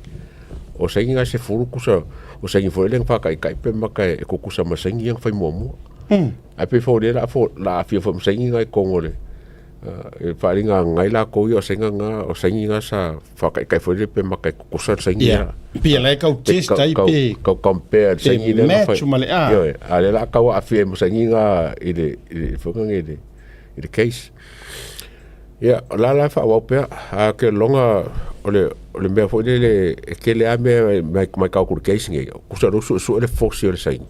O saini na e 10 tusa o saini foi lea na faataitai pe mata e tutusa ma saini ia na fai muamua. Ae pei foi o lea o le a aafia foi ma saini na i totonu o le E faaaliga agai lakou ia o saiga na o saigi na sa faataitai foi lele pe maka e tutusa le saigi lea. Pei o la e tau test ai pe tau compare le saigi lea na fai. Match ma le a. Ioe, a o lea o le a tau aafia ai ma saigi na i le i le foi lea i le case. Ia, o la la e faaauau pea, ae ou te lagona o le o le mea foi lele e tele lava mea e matau atu i le case lenei, tusa o lea ua suesue le fosi o le saigi,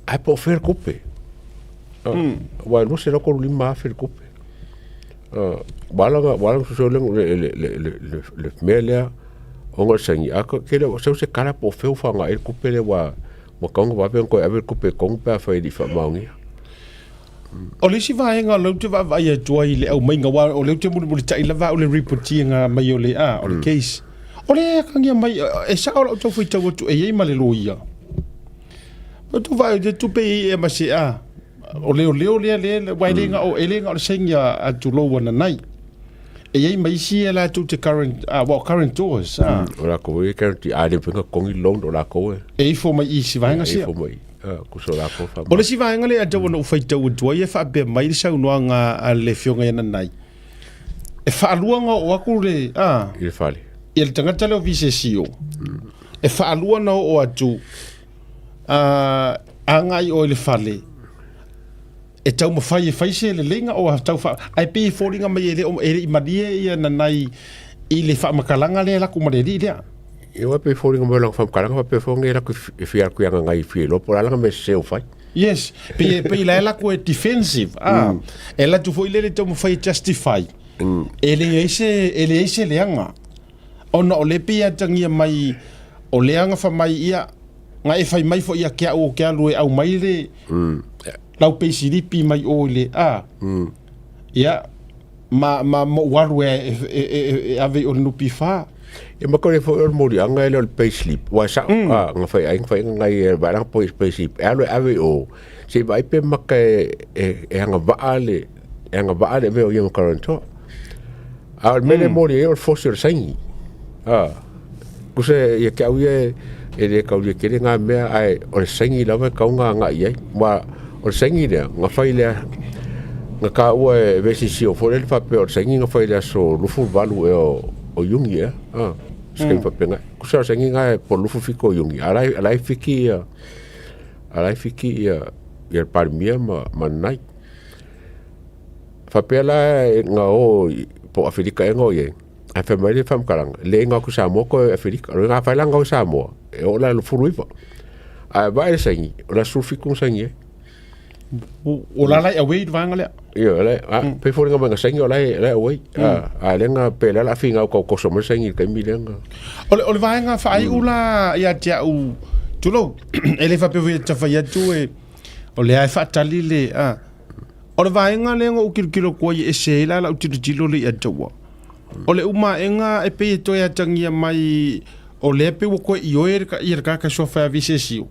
Ae po o fea le tupe? Aua e $235,000 le tupe. Ua ala ona suesue le mea lea ona o le saini, ae tele o sau se tala po o fea ua faaaoga i ai le tupe lea ua tatau ona vave ona toe ave le tupe i totonu pe afai e le i faamaonia. O le isi vaega o lea ou te vaavaai atu ai i le aumaiga, aua o lea ou te mulimulitai lava au i le ripotiina mai o le, a, o le case. O lea e atagia mai, e sao lau tau faitau atu e i ai ma le loia. O tu vai te tupe i e ma se a. O leo leo lea le wai le nga o ele nga o le sengi a tu lo wana nai. E iai ma isi e la tu te current a wa current doors a. O la ko e current a le penga kongi loan o la ko e. E ifo mai isi vaenga sia. E ifo mai. A ku so la ko fa. O le si vaenga le a tau ona u faitau atu ai e faapea mai le saunoaga a le afioga ia Nanai. E faalua ona oo atu le a. I le fale. Ia le tagata lea o VCCO. E faalua ona oo atu a agai oe i le fale e taumafai e fai se leleiga o tau fa ae pei e foliga mai e le o e le i malie ia Nanai i le faamatalaga lea e lako ma le alii lea. Ia aua pei e foliga mai o lana faamatalaga faapea foi nei lako e fia atu i aga nai fia iloa po o le a lana mea sese ua fai. Yes, pei e pei la e lako e defensive ah e alu atu foi lele taumafai e justify e leai se e leai se leaga. Ona o lea pei e atagia mai o lea na fai mai ia, na e fai mai foi ia ke au o ke alu e aumai le lau peisilipi mai o i le a. Ia, ma, ma ma ou alu e, e, e, e, e ave i o le NPF. Ia ma kore foi o le moliaga e le o le payslip. Ua e sao, a, na fai ai, na fai ngai e vaai langa payslip. E alu e ave i o, se i vaai pe maka e, e, e agavaa le, e agavaa le mea o ia ma guarantor. A o le mea lea e moli ai o le fosi o le saini. A, tusa ia te au ia e le taulia tele ngā mea, ae o le saini lava e tatau ona agai i ai. Aua o le saini lea, na fai lea, na taua e VCCO foi lele faapea o le saini na fai i le aso 28 ea o Iuni ea, a, se taimi faapena. Tusa o le saini lena po o le 27 o Iuni, a o la e fiki ia, a o la e fiki ia, ia le Palemia ma Nanai. Faapea la na o po o Aferika ea na o i ai, ae fai mai le faamatalaga, leai na o atu i Samoa toe Aferika. O lona afai la na o i Samoa, e oo la i le 19. Ae vaai le saini, o le aso 17 na saini ai. O la la e away i le vaega lea. Ioe, o la e, a, pei foliga mai na saini o la e, la e away. A, a lea na, pe lea o le a finau tau toso mai le saini i le taimi lea na. O le vaega faaiu la ia te au, tulou, e le faapea foi e ta fai atu e, o lea e faatali le, a, O le vaega lea na ou tilotilo atu ai e ese ai la lau tilotilo lea ia te ua. O le umaega e pei e toe atagia mai o lea pei ua toe ioe le ia le tagata suafa e ave i se isi.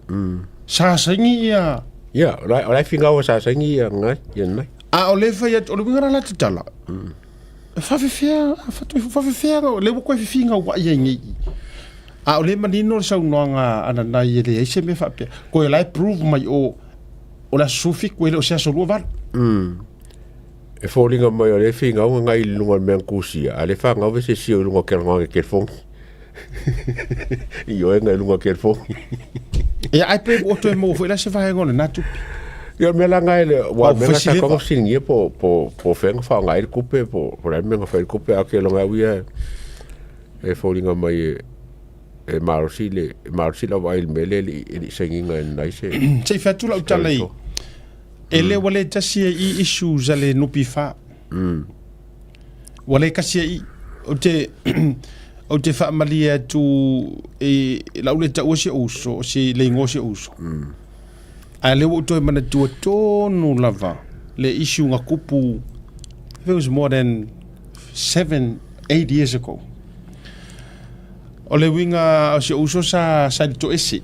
Sa saini ia. Ia, o la o la e finau sa saini ia ngai, ia nai. A o lea e fai atu, o le uiga la la tatala. E faafefea, faafefea, lea ua toe fefinauai ai nei i. A o lea e manino le saunoaga a Nanai e leai se mea faapea. Koe o la e prove mai o o le aso 17 e le o se aso 28. E foliga mai o lea e finau ngai i luga o le mea na tusia, a o lea e fanau ve se sio i luga o ke telefoni. Ioe ngai i luga o telefoni. Ia, ae pe ua toe maua foi la se vaega o lena tupe. Ia, o le mea la ngai le, ua mea na sa kongo fesiligia po, po, po fea na faaaoga ai le tupe, po, po o le a le mea na fai ai le tupe, a o ke loga au ia e foliga mai e, e malosi le, e malosi lau vaai i le mea lea e le i, e le i sainiga e Nanai se. Se i fai atu lau tala i, e le ua le tasi e i issues a le NPF. Ua le kasi e i, ou te, ou te faamalie atu i lau le taua si ou uso, si le igoa o si ou uso. Ae lea ua ou toe manatua tonu lava le issue na kupu, it was more than 7, 8 years ago. O le uiga o si ou uso sa sa i le toese.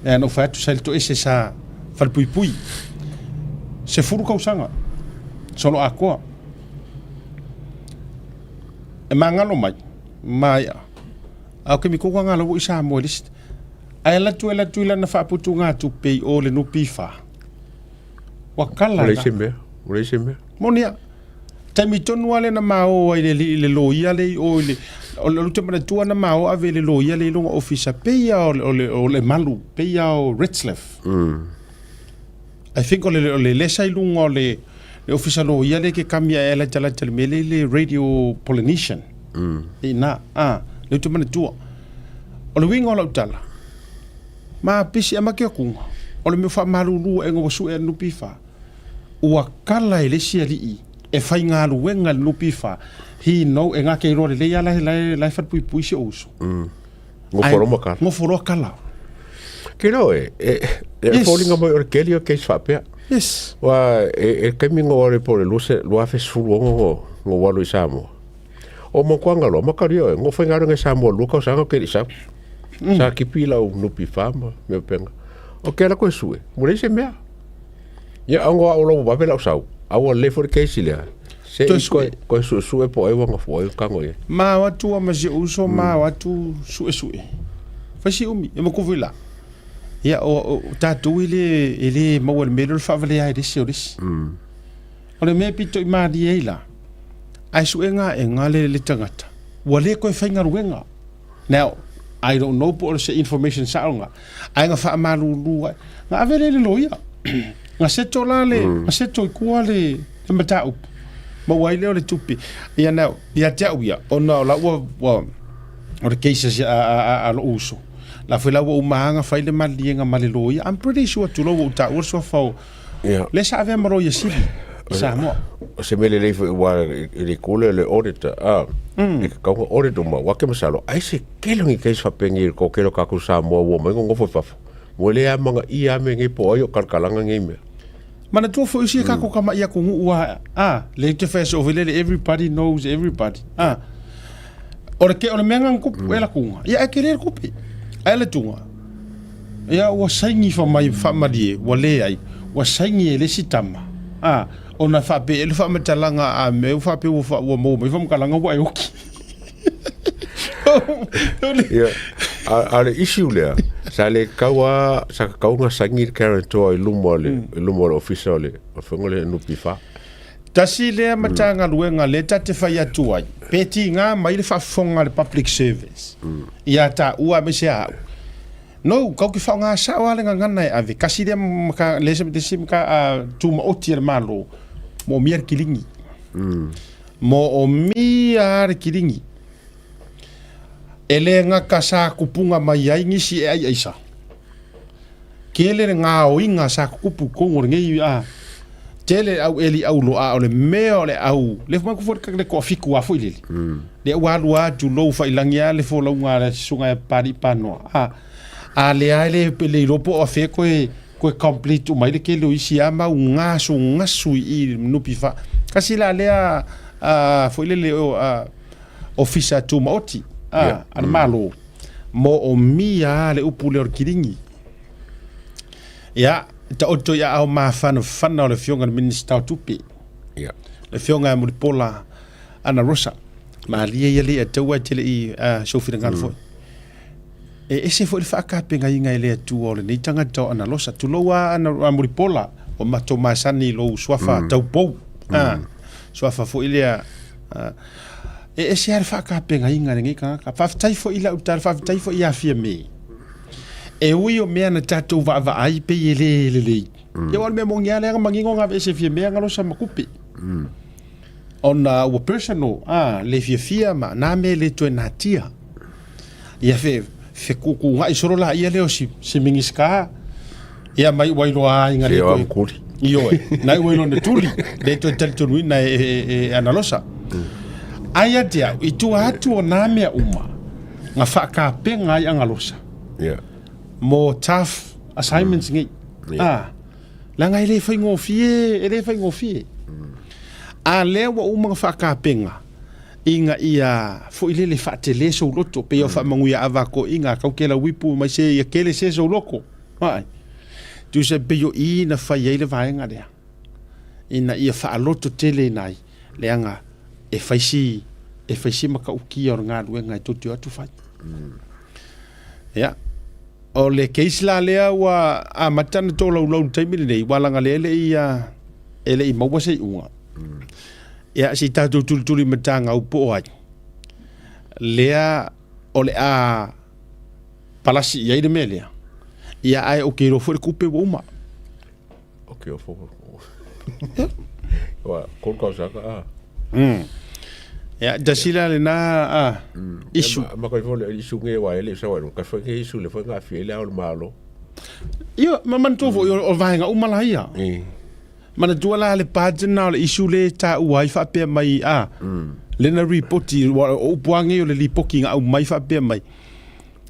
Ea na ou fai atu sa i le toese sa falepuipui. 10 tausaga solo atoa. E magalo mai, maea. A o ke mikoka ngā lau i Samoa i le isi. Ae alu atu alu atu i lana faaputugatupe i o le NPF. Ua kala la. Ua leai se mea. Moni a. Taimi tonu lava lea na ma o ai i le, i le loia lea i o i le, o le, ou te manatua na ma o ave i le loia lea i lona ofisa, pei lava o le, o le, o le malu, pei lava o Retzlaff. I think o le, o le lesa i luga o le, le ofisa loia lea ke kami ae latalata i le mea lea i le Radio Polynesian. I ina, a, lea ou te manatua. O le uiga o lau tala, ma pisi a ma ke akuga, o le mea faamalulu aega ua sue a le NPF, ua kala e le isi alii e faigaluega i le NPF, he know, e gake iloa lelei lava la e, la e falepuipui si ou uso. Ngofo loa ma kala. Ngofo loa kala. Ke loa e, e, e yes. foliga mai o le keli o case faapea. Yes. Wa, e, e kaimi ngo wale po le luse, lua fe sefulu ono ngo, ngo walu i Samoa. O mo kuanga loa, makari oe, ngo whaingarenga i Samoa lua kausaga o keli sau. Sa kipi lau nupi whama, mea penga. O ke ala koe sue, mo leai se mea. Ia au au lau vave lau sau. Au a le fo le case lea. Se i koe, koe sue sue po ai wanga fo ai kango ia. Ma o atu a ma si uso ma o atu sue sue. Fai si umi, e makufu i la. Ia o, o tātou i le, e le maua le mea le whaawalea ai le isi o le isi. O le mea pito i mārie ai la, ai suega e ngā le, le tangata. Ua le koe whaingaruenga. Now, I don't know po o se information sao nga. Ai nga whaamalulu ai. Nga ave le le loia. Nga seto la le, nga seto i kua le, le mataupu. Ma ua ai lea o le tupe. Ia now, ia te au ia, ona o la ua, ua, o le case a, a, a, a lou uso. La foi la ua umaanga fai le maliega ma le loia. I'm pretty sure tulou ua u taua le suafa o, Lea sa avea ma loia sili i Samoa. O se mea lelei foi ua i le kule le auditor, a, e ka kaunga audit uma, wa ke masalo, ai se kelo ngi case fapengi i ko kelo kakou Samoa ua mai ngongofo i fafo. Mo le a manga i a me ngei po ai o kalkalanga ngei mea. Manatua foi usi e kako ka mai aku nguu a, a, le te whai so lele, everybody knows everybody. A, o le ke o le mea ngang kupu, e la kunga. Ia e ke le kupi. Ai le tunga. Ia ua saini fa mai faamalie, ua leai, ua saini e le isi tama, a, ona faapea e le faamatalaga a mea ua faapea ua fa, ua maua mai faamatalaga ua e oki. Ia, a, a le issue lea, sa le kau a, sa kau nga saini le guarantor i luma o le, i luma o le ofisa o le, o le whenga le NPF. Tasi lea Matagaluega lea ta te fai atu ai, pe tigā mai le faafofoga a le Public Service ia taua aemaise a au. No, kau ke whaonga sao a le gagana e ave. Kasi lea maka, le se se maka a tūmaoti a le Malo, mo mia le kilingi. Mo o mia le kilingi. E le ngaka sa kupunga mai ai ngisi e ai aisa. Kele le ngaoiga sa kukupu kongo le ngei a tele au eli au lo a o le mea o le au le fo ku le ko fiku a foi lele le au alu a tu lo fa ilangi a le fo launga le sunga e pari panoa a a le a le le ilopo o fe koe koe complete mai le kele o isi a mau ngasu ngasu i nupi fa kasi la lea a foi lele o a ofisa tumaoti a a le malo mo o mia le upu le o le kilingi Ia, taoto i aao mafanafana o le Afioga i le Minisita o Tupe. Ia. Le Afioga ia Mulipola Ana Rosa. Malie ia le ataua e tele i uh, sou finagalo foi. E ese foi le faakapegaiga e le Atua o lenei tagata o Ana Rosa. Tulou a Ana a Mulipola, o matou masani i lou suafa taupou. Ah, suafa foi lea ah, e ese lava le faakapegaiga e lenei tagata. Faafetai foi i lau tala, faafetai foi ia Fiame. E ui o mea na tatou vaavaai pei e le lelei. Ia aua o le mea moni lava lea na manino na aveese Fiamea na losa ma tupe. Ona ua personal, a, le fiafia ma na mea e le toe natia. Ia fe, fekuukuugaʻi solo laia lea o si, si Minisita, ia mai ua iloa ai na le toe... Tuli. Ioe, na ua iloa na tuli, le toe talitonuina e, e, e, e Analosa. Ai ia te au, i tua atu o nā mea uma, nga whaakapenga ai Angalosa. Yeah. Mo tough assignments nei. Yeah. Ah, leaga e le faigofie, e le faigofie. A lea ua uma nga whaakapenga, ina ia foi lele faatele sou loto, pe ia faamanuia ava koiga kau ke lau ipu mai se ia kele se sou loko. Ai. Tusa pe o i na fai ai le vaega lea. Ina ia faaloto tele ina ai, leaga e fai si, e fai si matautia o le galuega e tou te o atu fai. Ia. O le case la lea ua amata ona tolaulau i le taimi lenei, ua laga lea e le i E le i maua se iuga. Ia, se i tatou tulituli matagau po o ai lea o le a palasi i ai le mea lea. Ia, ae ou te iloa foi le tupe ua uma. O ke ofo. Wa, kol kausaga a. Ia, tasi la lena a issue. Ma kai fo le issue nge wa ele sa wa kai fo nge issue le fo nga fi ele au malo. Ia, ma manatua foi o vaega uma la ia. Manatua la le part lena o le issue le taua ai faapea mai a lena ripoti o upu lava nei o le lipoti na aumai faapea mai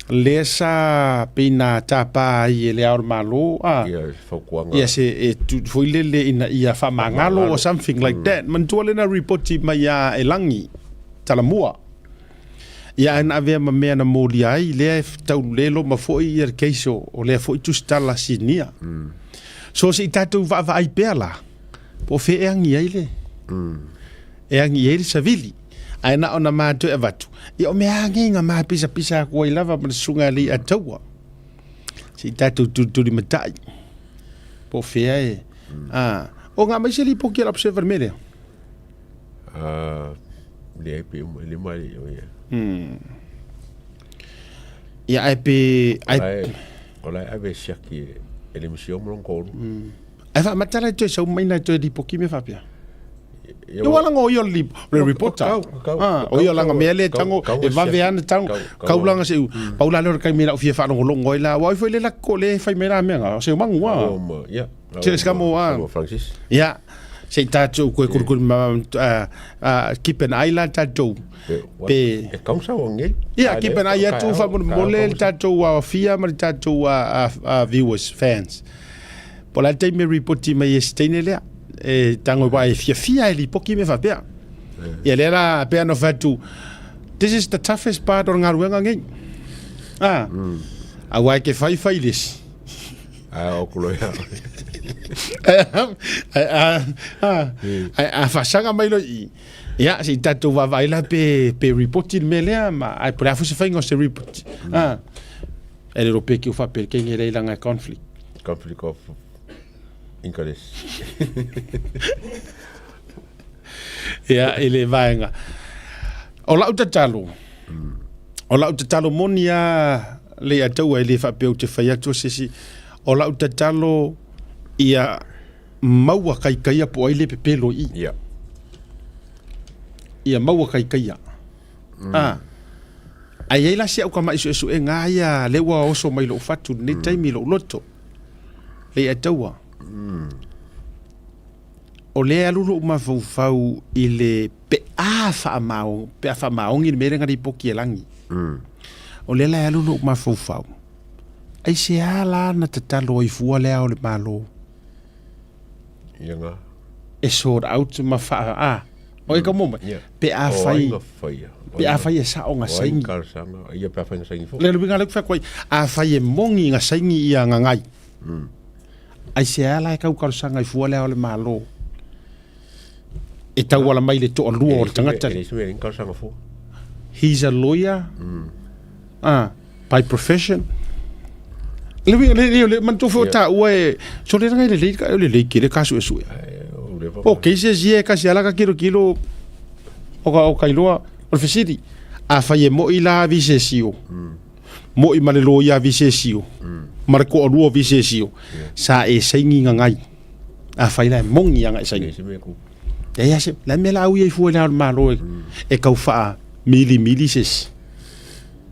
lea sa pei na tapa ai e le Ao o le Malo a Ia, fautuaga. Ia se e tu foi lele ina ia faamagalo or something like that. Manatua lena ripoti mai a e Lagi Talamua. Ia ae na avea ma mea na molia ai, lea e tau le loma foi ia le case o, o lea foi tusitala sinia. So se i tatou vaavaai pea la, po o fea e agi ai le, e agi ai le savili. Ae na ona matou e avatu, ia o mea lava nei na mapisapisa atu ai lava ma le susuga a Leiataua. Se i tatou tulitulimatai, po o fea e, a, o nga mai se lipoti a le observer i le mea lea? Ah, leai pe uma le mai o ia. Ia ae pe ai o la ave siaki e le misio mo kolu. Ai fa matala toe sau mai na toe lipoki me faapea. Ia wala ngo ia le le reporter. Ah, o ia langa mea le tango e vave ana tango kaulanga se paula le kai mea fia whaalongolongo ai la. Wa foi le la ko le fai mea la mea nga. Se mangu wa. Ia. Se se mo a. Francis. Ia. Se i tātou koe kurukuru ma keep an eye la tātou. Pe e kausa o nge. Ia, keep an eye atu fa mo le tātou a fia ma le tātou a viewers, fans. Po la taimi repoti mai e steine lea. E tango wa e fia fia e lipoki me faapea. Ia lea la pea no fatu. This is the toughest part o le galuega nei. Ah. Aua e ke fai fai le isi. A o kulo ia. Ai a fasaga mai lo i. Ia, se i tatou vaavaai la pe, pe report le mea lea, ma, ai po le a foi se faiga o se report. Ah, e le rope ki o faapea le kenge lea i langa e conflict. Conflict of interest. Ia, i le vaega. O lau tatalo, o lau tatalo moni a le ia taua e le faapea ou te fai atu o se isi, o lau tatalo ia maua kaikaia po o ai le pepelo i. Ia. Ia maua kaikaia. Ah. Ai ai la si au ka mai suesuega ia le ua oso mai lou fatu lenei taimi lou loto. Le ia taua. O lea e alu lou mafaufau i le pe a faamao, pe a faamaoni le mea lea na lipoti e Lagi. O lea la e alu lou mafaufau, aisea la na tatalo ai fua le Ao o le Malo? Ia nga. E sort out ma faa, a, o e ka mo mai, pe a fai, pe a fai e sao nga saini. Ia pe a fai nga saini fo. Le luinga le ku fai, a fai e mongi nga saini ia ngangai. Aisea la e kau talosaga i fua le Ao o le Malo e tauala mai le toalua o le tagata lea. He's a lawyer ah, by profession. Le uiga, le, le, le, manatua foi o taua e, so le langa e lelei, o lelei tele ka suesue. O cases ia e kasi ala ka kilokilo o ka, o ka iloa, o le fesili. Afai e moi la visesio, Mo'i ma le loia visesio, ma le ko'alua o visesio, sa e saini gagai. Afai la e moni aga e saini. E ia se, la mea la au ia i fua i le ao o le Malo e, e kau whaa mili mili se isi.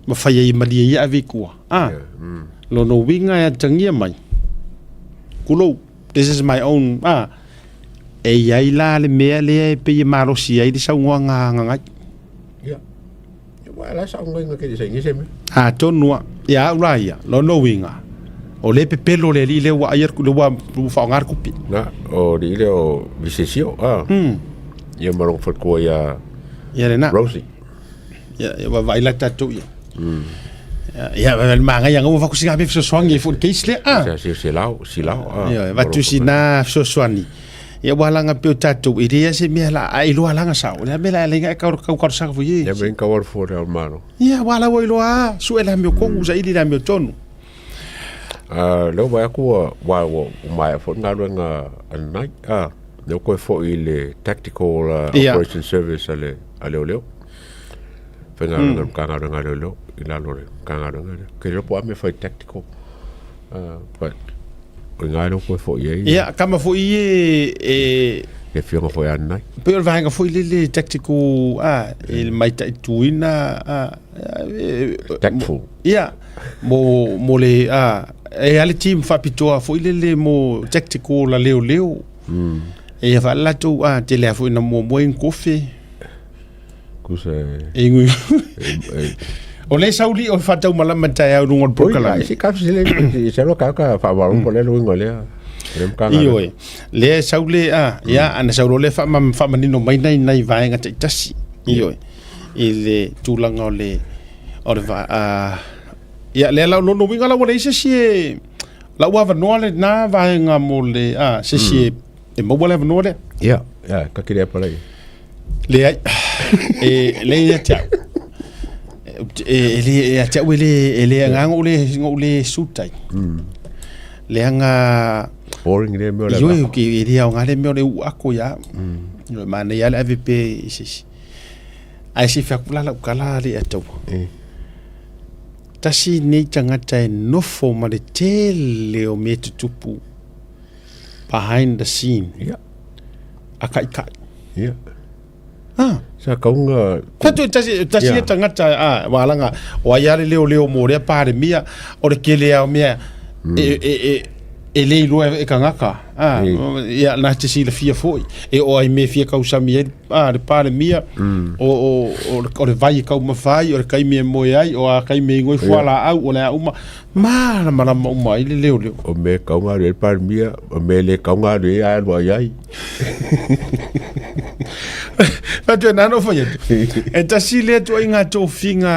Ma whai ai malie ia ave i kua. Ah, lono uiga e atagia mai. Kulou, this is my own, ah, e iai la le mea lea e pei e malosi ai le saunoaga a Gagai. Yeah. Ua la sa ngai ngai ke sa ngi se me. Atonu a, ia au la ia, lona uiga, o le pepelo le alii lea ua ai atu, lea ua faaaoga le kupi. Na, o alii lea o Visesio, a. Ia ma lona faletua ia Ia lena. Rosie. Ia, ia vaavaai la tatou ia. Ia, ia, le manaia ua avatu sina fesoasoani ai foi i le case lea, a. Se, se lao, si lao, a. Ia, avatu sina fesoasoani. Ia ua laga pea o tatou, e leai se mea la, a iloa laga sao, le a mea la e alai kau kau talosaga foi e. Ia mea kau alu fua le ao malo. Ia ua ala ua iloa a, sue le amiotonu, saili le amiotonu. Lea ua vaai atu ua, ua, ua maea foi le galuega a lenai, a. Lea ua toe foi i le Tactical Operation Service a le a leoleo. Faigaluega mm. le Matagaluega a Leoleo i lalo o le Matagaluega lea. Ke le po a mea fai tactical. But o i lea ua toe foi ai. Ia, kama foi e e le afioga foi a Nanai. Pei o le vaega foi lele tactical a e le mataituina a tactful. Ia, mo mo le a e a le team faapitoa foi lele mo tactical la leoleo. E ia faalatou a tele a foi na muamua i kofe. Kusa e ngui. O le sauli o whatau malama tae au runga o le prokalame. Si ka sile se lo ka ka fa wa po le luinga le. Ioe. Le saule a ia ana saulo le fa ma fa manino mai nei nei vaenga taitasi. Ioe. I le tulaga o le o le va a ia le la lono winga la ua leai se isi e la ua avanoa le na vaega mo le a se isi e e maua le avanoa lea. Ia, ia ka kile pa lai. Leai e le ia te au. E le ia te au e le e le agaga o le o le sutai. Leaga boring le mea o le Ioe, ke e le aoga le mea o le uu ako ia. Ioe, manaia lava le ave pea i se isi. Ae se fai atu la lau tala le ataua. Tasi nei tagata e nofo ma le tele o mea tutupu behind the scene. Yeah. A kaikai. Yeah. Ah. Sa kaunga... Tatu, tasi, tasi yeah. tagata, ah, walanga, o ai ale leo leo mo rea palemia, o le kele ao mea, e, e, e, e le iloa e kangaka. Ah, ia, na te silafia foi. E o ai me fia kausami ai, ah, le palemia, o, o, o, o le vai e kaumafai, o le kaimi e moe ai, o a kaimi e ngoi fua la au, o le a uma. Malamalama uma ai le leoleo. O mea kau ngā reo palemia, o mea le kau ngā reo ai alua i ai. Whatu e nāno whai atu. E tasi le atu ai ngā tōwhinga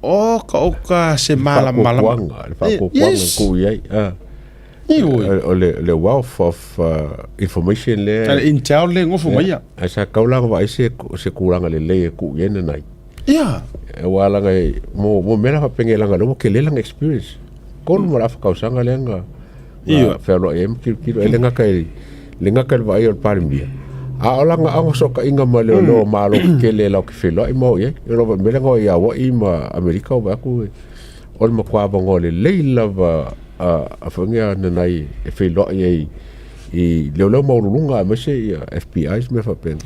oka oka se malamalama. Whaakokoanga, le whaakokoanga Yes. ku i ai. Ah. Ioi. O le, le wealth of information le. Le intel le ngofo mai ia. Ai sa kaulanga wa ai se, se kūranga le lei e ku i ena nei. Ia. E wa langa e, mo, mo mea la whapenge langa le, mo ke le langa experience. Konu mo la whakausanga le nga, nga whealoa e kiru kiru, e le ngaka e, le ngaka le vaai o le palemia. A o langa anga so ka inga ma leo leo malo ke le lau ke wheloa i mau i, e lo mele ngā i Hawaii ma Amerika o aku e, o le makua avangoa le lei lava a, a whangia nanai e wheloa i ai, i leo leo maululunga a mese ia FBI se mea faapena.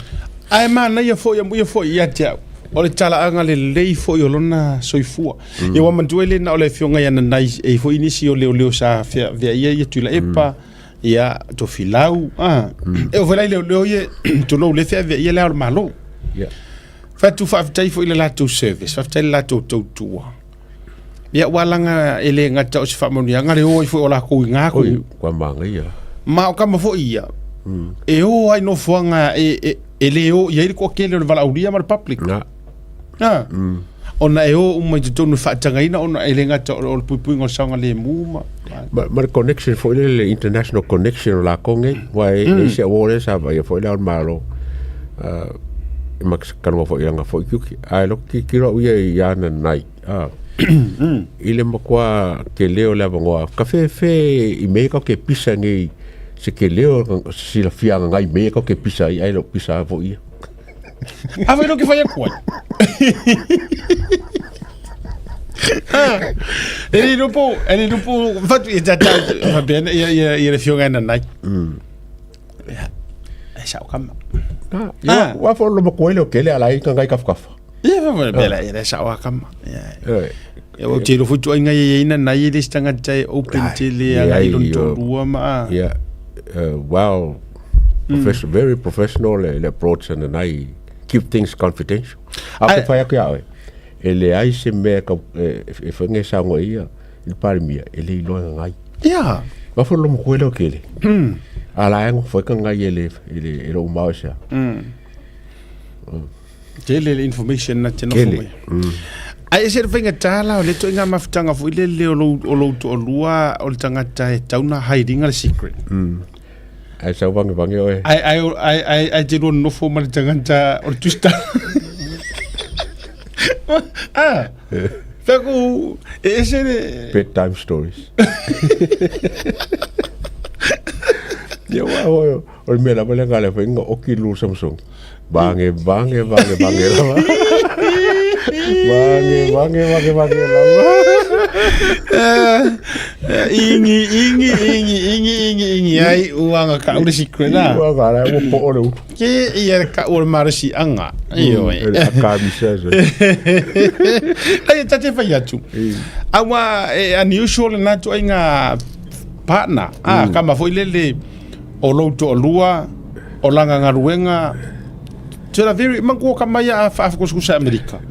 Ae manaia foi amuia foi ia te au. O le talaaga lelei foi o lona soifua. Ia ua manatua ai le na o le afioga ia Nanai e i foi nisi o leoleo sa feaveaia ia Tuilaepa, ia Tofilau, a. E oo foi la i leoleo ia tulou le feaveaia le ao o le Malo. Ia. Fai atu faafetai foi i le latou service, faafetai i le latou tautua. Ia ua laga e le gata o se faamanuiaga le o ai foi o lakou i gā Oi, kua māngaia. Ma o kama foi ia, e o ai nofoaga e, e, e le o i ai le toatele o le valaaulia ma le public. Nā. Nā. Ona e o uma i totonu e faatagaina ona e le gata o le puipuiga o le saogalemu ma... Ma, ma le connection foi lele, le international connection o lakou nei, ua e, e se o le sa vaia foi le ao le Malo. E ma kalonga foi langa foi kiuki. Ae loko kikiro au ia i ana nai. I le matua ke leo le avanoa. Ka fefe i mea kau ke pisa nei se ke leo silafia ngai mea kau ke pisa ai ai lo pisa foi ia. A foi lo que fai aku ai. E le lupo, e le lupo, fatu i tata, faapea ia ia ia le fioga e nanai. Ia, e sao kama. Ah, ia, wa fo lo makuai le o kele ala i ngai kafa kafa. Ia, fa fa ia le sao kama. Ia. Ia o te rofu tuai ngai e ina nai e le tangata e open tele a ngai lon tolua ma. Ia, well, professional, very professional le, le approach and I keep things confidential. A ke whai aku ia oe, e le ai se mea ka, e, e whange saunga ia, i le palemia, e le iloa ngai. Ia. Wa fo lo mokue leo kele. A la engo fo ka ngai e le, e le, e le umao e sea. Tele le information na te nofo mai. Ai e se le faigata la o le toʻiga mafutaga foi lele o lou o lou toalua o le tagata e tatau ona hide ina le secret. Ai sau vangevange oe. Ai ai ai ai ai te lua nofo ma le tagata o le twista. Ah. Fea ku e ese le Bedtime stories. Ia ua o o le mea lava lea nga le fai nga oki lu Samsung. Bange bange bange bange lava. Bange bange bange bange lava. Ingi ingi ingi ingi ingi ingi ai uanga ka ure secret la. Uanga la ua po o le utu. Ke ia ka ua marasi anga. Io e. Le akamisa so. Ai tate fai atu. Awa e unusual na tu inga partner. Ah, kama foi lele o lou toalua, o langa galuega, tela very manku o ka mai a faafukusukusa Amerika.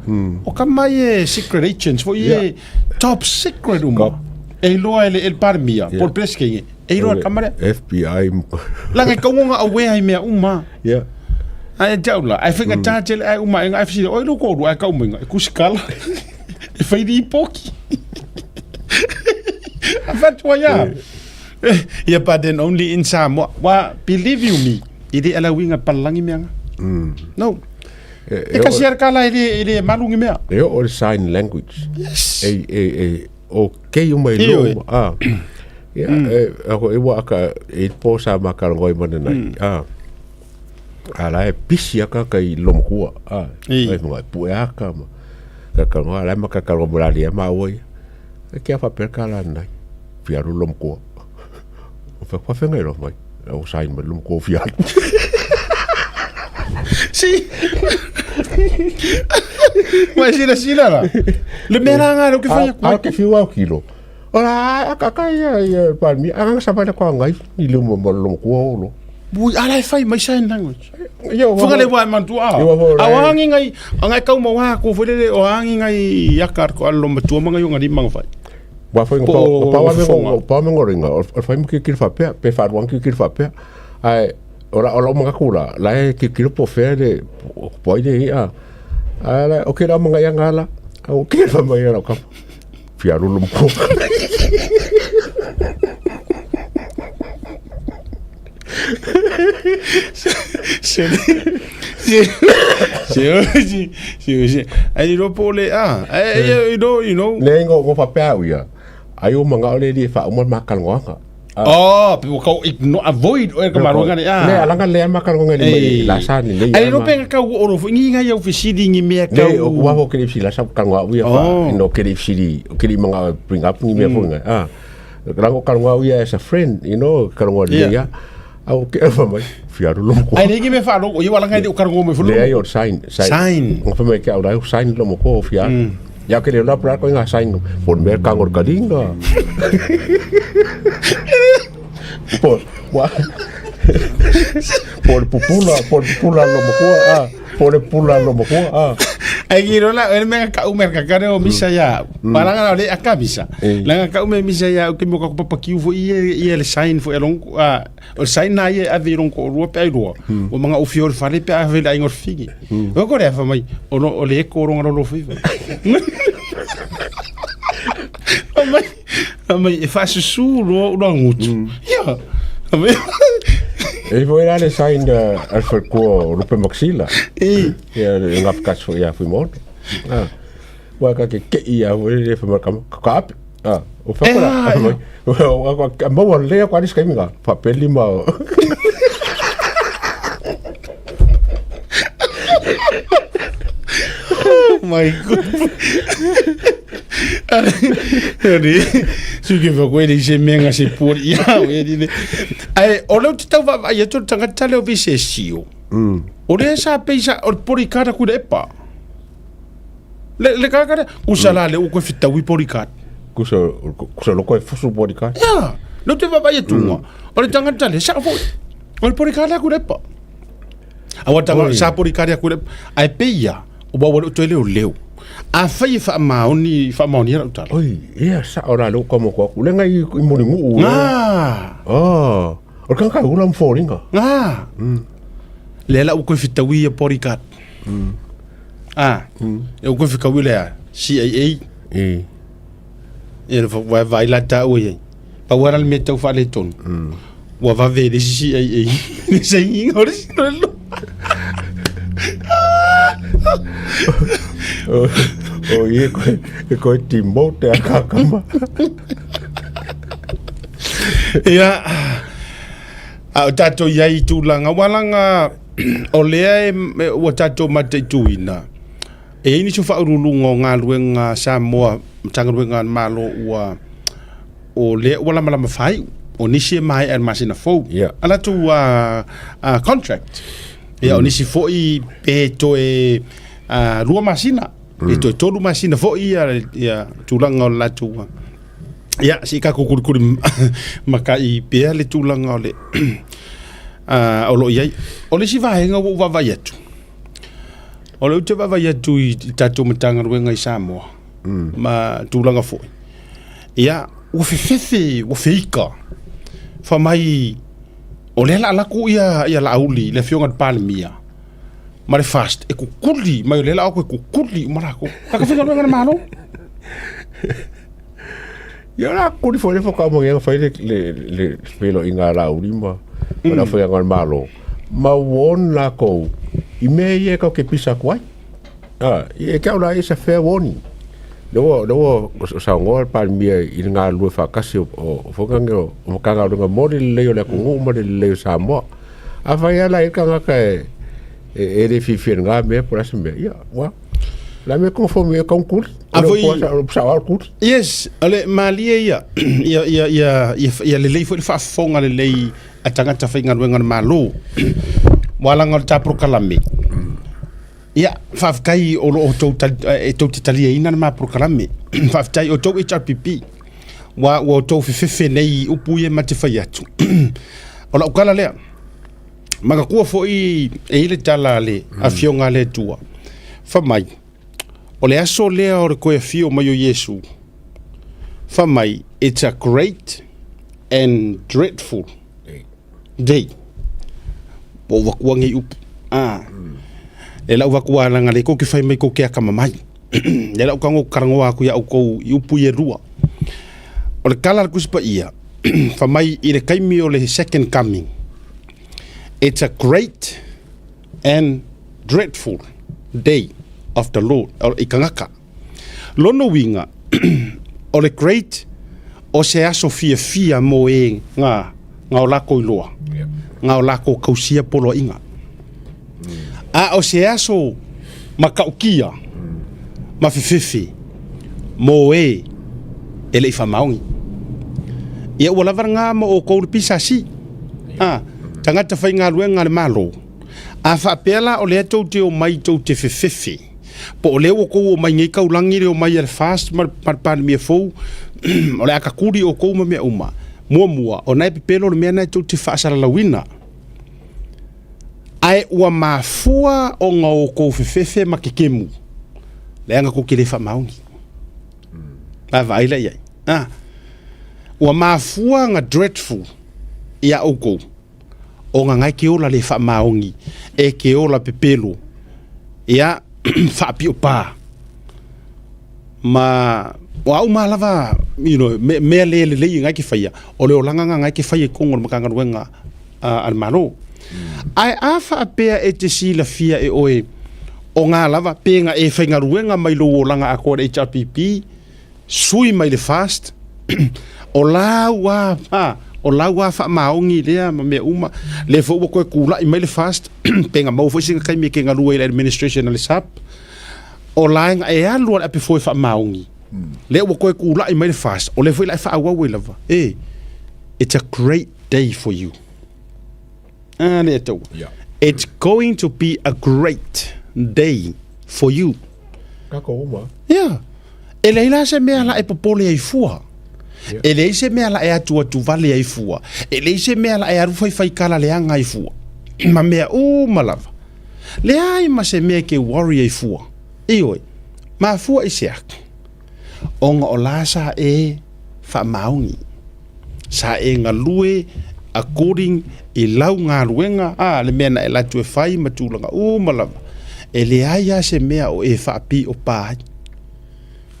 O ka mai e secret agents foi e top secret uma. E iloa e le el Palemia, po o le Peresetene, e iloa e le tama lea. FBI. Langa e kauoga aware i mea uma. Yeah. Ae te au la, ae faigata tele ae uma e nga fesili, oi lou toalua ae kau mai nga, e kusikala, e fai ripoki. A fatua ia. Ia but then only in Samoa. Wa, believe you me, i le ala uiga palalagi mea nga. No. E kasi ara kala e le, e le malu ngi mea. E o le sign language. Yes. E, e, e, o kei uma i lo. Ah. Ia, e, ako e wa aka, e po sa makalongoi mana nai. Ah. A la e pisi aka kai lomakua. Ah. Ei. E mga pue aka ma. Kakalonga, la ma kakalonga mulali e maua ia. E kia whapea ka la nai. Fiaru lomakua. O wha whawhenga i roa mai. O sign mai lomakua fiaru. Si. Mai sila sila la. Le mea la ngā ke whai A ke whiu au kilo. Ora a ka ia ia palmi a nga sa kwa ngai ni le mo mo lomakua olo. Bui ala e whai mai sign language. Ia Whanga le wai mantu a. Ia wa A o hangi ngai, a ngai kau mawa ko whaere o hangi ngai iaka ko alo matua manga yo ngari manga whai. Wa whai Po pa pa wa fonga. me pa me ngoringa o whai mo ki ki whapea pe wharuang ki ki whapea. Ai ora ora manga kula la e ki ki po fea le po ile ia. Ala o ke ra manga ia ngala. O ke ra manga ia ka. Fiaru lo mo. Se se se se se ai ro po le a ai you know you know. Le ngo ngo whapea au ia. Ai o manga o le li wha uma makalonga. Oh, pe kau ignore avoid o ka maronga le a. Le alanga le makalonga le mai la sa ni le. Ai ro pe ka o ro ngi ngai au fisili ngi mea kau. Le o wa ho ke le la sa kalonga au ia fa no ke le fisili ke le manga bring up ngi mea fonga. Ah. Rango kalonga au ia as a friend, you know, kalonga le ia. Au ke fa mai fiaru lo ko. Ai le ngi me fa ro o wala ngai o karongo me Le ai o sign Sign. Ngo fa mai ke au lai sign lo mo ko fiaru. Ia ke le la pra ko nga sign por me kangor kalinga. Por wa por pupula por pupula lo mo ko ah por pupula lo mo ko ah. Ai ki rola el me ka umer ka kare o misa ya. Paranga le aka misa. La ka umer misa ya o ke mo ka papa ki ufo i i le sign fo elon a o sign na i a virон ko rua pe ai rua. O manga o fior fale pe a vela ingor figi. O ko re fa mai o no o le ko ronga ro fi. Mai mai e fa susu ro ro ngutu. Ya. Mai E foi lá le sign al ko rupe maxila. E Ia le ngap kas fo ia fui mo. Ah. Wa ka ke ke ia fo le fa ma ka ka ape. Ah, o fa ko la. O ka mo wa le ko aris kai minga. Fa peli ma. Oh my god. Ari, su ke fa koe le se menga se pori ia o e le. Ai, o leu te tau va ia to tangata le o vise sio. O le sa peisa o pori kara ku le pa. Le le kara kara ku sa la le o ko fitawi pori kara. Kusa kusa loko e fusu pori kara. Ya, le te va ia tunga. O le tangata le sa fo. O le pori kara ku le pa. Awa tanga sa pori kara ku le ai peia o wa o toe leo leo. A fai e wha maoni, wha maoni era utala. Oi, ia sa ora lo ko mo ko ku le ngai i mori ngu. Ngā. Oh. O ka ka ula mforinga. Ngā. Le la u koe fitawi ia bodyguard. Ah. E u koe fikawi lea CIA. E. E le vai vai la ta ui. Pa wara le me tau wha le tonu. Ua vave le CIA. Le sa inga o le sino lo. O ie koe e koe timo te akakama. Ia. A o tatou i ai i tulaga, aua laga o lea e, ua tatou mataituina, e i ai nisi o faauluuluga o galuega a Samoa, Matagaluega a le Malo ua o lea ua lamalama faaiu, o nisi e maea i le masina fou. Yeah. A latou contract. Ia, o nisi foi pe toe 2 masina, pe toe 3 masina foi ia, ia tulaga o le latou Ia, se i tatou kulikuli makai pea le tulaga o le o lo o i ai. O le isi vaega ua ou vaavaai atu, o lea ou te vaavaai atu i tatou Matagaluega i Samoa ma tulaga foi, ia, ua fefefe, ua feika, fai mai o lea o le a alu atu ia Laauli, le Afioga i le Palemia ma le FAST e kukuli mai o lea o le a o atu e kukuli uma latou. Tagata faigaluega a le Malo. Ia la kuli foi le whakamangi fai le le le feiloaiga a Laauli ma ma le aufaigaluega a le Malo ma warn lakou i mea ia e kau ke pisa atu ai. Ah, e ke au la it's a fair warning. Le ua le ua saunoa le Palemia i le galulue faatasi o o foi o Matagaluega mo le lelei o le atunuu ma le lelei o Samoa. Afai lava la e i ai le tagata e e le fiafia i lena mea po o le a se mea, ia, ua la mea conforme e kau kuli. A foi- O le sao kuli. Yes, o le malie ia, ia, ia, ia, ia, ia lelei foi le faafofoga lelei a tagata faigaluega a le Malo. Ua laga o le ta polokalame. Ia, faafetai o lo o tou tali, e tou te taliaina le ma polokalame. Faafetai o tou HRPP. Ua, ua outou fefefe nei i upu ia ma te fai atu. O lau tala lea. Manatua foi e i le tala a le Afioga a le Atua, fai mai, o le aso lea o le toe afio mai o Iesu, fai mai, it's a great and dreadful day. Ua ou vatua nei upu. Ah. E lau vatua leaga lea tou te fai mai tou te atamamai. Lea la ou tago talanoa atu ia outou i upu ia e lua. O le tala a le Tusi Paia, fai mai i le taimi o le second coming, it's a great and dreadful day of the Lord, o, i tagata. Lona uiga, o le great o se aso fiafia mo e ngā, ngā o lākou iloa, ngā o lākou kausia poloaiga. A o se aso matautia ma fefefe mo e e le i faamaoni. Ia ua lava lena mo outou le PSC. A, tagata faigaluega a le Malo. A faapea la o lea tou te omai tou te fefefe, po o lea ua outou omai nei taulagi le omai a le FAST ma le Palemia fou, o le a tatuli outou ma mea uma. Muamua, o na e pepelo le mea na e tou te faasalalauina. Ae ua mafua ona outou fefefe ma kekemu, leaga tou te le faamaoni. Vaavaai la i ai. Ah. Ua mafua ona dreadful ia outou, ona ngai ke ola le faamaoni, e ke ola pepelo, ia faapio pa. Ma o a uma lava, you know, me, mea le lelei ngai ke whaia, o le olanga nga ngai ke whaia i kongo o le Matagaluega a le Malo. Ae a faapea e te silafia e oe o ngā lava pe nga e faigaluega mai lou olaga atoa le HRPP, sui mai le FAST, o lau a, a, o lau a faamaoni lea ma mea uma, lea foi ua toe tulai mai le FAST, pe nga maua foi sina taimi e ke galue i le administration a le SAP, o la e nga e alu a le ape foe faamaoni, lea ua toe tulai mai le FAST, o lea foi la e faaauau ai lava. E, it's a great day for you. Ah, le tau. Yeah. It's going to be a great day for you. Ka ko uma. Yeah. E leai la se mea la e popole ai fua. Yeah. E leai se mea la e atu atu vale ai fua. E leai se mea la e alu fai fai kala leaga ai fua. Ma mea uma lava. Leai ma se mea ke worry ai fua. Ioe. Mafua i se atu. Ona o la sa e faamaoni. Sa e galue according i lau galuega, a, le mea na e alu atu e fai ma tulaga uma lava. E leai lava se mea o e faapio pa ai.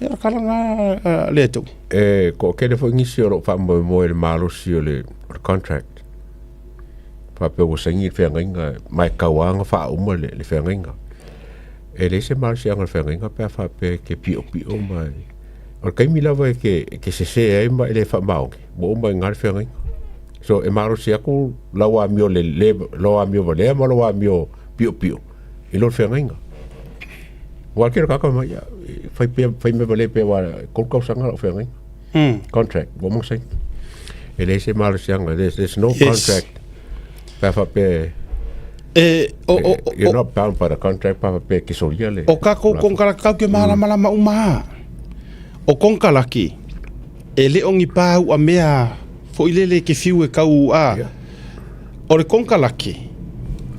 Ia, o kala ngā le atu. E toatele foi nisi o lo o faamoemoe i le malosi o le, o le contract. Faapea ua saini le feagaiga ma e tatau lava ona faauma le, le feagaiga. E leai se malosiaga o le feagaiga pe a faapea e te piopio ma e, o le taimi lava e te, e te sese ai ma e le faamaoni, ua uma i ina le feagaiga. So e malosi atu lau amio le le lau amio valea ma lau amio piopio i lo feagaiga. Ua kero kaka mai ia fai pea fai mea valea pea wa kolu tausaga lau feagaiga. Contract ua mo saini. E leai se malosiaga there's, there's no Yes. contract pe a faapea E, o, o, o, you're not bound by the contract pe a faapea e ke solia le o kākou konekaraka kau ke mālamalama uma lava. O konekaraki, e le o ni pāuʻa mea foi lele ke fiu e kau a. Yeah. O le konekaraki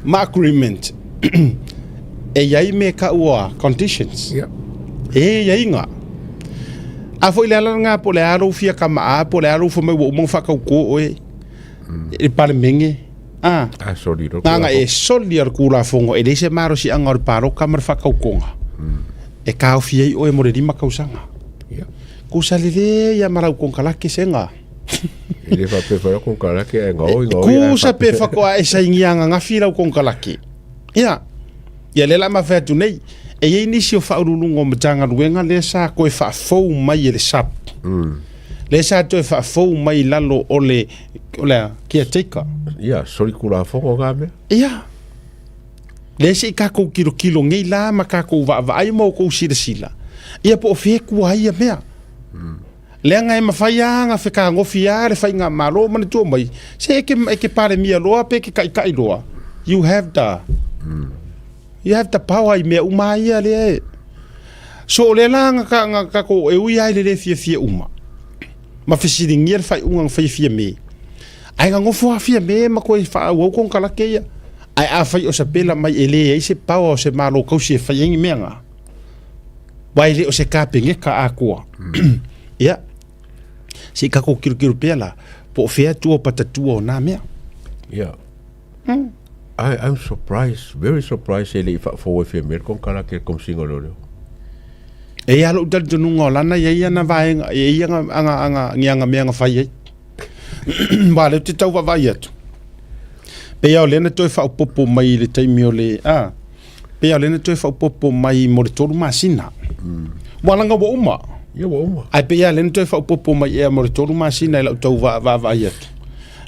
ma agreement e iai me kaua conditions. Yeah. E iai ngā. A foi le ala ngā po le a lou fia kama'a po le a lou fai mai ua uma ona faatautō oe i le Palemene. A. A soli lo Nāna e soli a le Tulafono e leai se malosiaga o le paloka ma le faatautoga e taofi ai oe mo le 5 tausaga. Yeah. Kusa lelei a ma lau konekarake sega. E le faapea fai lau konekarake ae gaoi gaoi ae Kusa pe faapea. faatoa e sainia ananafi lau konekarake. Ia, ia lea la ma fai atu nei, e i ai nisi o faauluuluga o Matagaluega lea sa toe faafou mai e le SAP. Lea sa toe faafou mai i lalo o le, o le a, caretaker. Ia, soli Tulafono na mea. Ia, lea se i tatou tilotilo nei la ma tatou vaavaai ma outou silasila, ia po o fea e tua ai ia mea. Leaga e mafai lava ona fetagofi lava le faigamalo manatua mai, se e ke, e ke Palemia loa pe ke Taitai loa, you have the, you have the power i mea uma lava ia lea e. So o lea la na, na tatou, e ui lava i le le fiafia uma, ma fesiligia le faaiuga na faia Fiame, ae na nofo lava Fiame ma toe faaauau konekarate ia. Ae afai o sapela mai e leai se power o se Malo kausi e fai ai ni mea na, aua e le o se Kapeneta atoa. Ia, se i tatou tilotilo pea la, po o fea tua o patatua o na mea. Yeah. I'm surprised, very surprised e le i faafou ai Fiame le konekarate i le Komesina o Leoleo. E i ai lou talitonuga o lana e i ai ana vaega, e i ai ana, ana, ana, ni ana mea na fai ai. Aua o lea ou te tau vaavaai atu, pei lava o lea na toe faaopoopo mai i le taimi o le, a, pei lava o lea na toe faaopoopo mai mo le 3 masina. Ua laga ua uma. Ia ua uma. Ae pei lava o lea na toe faaopoopo mai ea mo le 3 masina i lau tau vaavaai atu.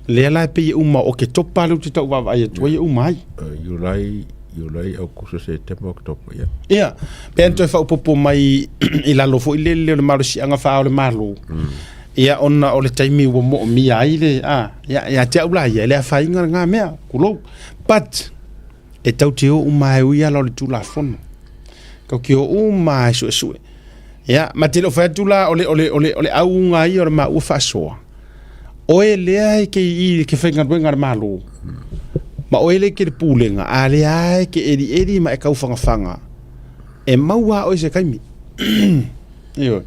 Lea la e pei e uma o Oketopa lea ou te tau vaavaai atu ai e uma ai. Iulai, Iulai, Aokuso, Setema, Oketopa, ia. Ia, pei ona toe faaopoopo mai i lalo foi lele o le malosiaga faa o le Malo. Ia ona o le taimi ua moomia ai le, a, ia, ia te au la ia, e le afaina lena mea, tulou. But, e tau te o uma e ui ala o le Tulafono. Tau te o uma e suesue. Ia, ma te le o fai atu la, o le, o le, o le, o le auga ia o le maua faasoa, oe lea e ke i ke faigaluega a le Malo, ma oe lea e ke le pulega, a lea e ke elieli ma e tau fagafaga, e maua lava oe i se taimi. Ioe.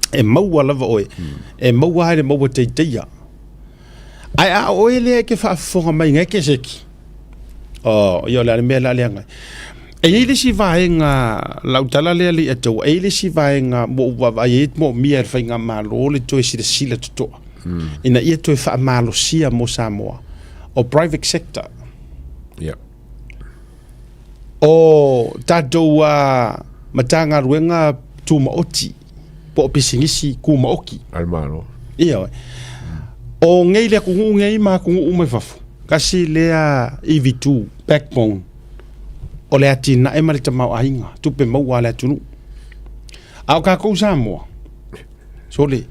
E maua lava oe. E maua ai le maua teiteia. Ae a o oe lea e ke faafofoga mai ngai ke seki, oh, ia o le a le mea la leaga ai. E i ai le isi vaega, lau tala lea le i ataua, e i ai le isi vaega ua ou vaavaai ai moomia e le faigamalo le toe silasila totoa ina ia toe faamalosia mo Samoa, o private sector. Yeah. O tatou Matagaluega Tumaoti po o pisinisi tumaoti. A le Malo. Ioe. O nei le atunuu nei ma atunuu mai fafo, tasi lea ivitu, backbone, o le atinae ma le tamaoaiga, tupe maua a le atunuu. A o tatou Samoa, sole,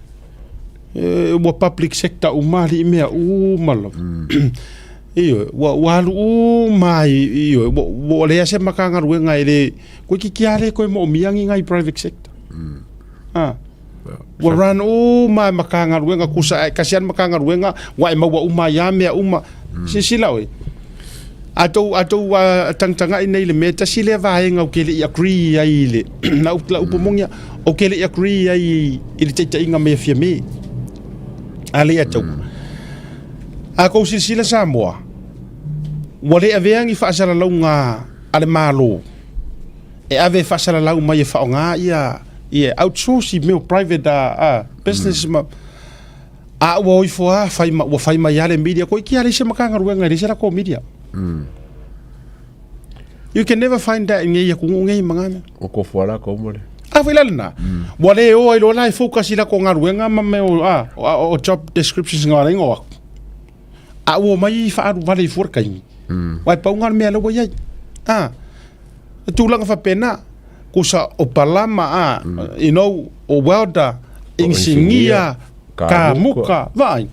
e, ua public sector uma alii mea uma lava. Ioe, ua, ua alu uma i, ioe, ua, ua leai se Matagaluega e le, Toeitiiti lava le toe moomia ni nai private sector. Ah. Ua run uma e Matagaluega, kusa ae tasi lava le Matagaluega, ua e maua uma ai lava mea uma. Silasila oe, a tou, a tou tagatagai nei i le mea, tasi lea vaega ou te le i agree ai i le, lau, lau upu moni lava, ou te le i agree ai i le taitaiga mai a Fiame. A lea ia tau. A tou silasila Samoa, ua le avea ni faasalalauga a le Malo e ave e faasalalau mai e faaaoga ia ia outsource i mea o private business ma a ua o ifo lava fai ma ua fai mai lava le media toeitiiti lava leai se Matagaluega e leai se latou media. You can never find that i nei atunuu nei ma na mea. Ua tofu lava latou ma le. A foi la lena. Ua le o ai loa la e focus i latou galuega ma mea o, o job descriptions na ala ai ona o atu. A ua omai faaalu vale i fua le taimi. Aua e pau lena o le mea lea ua i ai. A, e tulaga faapena, kusa o palama a, you know, o welder, inisinia, kamuka, vaai.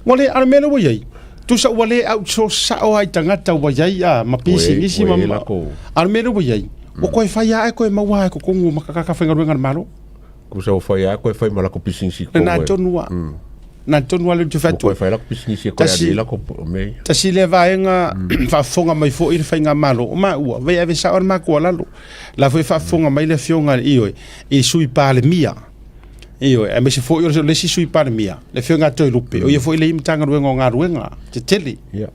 Ua le, a o le mea lea ua i ai, tusa ua le outsource sao lava i tagata ua i ai a, ma pisinisi ma, a o le mea lea ua i ai, ua toe fai lava ae toe maua lava i totonu o tagata faigaluega a le Malo. Kusa ua fai a koe fai ma lako pisinisi ko. Na tonu a. Na tonu a le te whatu. Koe fai lako pisinisi koe ali lako me. Tasi le vaenga faafofoga mai foi le faigamalo o maua vai ave sao le matua lalo. La foi faafofoga mai le afioga ioe i Sui Palemia. Ioe, aemaise foi o le isi Sui Palemia, le afioga ia Toelupe, o ia foi le i Matagaluega o Galuega tetele. Ia.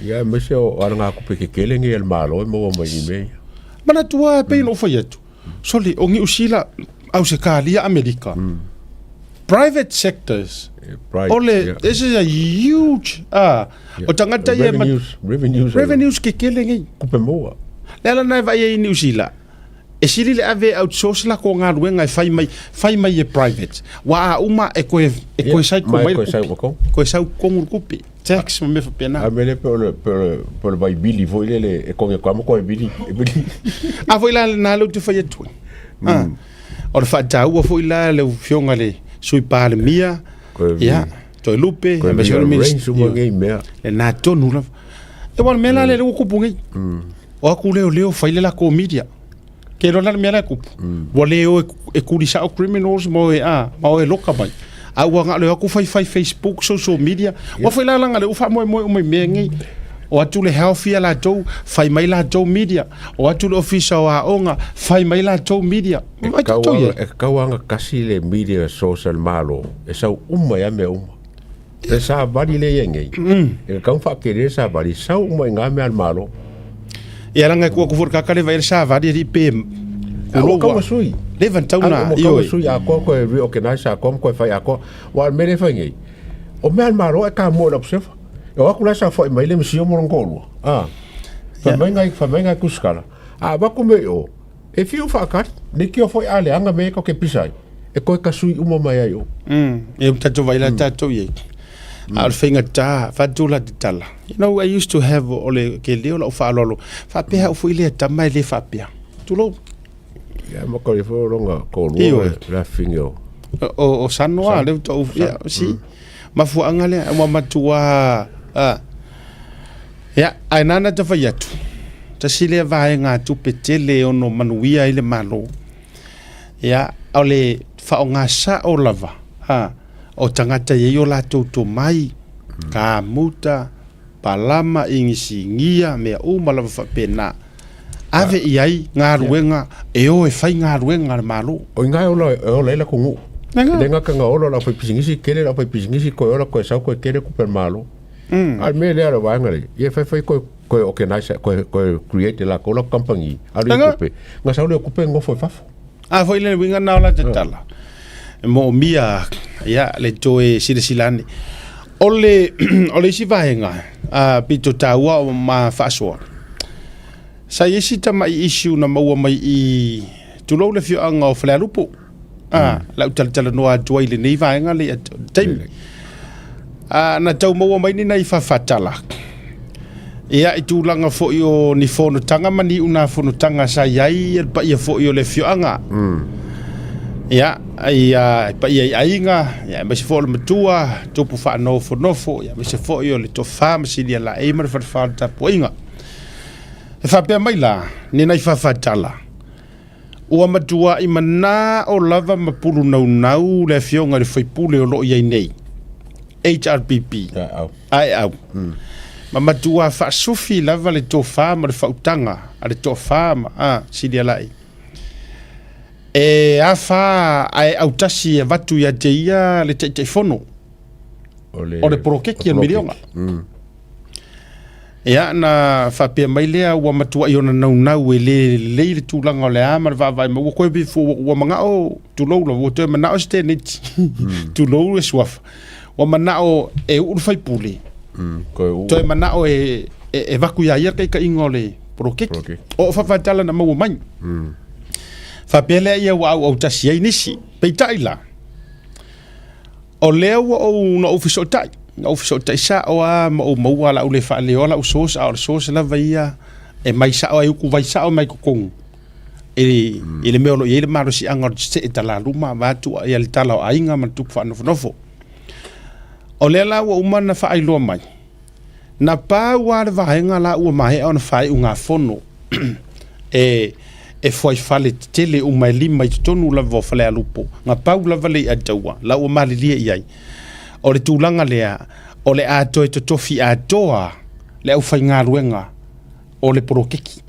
Ia, aemaise o alagatupe tetele nei a le Malo e maua mai i mea ia. Manatua e pei ona ou fai atu. Sole, o Niu Sila, Ausetalia, Amerika. Private sectors. Private, O le, yeah. this is a huge, ah, o tagata ia... Revenues, revenues. Revenues kekele nei. Kupe maua. Le ala na e vaai ai i Niu Sila, e sili le ave outsource la ko galuega e fai mai, fai mai e private. Wa a uma e koe, e koe sai ko mai le kupe. Koe sau kongu le kupe. Tax ma mea faapena. A mea lea pei o le, pei o le, pei o le vaivili foi lele e koge atu lava ma koe vili, e vili. A foi la lena lea ou te fai atu ai. Ah, o le faataua foi la le afioga i le Sui Palemia, Koe ia, Toelupe, koe aemaise foi le rearrange Minisita. uma nei mea. Lena tonu lava. E aua o le mea la lea ua kupu nei. O aku leoleo fai le latou media. Ke iloa la le mea la e kupu. Ua le o e kuli sao criminals ma o e a, ma o e loka mai. A ua na o le o atu fai fai Facebook, social media. Ua foi la langa le u faamoemoe uma i mea nei. O atu le health ia latou, fai mai latou media. O atu le ofisa o aoga, fai mai latou media. E Vai tatau tatou i ai. e tatau lava ona tasi le media source a le Malo e sau uma ai lava mea uma. Le savali lea e i ai nei, e tatau ona faatele le savali, sau uma i na mea a le Malo. Ia leaga e tuu atu foi i le tagata lea e vaai i le savali alii pe A ua tau na sui. Leva ona tau na, Ua tau na sui atoa toe reorganize atoa ma toe fai atoa. Aua o le mea lea e fai nei, o mea a le Malo e tamua i le observer. E o atu la e saofai mai le MCIL ma lona toalua, a, fai mai nai, fai mai nai tusitala, a avatu mea i o, E fiu faatali, leitioa foi a leaga mea e te pisa ai, e toe tasui uma mai ai i o. E ua tatou vaai la tatou i ai. A o le faigata, avatu la te tala. You know, I used to have, o le tele o lau faaaloalo, faapea au foi lea tama e le faapea. Tulou. Ia, ma kore foi o lona toalua le afifine o... O Sano a, lea ua ia, si. Mafuaaga lea, ua matua, a. Ia, ae nana ta fai atu, tasi lea vaegatupe tele e ono manuia ai le Malo, ia, o le faaaoga sao lava ha, o tagata e i ai o latou tomai, kamuta, palama, inisinia, mea uma lava faapena. Ave i ai galuega e o e fai galuega a le Malo. O i ina e ola, e ola ai le atunuu. E le gata ina ola le aufaipisinisi, tele le aufaipisinisi, toe ola toe sau toe tele tupe a le Malo. A o le mea lea o le vaega lea, ia fai fai toe toe organize toe toe create e latou latou kamupani, alu i tupe, ona sau lea o tupe nofo i fafo. A foi le uiga na o la te tala. E moomia ia le toe silasila ane. O le o le isi vaega a pito taua o ma faasoa. Sa i ai si tamai issue na maua mai i tulou le afioaga o Falealupo. A, lau talatalanoa atu ai i lenei vaega le taimi. A, na tau maua mai ni nai fafatala. Ia, i tulaga foi o ni fonotaga ma ni unafonotaga sa i ai le paia foi o le afioaga. Ia, ia, paia i aiga, ia, aemaise foi o le matua, tupu faanofonofo, ia, aemaise foi o le tofa ma Silialaei ma le falefa o le tapuaiga. E faapea mai la, ni nai fafatala, ua matuai manao lava ma pulunaunau le afioga i le faipule o lo o i ai nei, HRPP, Aeau, ma matua faasufi lava le tofa ma le faautaga a le toafa ma a Silialai. E afa ae autasi e avatu ia te ia le Taitaifono o le poloketi o le miliona. Ia, na faapea mai lea ua matuai ona naunau e le lelei le tulaga o le a ma le vaavaai mai, ua toe ua manao, tulou lava, ua toe manao se teneti, tulou le suafa, ua manao e uu le faipule, toe manao e, e, e vaku ia ia le taitaiga o le poloketi. O faafatala na maua mai. Faapea lea ia ua auautasi ai nisi. Peitai la, o lea ua ou, na ou fesootai. Na ou fesootai sao lava ma ou maua lau le faaleoa lau source, a o le source lava ia e mai sao ai uku vai sao mai totonu i, i le mea o lo o i ai le malosiaga o le tetee talaluma vaeatu ia le tala o aiga ma le tupu faanofonofo. O lea la ua uma ona faailoa mai, na pau lava le vaega la ua maea ona faaiugafono e e fuaifale tetele uma e lima i totonu lava o Falealupo, na pau lava le i'a taua la ua malilie i ai. O le tulaga lea, o le a toe totofi atoa le aufaigaluega o le poloketi.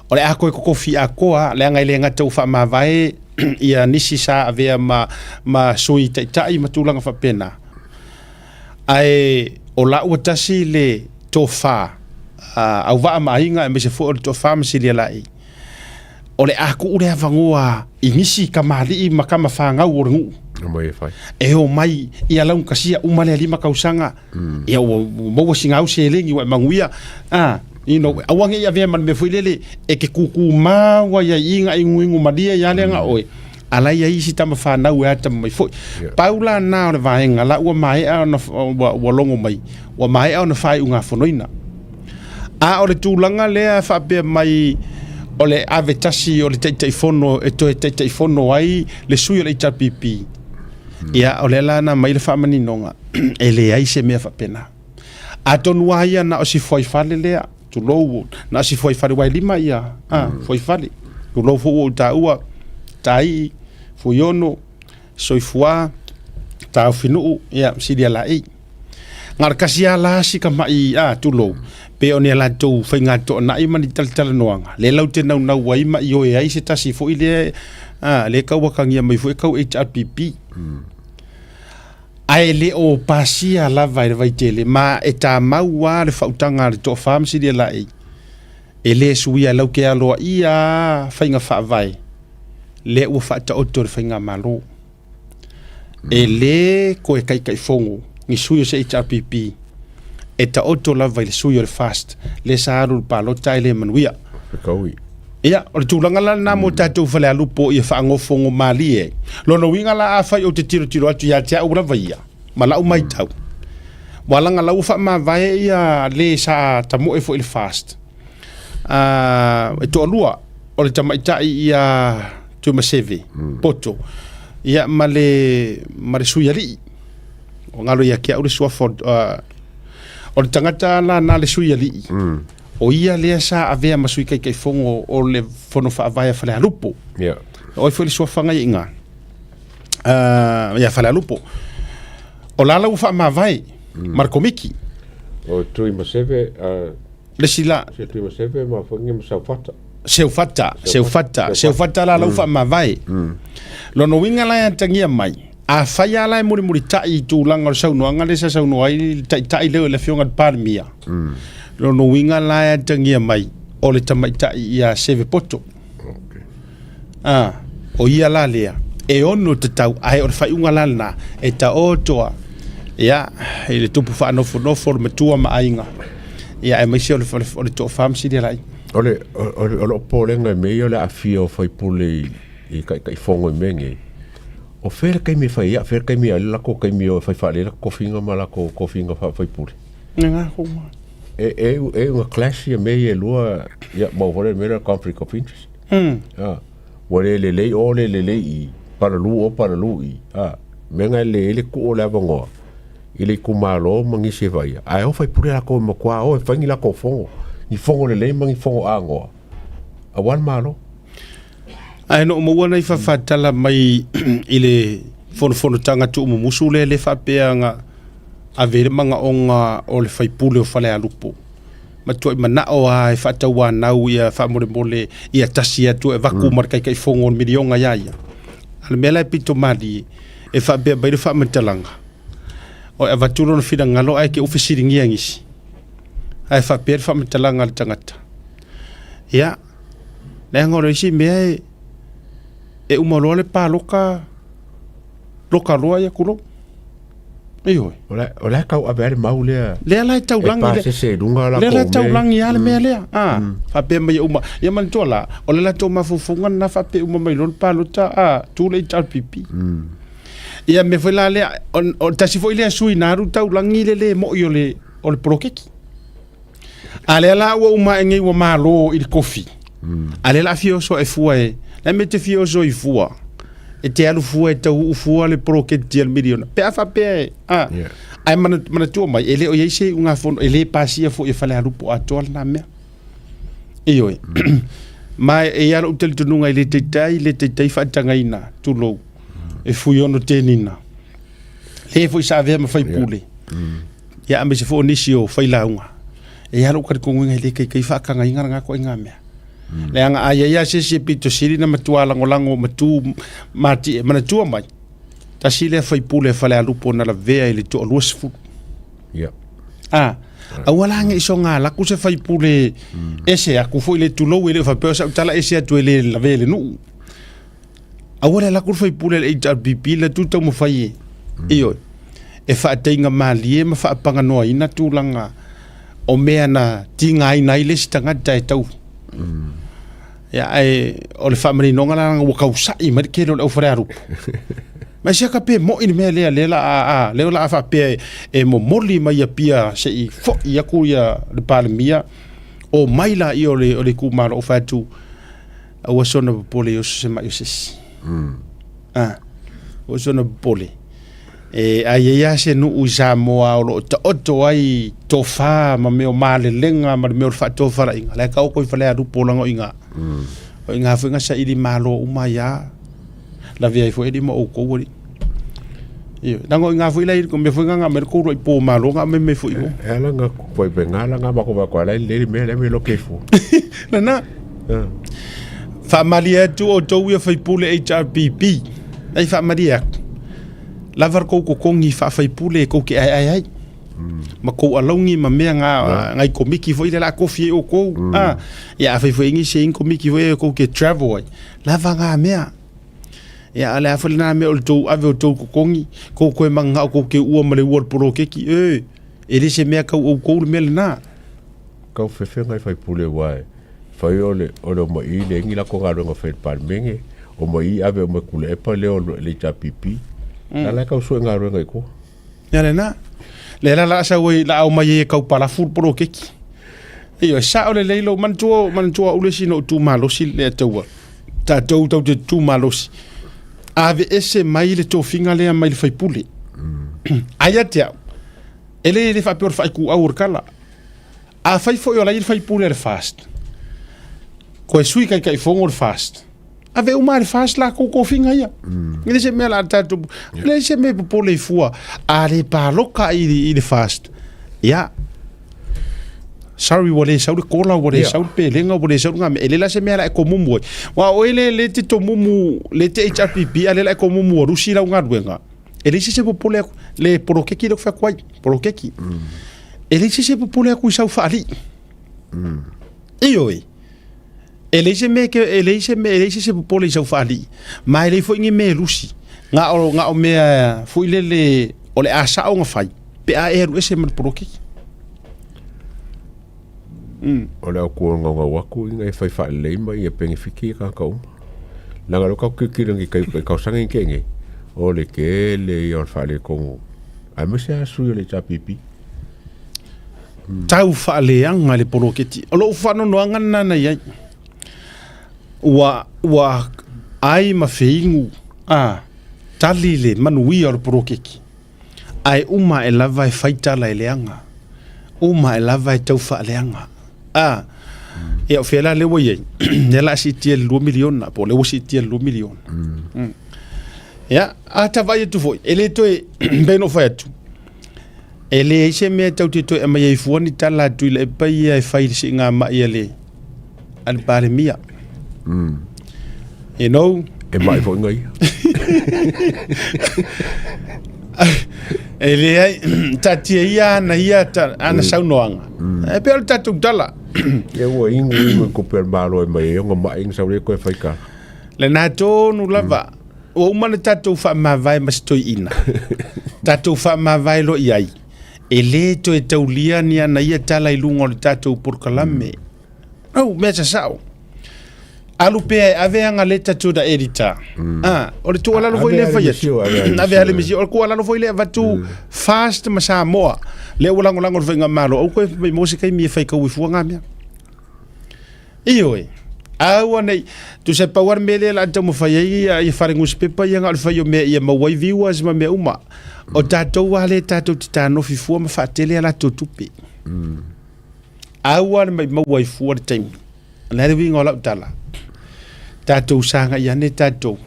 O le a toe totofi atoa, leaga e le gata ua faamavae ia nisi sa avea ma, ma sui taitai ma tulaga faapena, ae o laua tasi le tofa auvaa ma aiga aemaise foi o le tofa ma Silialai, o le a tuu le avanoa i nisi kamali'i ma tama fanau o le nuu Omai e fai. e omai ia laugatasia uma lea lima tausaga ia ua ua maua sina au seleni ua e manuia a you know, aua ne i avea ma le mea foi lele e te kūkūmau ai ai i na inuinu malie ia lea na oe a la e i ai isi tama fanau e atamamai mai foi. Pau la na o le vaega la ua maea ona ua, ua logo mai, ua maea ona faaiugafonoina. A o le tulaga lea e faapea mai o le ave tasi o le Taitaifono e toe Taitaifono ai le sui o le HRPP, ia o lea la na aumai le faamaninoga, e leai se mea faapena. Atonu lava ia na o si fuaifale lea, tulou, na o si fuaifale, aua e lima ia a, fuaifale. Tulou foi ua ou taua, Taii, Fuiono, Soifua, Taofinuu, ia, Silialaei. Na o le tasi lava la si tamai, a, tulou, pe o ni a latou faiga toanai ma ni talatalanoaga, lea latou te naunau ai ma ioe ai se tasi foi lea, a, lea e tau atagia mai foi e tau HRPP. Ae le o pasia lava e le Vaitele, ma e tamau lava le faautaga a le Toafa ma Silialaei, e le suia e lauke aloaia lava faiga faavae lea ua faataoto e le Faigamalo. E le toe taitaifono ni sui o se HRPP, e taoto lava i le sui o le FAST lea sa alu i le palota ae le manuia. Fekaui. Ia, o le tulaga la lena mo tatou Falealupo ia faanofono malie ai. Lona uiga la afai ou te tilotilo atu ia te au lava ia, ma lau matau, ua laga la ua faamavae ia le sa tamoe foi i le FAST, e toalua, o le tamaitai ia Tuimaseve Poto, ia ma le, ma le sui alii. Ua galo ia te au le suafa o, o le tagata la na le sui alii, o ia lea sa avea ma sui taitaifono o le Fono Faavae a Falealupo. Yeah. O ai foi le suafa ia iga? Ia Falealupo. O la la ua faamavae ma le komiti. O Tuimaseve, Le isi la. Se Tuimaseve ma foi ma Seufata. Seufata, Seufata, Seufata la la ua faamavae. Lona uiga la e atagia mai, afai lava la e mulimulitai i tulaga o le saunoaga lea sa saunoa ai le taitai lea o le Afioga i le Palemia, lona uiga la e atagia mai o le tamaitai ia Seve Poto. A, o ia la lea, e ono tatau, ae o le faaiuga la lena, e taoto a, ia, i le tupu faanofonofo o le matua ma aiga, ia, aemaise o le, o le, o le toafa ma Silialai. O le, o, o, o lou popolega i mea ia o le aafia o faipule i, i taitaifono i mea nei, o fea le taimi e fai ai, a o fea le taimi e ale latou taimi e fai faalelei latou tofiga ma latou tofiga faa-faipule. E, e, e una clash ia mea ia e lua, ia, maua foi le mea lea conflict of interest. Ah, ua le lelei o le lelei i, palalu o palalu i, ah, mea na e lelei ai le tuu o le avanoa i le itumalo ma nisi e vaaia, ae o faipule latou e matua o e fai ni latou fono, ni fono lelei ma ni fono anoa, aua le Malo. Ae na ou maua nai faafatala mai i le fonofonotaga tuumumusu lea le faapea na ave ai le manaoga o le faipule o Falealupo. Matuai manao lava e faatauanau ia faamolemole ia tasi atu e avatu ma le taitaifono o le miliona ia ia. A o le mea la e pito malie, e faapea mai le faamatalaga, o e avatu lona finagalo ae te u fesiligia nisi. Ae faapea le faamatalaga a le tagata, ia, leaga o le isi mea e, e uma loa le palota, loka loa ia tulou. Ioe. O la, o la e tau ave ai le mau lea. Lea la e taulagi. E pasese i luga la Lea la e taulagi lava le mea lea. A, faapea mai e uma. Ia manatua la, o le latou mafaufauga lena faapea e uma mai loa le palota, a, tu le HRPP. Ia mea foi la lea, o le tasi foi lea sui na alu taulagi le le mo'i o le, o le poloketi. A lea la ua uma ae nei ua malo i le kofi. A lea la a fia oso e fua e, la me te fia oso i fua. E te alu fua e tau uu fua le poloketi a le miliona. Pe a faapea e, a, yeah. Ae manatua mai, e le o i ai se iugafono, e le pasia foi e Falealupo atoa lena mea. Ioe. Ma e i ai lou talitonuga e le taitai, le taitai faatagaina, tulou, e Fuiono Tenina. Le foi sa avea ma faipule. Ia aemaise foi o nisi o failauga. E i ai lou talitonuga e le taitai faatagaina lena ituaiga mea. Leaga a i ai lava se isi e pito sili ona matua lagolago ma tu matie, manatua mai, tasi lea faipule a Falealupo na lavea i le toalua sefulu. Ia. A, aua la ne i soga alaku se faipule ese aku foi le tulou e le o faapea o sau tala ese atu e le lavea i le nuu. Aua le alaku le faipule a le HRPP le tu taumafai e, ioe, e faataiga malie ma faapaganoaina tulaga o mea na tigaina ai le isi tagata e tau. Ia, ae o le faamaninoga la ua tausa'i mai le tele o le au Falealupo. Ma e siaka pe mo'i le mea lea, lea la a, a, lea la a faapea e, e momoli mai Apia se i fo'i atu ia le Palemia, o mai la ia o le, o le itumalo o fai atu, aua sona popole i oso se ma'i o se isi. Ah, aua sona popole. E, a i ai lava se nuu i Samoa o lo o taoto ai tofa ma mea o malelega ma le mea o le faatofalaiga, la e taoto i Falealupo leaga o i ina. O i ina foi na saili malo uma ai lava, lavea ai foi alii ma outou alii. Ioe, leaga o i ina foi la e i ai, o mea foi na na aumai ai le tou uluai po malo na aumai mai foi i o. E ala na koe pe ngā la ngā mako wako ala i le mea le me lo kefu. Lena. Faamalie atu outou ia faipule HRPP. Ai faamalie atu. Lava le kou totogi faafaipule e kou te aeae ai. Ma kou alauni ma mea nga ngai komiti foi lea la kofi ai outou. Ah, ia afai foi nisi e i ai ni komiti foi e kou te travel ai. Lava nga mea. Ia a le a foi lena mea o le tou ave o tou totogi, kou koe mananao kou te ua ma le ua o le poloketi. E, e le se mea tau outou le mea lena. Kau fefega i faipule aua e fai o le o le omai i le ingi lako galuega fai le Palemene, omai i ave omai Kulepa lea o le HRPP. La la e kau sue galuega i ko. Ia lena. Le la la sau ai la omai ai e kau palafu le poloketi. Ioe, sao lelei lou manatua, manatua au le isi na ou tu malosi le Ataua. Tatou tau te tu malosi. Aveese mai le tofiga lea mai le faipule. Ai ia te au, e le le faapea o le faaituau o le tala. Afai foi o la e i ai le faipule a le FAST, koe sui Taitaifono le FAST, ave uma lava e le FAST latou tofiga ia. E le se mea la tatou, e leai se mea e popole ai fua, a le palota i le FAST, ia, sorry ua le sau le kola, ua le sau le pelega, ua le sau le mea, e le la se mea la e tomumu ai. Aua o oe lea e te tomumu, lea e te HRPP, a o lea la e tomumu ua lusi lau galuega, e leai se isi e popole atu, le poloketi lea ou te fai atu ai, poloketi. E leai se isi e popole atu i sau faalii. Ioe. E leai se mea e leai se mea e leai se isi e popole i sau faalii. Ma e leai foi ni mea e lusi. Na o, na o mea foi lele o le a sao ona fai pe a e alu ese ma le poloketi. O le au kuagaugau atu ina ia fai faalelei ma ia penefiti tagata uma. Leaga o lea tatou te tilotilo i tai tausaga nei tea nei, o le tele ia o le faaletonu aemaise lava sui o le HRPP. Tau faaleaga le poloketi. O lou faanoanoaga lena na i ai. Ua, ua ai ma feinu a tali le manuia o le poloketi. Ae uma ae lava e fai tala e leaga. Uma ae lava e tau faaleaga. A, ia o fea la lea ua i ai? Lea o le a siitia i le $2 miliona, po o lea ua siitia i le $2 miliona. Ia, a ta vaai atu foi, e le toe, pei ona ou fai atu, e leai se mea tatou te toe aumai ai fua ni tala a Tuilaepa ia e fai i le siigamai a le, a le Palemia. You know? E mai foi ngai. E leai, taatia ia ana ia, ana saunoaga. E pei o le tatou tala. Ia ua inu inu i tupe a le Malo e mai ai ona mai na sau lea toe fai tala. Lena tonu lava. Ua uma ona tatou faamavae ma si toeaina. Tatou faamavae loa i ai, e le toe taulia ni ana ia tala i luga o le tatou polokalame. Au, mea sasao. Alu pea e ave ana leta to the editor. Ah, o le tuualalo foi lea fai atu. Ave ale misio. O le tuualalo foi lea avatu fast ma Samoa. Lea ua lagolago le faigamalo. Aua koe mai mo se taimi e fai kau i fua ngā mea. Ioe. Aua nei, tusa e pau lava le mea lea o le a taumafai ai ia, ia fale nusipepa ia na o le fai o mea ia maua ai viewers ma mea uma. O tatou lava lea tatou te tanofi fua ma faatele a latou tupe. Aua le maimau ai fua le taimi. O le a le uiga o lau tala? Tatou sagai ane tatou.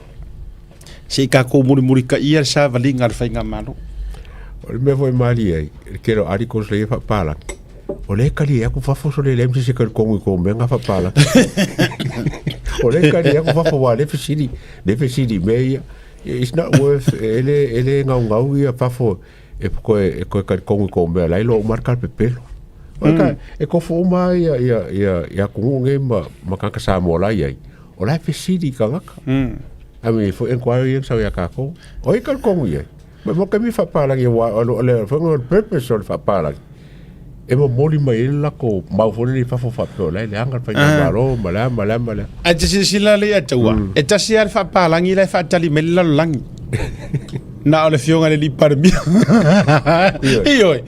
Se i tatou mulimulitaia le savaliga a le faigamalo. O le mea foi e malie ai, le tele o articles lea e faapalagi, o lea e tali atu fafo so le leai ma se isi e talitonu i kou mea na faapalagi. O lea e tali atu fafo aua o lea e fesili, lea e fesili i mea ia. It's not worth, e le, e le gaugau ia fafo e toe, e toe talitonu i kou mea la e iloa uma lava le talapepelo. Mm. E tofu uma ia, ia, ia, ia atunuu nei ma, ma tagata Samoa la e i ai, o la e fesili i tagata. Mm. I mean, foi inquiry ia na sau ia tatou. O ai talitonu i ai? Ma mo taimi faapalagi aua o le, le, o le purpose o le faapalagi, e momoli mai ai le latou mau foi lele i fafo faapea o la e leaga le faigamalo ma le a ma le a ma le a. Ae te silasila lea ia taua, e tasi lava le faapalagi la e faatali mai le lalolagi. Na o le afioga i le alii Palemia. Ioe.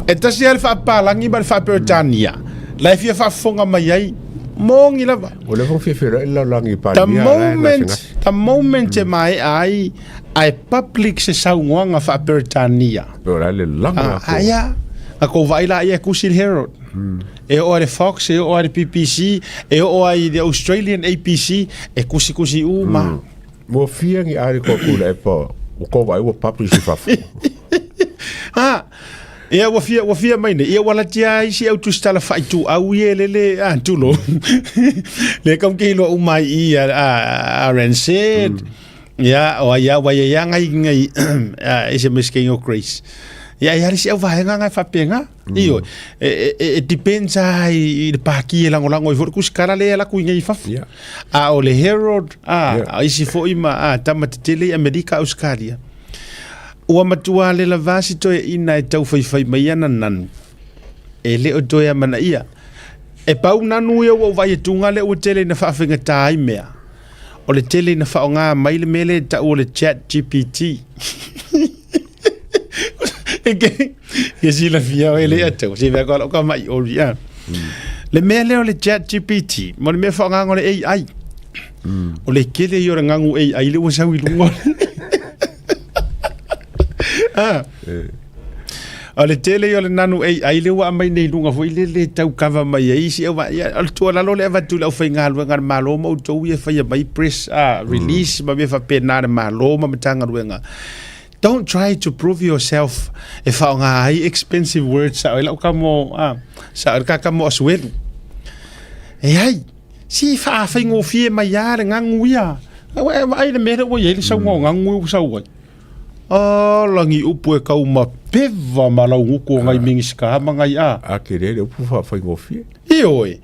E tasi lava le faapalagi ma le faaperetania la e fia faafofoga mai ai moni lava. O lea foi fia feiloai le lalolagi i Palemia la e gasegase. The moment e maea ai ae public se saunoaga faa-Peretania. Pe o le a le laga atu. Aia, na kou vaai laia e kusi le Herald. E oo ai le Fox, e oo ai le BBC, e oo ai le Australian ABC, e kusikusi uma. Ua fia ni article aku le epa, ua kou vaai ua publish i fafo. Ha, ia ua fia, ua fia mai nei, ia ua latia ai isi au tusitala faaituau ia e lele, a, tulou. Le kau ke iloa uma ai i a, a, RNZ, Ia, o ai a wai ai a ngai ngai SMS ke o Grace. Ia ia le si au vaenga ngai fapenga. Io e e e depends a i le paki e langolango i foi ku skala le la ku ngai fafo. A o le Herald a a isi foi ma a tama tetele i Amerika Australia. Ua matua le lava si toe ina e tau faifai mai ana nanu. E le o toe amanaia. E pau nanu ia ua vai e tunga le ua tele ina whaafingata ai mea. O le tele ina faaaoga mai le mea lea e tau o le chat GPT. E ke, ke silafia oe le atau, se mea koa lau ka mai ori a. Le mea lea o le chat GPT, mo le mea faaaogaga o le AI. O le kele ia o le gagu AI le ua sau i luga. Ah. O le tele ia o le nanu AI lea ua aumai nei i luga foi lele e tau kava mai ai isi au ia, o le tuualalo lea e avatu i le aufaigaluega a le Malo ma outou ia e faia mai press ah, release ma mea faapena a le Malo ma Matagaluega. Don't try to prove yourself e faaaoga ai expensive words sao ai lau kamo ah, sao ai le ka kamo asuelu. E ai, si faafaigofie mai lava le gagu ia. Ua e vaai i le mea lea ua i ai le sauga o gagu ua sau ai. A lagi upu e kau ma peva ma lau nguku o ngai Minisita ma ngai a. A ke le le upu whawhaingofie. Ioe.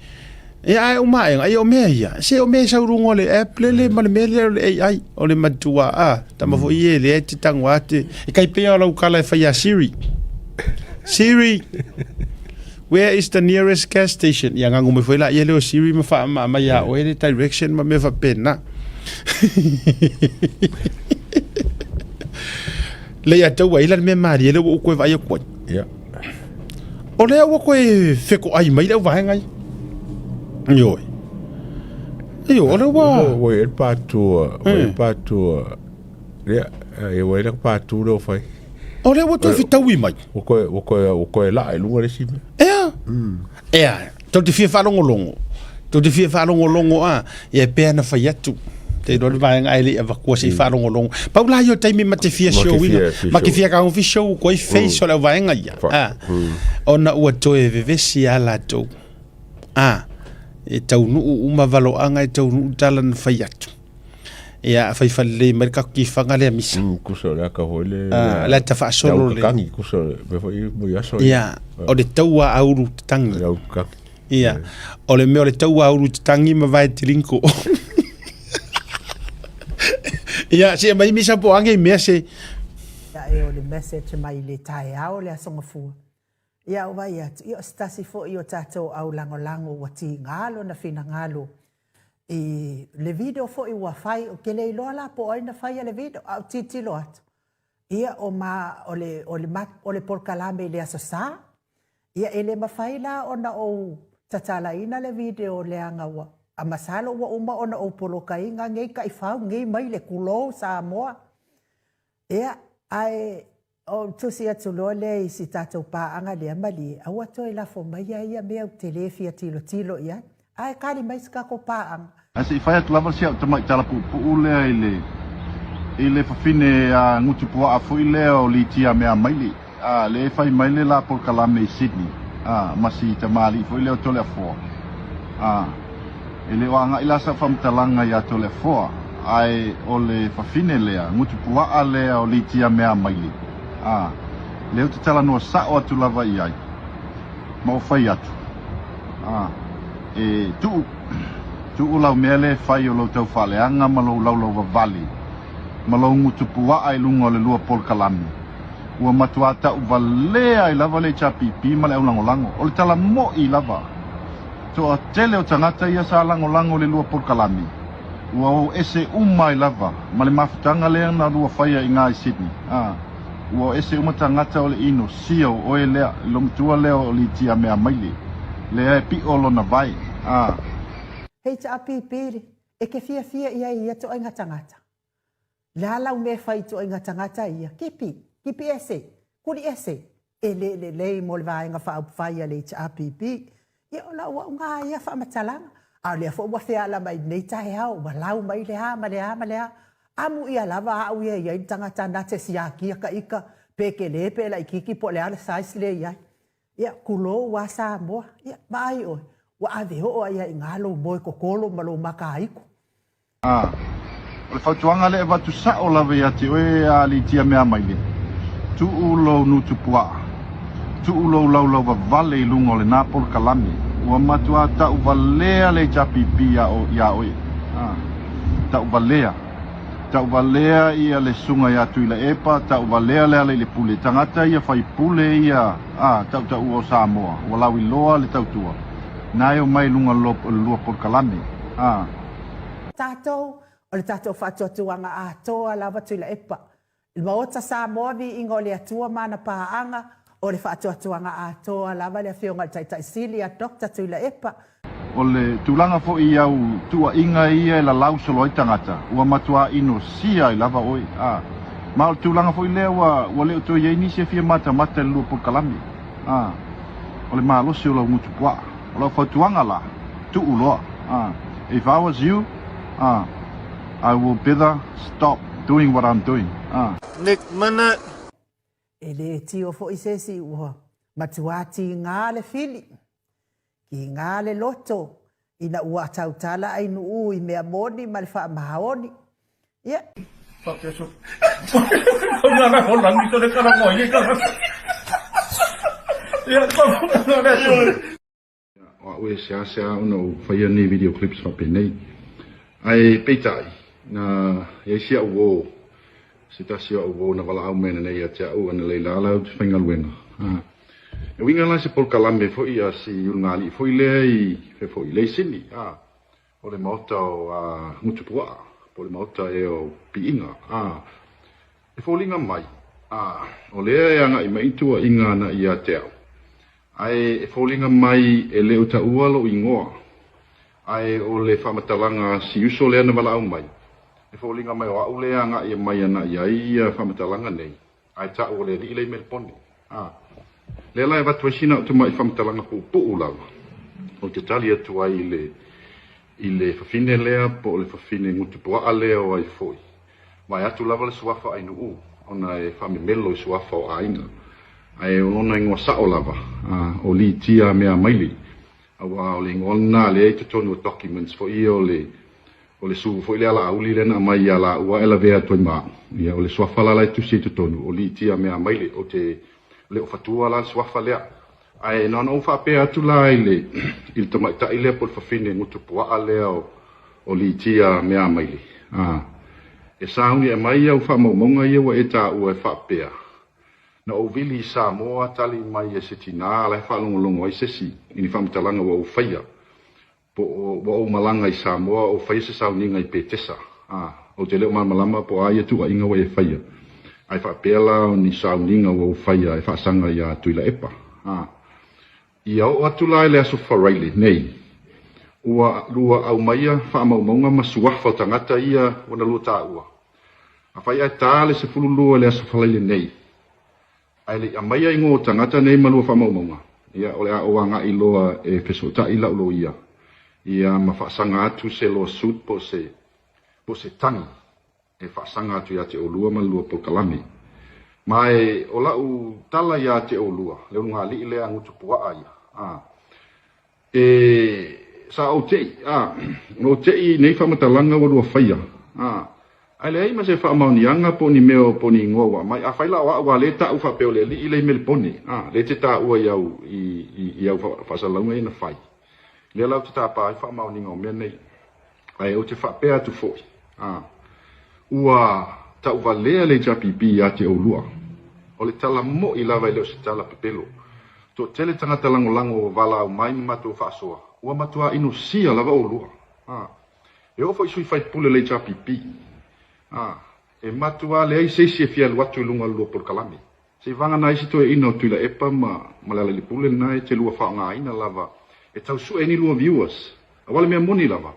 E ae o maenga, ia o mea ia. Se o mea e sau runga o le app lele ma le mea lea o le AI, o le matua a. Tama foi e lea e te tango a te. E kai pea o lau kala e whai a Siri. Siri, where is the nearest gas station? Ia ngangu mai foi la ia leo Siri ma wha ma mai a oe le direction ma mea whapena. Le ia tau ai la le mea marie le ua ou koe vaai atu ai. Ia. O lea ua koe fekoai mai le au vaega ia. Ioe. Io, o lea ua... Ua i ai le pātua, ua i ai le pātua, ia, ia ua i ai le pātū lea ua fai. O lea ua toe fetaui mai. Ua koe, ua koe, ua koe laa i luga le isi mea. Ea. Ea, tou te fia faalogologo. Tou te fia faalogologo a, ia e pea na fai atu. Te iloa le vaega ae le i avatua se i faalogologo. Pau la ia o taimi ma te fia Ma te show ina. fia- fia Ma te show. fia kagofi show koe face o le au vaega ia. A, ona ua toe vevesi a latou. A, e taunuu uma valoaga e taunuu tala na fai atu. Ia, fai falelei mai le tatou tifaga lea misa. Kusa o le aka foi le... Ah, le ata faasolo le... Tangi, kusa me foi mo i aso. Ia, o le taua a uru te tangi. Le au tangi. Ia, o le mea o le taua a uru te tangi ma vae te rinko. Ia, se mai misa po ange i mea se... Ia e o le message mai le taeao le Aso Gafua. Ia o vai atu, ia o se tasi foi o tatou au lagolago ua tiga lona finagalo. I le video foi ua fai, ou te le iloa la po o ai na faia le video, a ou tilotilo atu, ia o ma, o le, o le, o le polokalame i le Aso Sa, ia e le mafai la ona ou tatalaina le video leaga ua, a masalo ua uma ona ou polokaina nei taifau nei mai le Tulou Samoa. Ia, ae Ou tusi atu loa lea i si tatou paaga lea, Malie, aua toe lafo maia ia mea ou te le fia tilotilo i ai. Ae kali mai si tatou paaga. Ae se i fai atu lava si au tamai tala puupuu lea i le i le fafine a gutu puaa foi lea o Litia Meamaile, a, lea e fai mai le la polokalame i Sydney, a, ma si tamalii foi lea o Toleafoa, a. E le o agai la sau faamatalaga iā Toleafoa, ae o le fafine lea, gutu puaa lea o Litia Meamaile, a, lea ou te talanoa sao atu lava i ai, ma ou fai atu, a, e tuu, tuu lau mea lea e fai o lou taufaaleaga ma lou laulauvavale, ma lou gutu puaa i luga o le lua polokalame, ua matuā tauvalea ai lava le HRPP ma le aulagolago. O le tala moʻi lava. Toatele o tagata ia sa lagolago i le lua polokalame, ua o ese uma ai lava ma le mafutaga lea na lua faia i ga i Sydney. A, ua o ese uma tagata o le ino, sia o oe lea, le matua lea o Litia Meamaile, lea e piʻo lona vae. A. HRPP, E ke fiafia i ai ia ituaiga tagata. Le a lau mea e fai i ituaiga tagata ia? Kipi, kipi ese, kuli ese, e le lelei mo le Vaega Faaupufai a le HRPP. Ia o lau au ga ia faamatalaga. A o lea foi ua feala mai lenei taeao, ua lau mai le a ma le a ma le a. Amu ia lava au ia e i ai le tagata na te siakia ka ika, pe tele pe laitiiti po o le a le size lea e i ai. Ia, tulou a Samoa. Ia, vaai oe, ua ave oo ai lava i ina lou moe totolo ma lou makaaiku. A o le fautuaga lea e avatu sao lava ia te oe a Litia Meamaile, tuu lou nutu puaa, tuu lou laulau vavale i luga o lena polokalame, ua matuā tauvalea le HRPP iā oe. A, tauvalea. Tauvalea ia le susuga ia Tuilaepa, tauvalea Lealailepule, tagata ia faipule ia, a, tautaua o Samoa, ua lauiloa le tautua, na e omai i luga o le lua polokalame. A. Tatou, o le tatou faatuatuaga atoa lava Tuilaepa. I le Maota Samoa viiga o le Atua ma ana paaga, o le faatuatuaga atoa lava le Afioga i le Taitai Sili a Doctor Tuilaepa. O le tulaga foi i au tuuaiga ia e lalau solo ai tagata, ua matuā inosia ai lava oe. A. Ma o le tulaga foi lea ua, ua le o toe i ai nisi e fia matamata i le lua polokalame. A. O le malosi o lau gutu puaa. O lau fautuaga la, tuu loa. A. If I was you, a. I will better stop doing what I'm doing. A. Nick Minute. E le tio foi se isi ua matuā tīgā le fili, tīgā le loto ina ua tautala ai Nuʻu i mea moni ma le faamaoni. Ia. O au e seasea ona ou faia nei video clips faapenei. Ae peitai, na i ai si au uō, se tasi o au uō na valaau mai ana nei ia te au analeila la ou te faigaluega. E uiga la i se polokalame foi a si ulugalii foi lea i fea foi, i Leisini, a, o le maota o Ngutupuaa, po o le maota ea o Piiga, a. E foliga mai, a, o lea e agai mai tuuaiga ana ia te au, ae e foliga mai e le o taua lou igoa, ae o le faamatalaga a si uso lea na valaau mai, e foliga mai o au lea e agai mai ana i ai ia faamatalaga nei, ae tau o le alii lea i Melebone. A, lea la e avatu ai sina ou tamai faamatalaga puupuu lava, ou te tali atu ai i le, i le fafine lea po o le fafine gutupuaa lea o ai foi. Vae atu lava le suafa Ainuu ona e faamemelo i suafa o aiga. Ae o lona igoa sao lava, o Litia Meamaile, aua o le igoa lena lea i totonu o documents foi ia o le o le su foi lea Laauli lea na aumai ia laua ae lavea atu ai ma au. Ia o le suafa la la e tusi ai totonu, o Litia Meamaile. Ou te le o fatua la le suafa lea. Ae na ona ou faapea atu la i le i le tamaitai lea po o le fafine gutu puaa lea o o Litia Meamaile, a, e sauni e aumai au faamaumauga ia ua e taua e faapea, Na ou vili i Samoa tali mai e se tinā la e faalogologo ai se isi i ni faamatalaga ua ou faia. Po o ua ou malaga i Samoa o faia se sauniga i Petesa, a, ou te le o malamalama po o a ia tuuaiga ua e faia, ae faapea la o ni sauniga ua ou faia e faasaga iā Tuilaepa, a. Ia oo atu la i le Aso Faraile nei, ua lua aumaia faamaumauga ma suafa o tagata ia ua na lua taua. Afai ae ta le 12 i le Aso Faraile nei, Ae le i aumaia igoa o tagata nei ma lua faamaumauga, ia, o le a ou agai loa e fesootai lau loia, ia, ma faasaga atu se lawsuit po o se, po o se tagi e faasaga atu ia te oulua ma le lua polokalame. Ma e, o lau tala ia te oulua, le ulugalii lea gutu puaa ia, a, e, sa ou te'i, a, na ou te'i i nei faamatalaga ua lua faia, a, Ae leai ma se faamaoniaga po o ni mea po o ni igoa ua aumai. Afai la o au a lea e taʻu faapea o le alii lea i Melepone, a, lea e te taua i au, i, i, i au faasalalauga ia na fai, lea la ou te tapa ai faamaoniga o mea nei. Ae ou te faapea atu foi, a, ua tauvalea le HRPP ia te oulua. O le tala moʻi lava e le o se tala pepelo. Toatele tagata lagolago ua valaau mai ma matou faasoa, ua matuā inosia lava oulua. A, E oo foi i sui faipule o le HRPP, a, e matuā leai se isi e fia alu atu i luga o le lua polokalame. Seivagana ai si toeaina o Tuilaepa ma, ma Lealailepule lena e te lua faaaogaina lava e tau sue ai ni lua viewers. Aua le mea moni lava,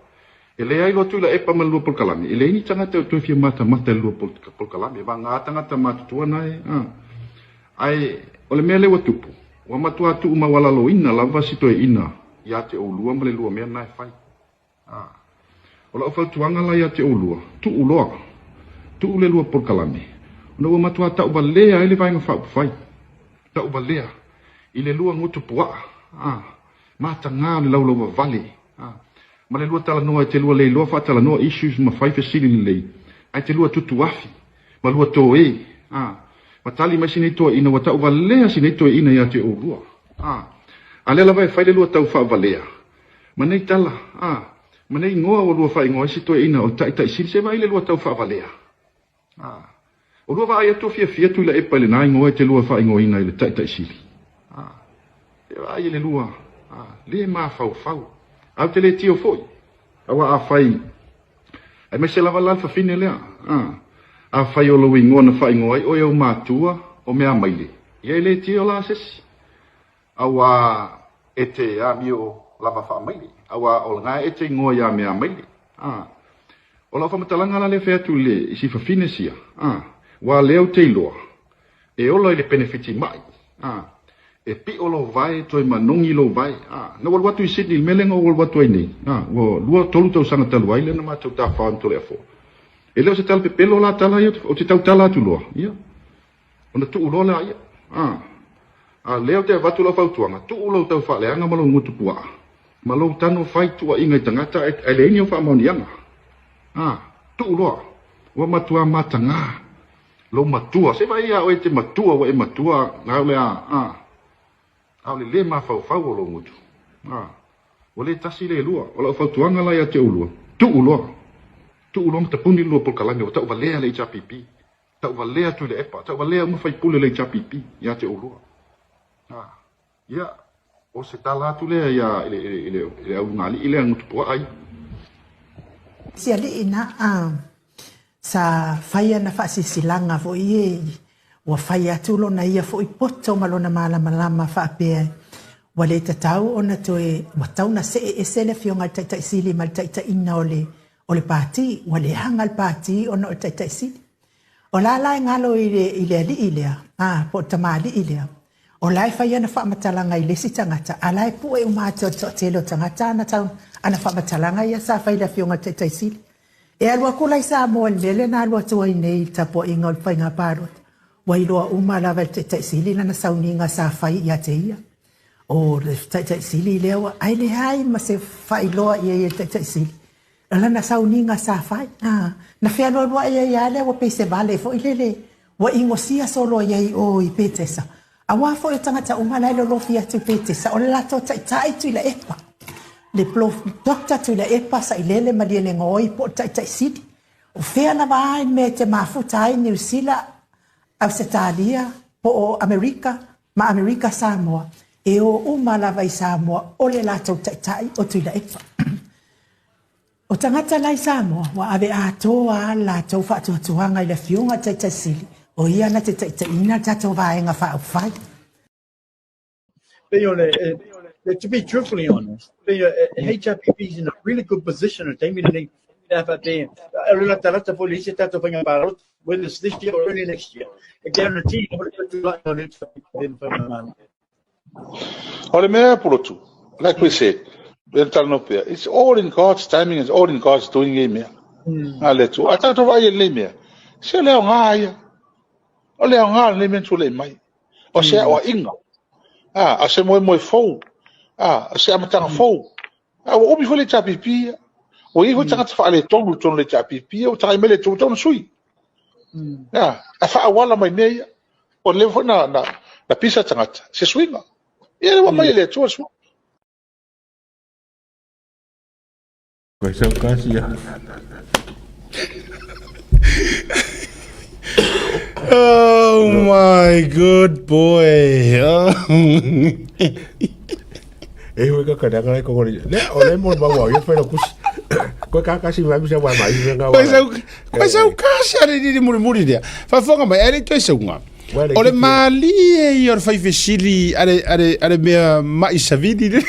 e leai loa Tuilaepa ma le lua polokalame, e leai ni tagata e toe fia matamata i le lua polokalame, vagana tagata matutua na e, a. Ae, o le mea lea ua tupu, ua matuā tuumaualaloina lava si toeaina ia te oulua ma le lua mea lena e fai. A. O lau fautuaga la ia te oulua, tuu loa, tuu le lua polokalame, ona ua matuā tauvalea ai le Vaega Faaupufai, tauvalea i le lua gutu puaa, a, matagā o le laulauvavale, a, ma le lua talanoa e te lua le iloa faatalanoa issues ma fai fesili lelei, ae te lua tutuafi, ma lua toe, a, ma tali mai sinei toeaina ua tauvalea sinei toeaina ia te oulua, a, a lea lava e fai le lua tau faavalea, Ma nei tala, a, ma nei igoa ua lua faaigoa ai si toeaina o le Taitai Sili, se vaai le lua tau faavalea. A, o lua vaai atu o fiafia Tuilaepa i lena igoa e te lua faaigoaina i le Taitai Sili. A, se vaai i le lua, a, le mafaufau. A ou te le tio foi, aua afai, aemaise lava la le fafine lea, a, afai o lou igoa na faaigoa ai oe e ou matua o Meamaile, ia e le tio la se isi. Auā e te amio lava faamaile, auā o lena e te igoa iā Meamaile, a. O lau faamatalaga la lea fai atu i le i si fafine sia, a, uā lea ou te iloa, e ola i le penefiti maʻi, a, e piʻo lou vae toe manogi lou vae, a. Na ou alu atu i Sydney i le mea lea na ou alu atu ai nei, a, ua lua tolu tausaga talu ai lea na matou tafafao ai ma Toleafoa. E le o se tala pepelo la tala ia, ou te tautala atu loa, ia. Ona tuu loa lea ia. A. A lea ou te avatu lau fautuaga, tuu lou tau faaleaga ma lou gutu puaa, ma lou tano fai tuuaiga i tagata ae leai ni au faamaoniaga. A. Tuu loa. Ua matuā matagā lou matua. Se vaai ia oe e te matua ua e matua, aole a, a. Aole le mafaufau o lou gutu. A. Ua le tasi le lua. O lau fautuaga la ia te oulua, tuu loa. Tuu loa ma tapuni le lua polokalame ua tauvalea le HRPP. Tauvalea Tuilaepa, tauvalea uma faipule o le HRPP ia te oulua. A, ia, o se tala atu lea ia i le, i le, i le aulugalii lea gutu puaa ia. Si alii na a sa fai ana faasilasilaga foi e ua fai atu lona ia foi poto ma lona malamalama faapea ua le tatau ona toe ua tatau ona see ese le Afioga i le Taitai Sili ma le taitaiina o le O le pāti, ua leaga le pāti ona o le Taitai Sili. O la la e galo i le, i le alii lea, a, po o le tamalii lea, o la e fai ana faamatalaga i le isi tagata, a la e pue uma atu e le toatele o tagata ana tau, ana faamatalaga ia sa fai i le Afioga i le Taitai Sili. E alu atu la i Samoa i le mea lea na alu atu ai nei i le tapuaiga o le faiga palota, ua iloa uma lava e le Taitai Sili lana sauniga sa fai ia te ia. O le Taitai Sili lea ua, ae leai ma se faailoa i ai e le Taitai Sili. O lana sauniga sa fai, a, na fealualuai ai lava lea ua pei se vale foi lele ua inosia solo ai i o i Petesa. Aua foi o tagata uma la e lolofi atu i Petesa, o le latou taitai Tuilaepa. Le Doctor Tuilaepa Sailele Malielegaoi po o le Taitai Sili. O fea lava a le mea e te mafuta ai Niu Sila, Ausetalia, po o Amerika, ma Amerika Samoa. E o uma lava i Samoa o le latou taitai o Tuilaepa. O tagata la i Samoa ua ave atoa lava le latou faatuatuaga i le Afioga i le Taitai Sili, o ia na te taitaiina le tatou Vaega Faaupufai. Pei o le, to be truthfully honest, pei o HRPP is in a really good position i le taimi lenei, pe a faapea, o le latalata foi i le isi a tatou faiga palota, whether it's this year or early next year, e guarantee lava le fetuunai o le HRPP le faigamalo. O le mea pulotu, like we said, pei ona talanoa pea, it's all in God's timing, it's all in God's doing ia mea. A le Atua. A tatou vaai i lenei mea, se o le aoga ia. O le aoga o lenei mea na tulai mai. O se aoaiga. A, o se moemoe fou. A, o se amataga fou. A, ua umi foi le HRPP ia. Ua i ai foi tagata faaletonu i totonu o le HRPP ia, ua tagai mai le Atua ua tatau ona sui. A, a faaauala mai mea ia. Ua leva foi na, na, na pisa tagata, se suiga. Ia, ua aumai e le Atua le suiga. Koe sau kasi ia. Oh my good boy. E hui ka kana ngai ko ngori. Le o le mo ba wa yo fela kusi. Koe ka kasi mai bisa wa mai nga wa. Koe sau koe sau kasi are ni muri muri dia. Fafonga mai are toe saunga. O le malie ia o le fai fesili a le mea ma'i savili le.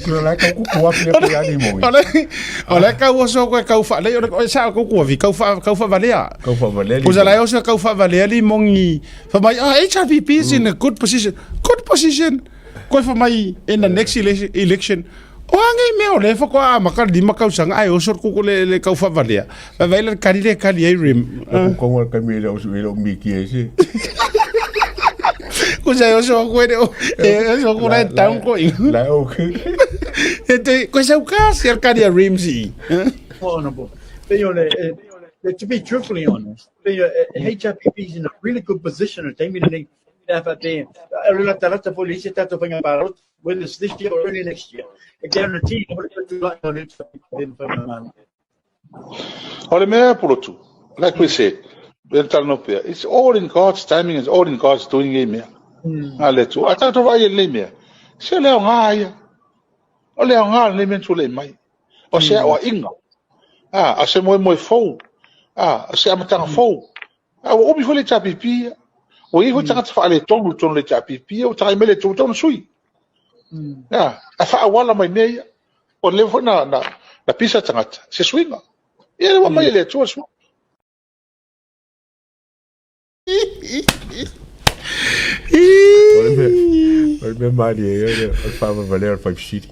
Kura la kau kuku afi le kura ni mongi. O le kau oso koe kau wha, lei o le sa kau kuku afi, kau wha, kau whavalea. Kau whavalea li. Kusa lai oso kau whavalea li mongi. Wha mai, ah, HRPP is in a good position. Good position. Koe wha mai in the next election. O a ngei mea o le whakoa a maka lima kausaga ae oso le kuku le, le kau whavalea. Vai le kali le kali ai rim. Ku kongo le kami le osu le miki e se. Ku sai oso koe le e oso ko lai taun ko i. La o ke. E te koe sau ka se al kali a rim si. Honorable. Pei o le, to be truthfully honest, pei o HRPP is in a really good position i le taimi lenei, pe a faapea, o le latalata foi i le isi a tatou faiga palota, whether it's this year or early next year. E guarantee lava le fetuunai o le HRPP le faigamalo. O le mea pulotu, like we said, pei ona talanoa pea, it's all in God's timing, it's all in God's doing ia mea. A le Atua. A tatou vaai i lenei mea, se o le aoga ia. O le aoga o lenei mea na tulai mai. O se aoaiga. A, o se moemoe fou. A, o se amataga fou. A ua umi foi le HRPP ia. Ua i ai foi tagata faaletonu i totonu o le HRPP ia, ua tagai mai le Atua ua tatau ona sui. A, a faaauala mai mea ia. Ua leva foi na, na, na pisa tagata, se suiga. Ia, ua aumai e le Atua le suiga. O le mea, o le mea malie ia, o le faavavalea o le faifesili.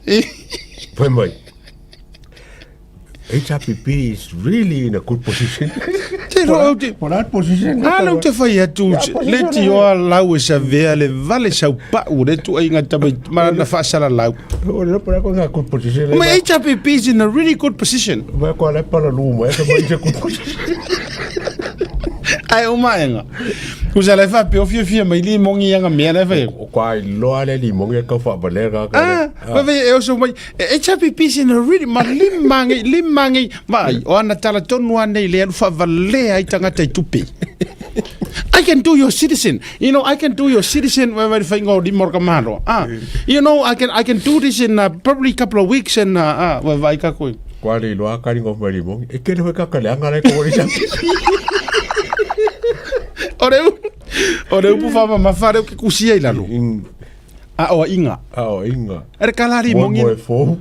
Fai mai, HRPP is really in a good position. Te roa au te... Po la position. A lau te whai atu, le tioa lau e savea le vale sau pau le tu ai ngā tama ma na whaasala lau. O le pora ko ngā good position. My HRPP is in a really good position. Ma ko ala pala luma, e ka mai good position. Ai o maenga. Kusa le fa pe o fia fia mai li mongi anga mea le fa. O kwa loa le li mongi ka fa ba le ga ka. Ah, ah. Fa e o so mai HRPP is in a really ma limangi limangi mai o ana tala tonu anei le alu fa vale ai tangata i tupe. I can do your citizen. You know, I can do your citizen where I find all the more kamaro. Ah, you know, I can do this in probably couple of weeks and ah, where vai ka koe. Kua le iloa ka ringo mai limo. E kere hoi ka kale anga lai ko wori sa. O le o le upu fa ma fa le ke kusia i lalo. A o inga. A o inga. Ere kala ri mongi. Mo e fo.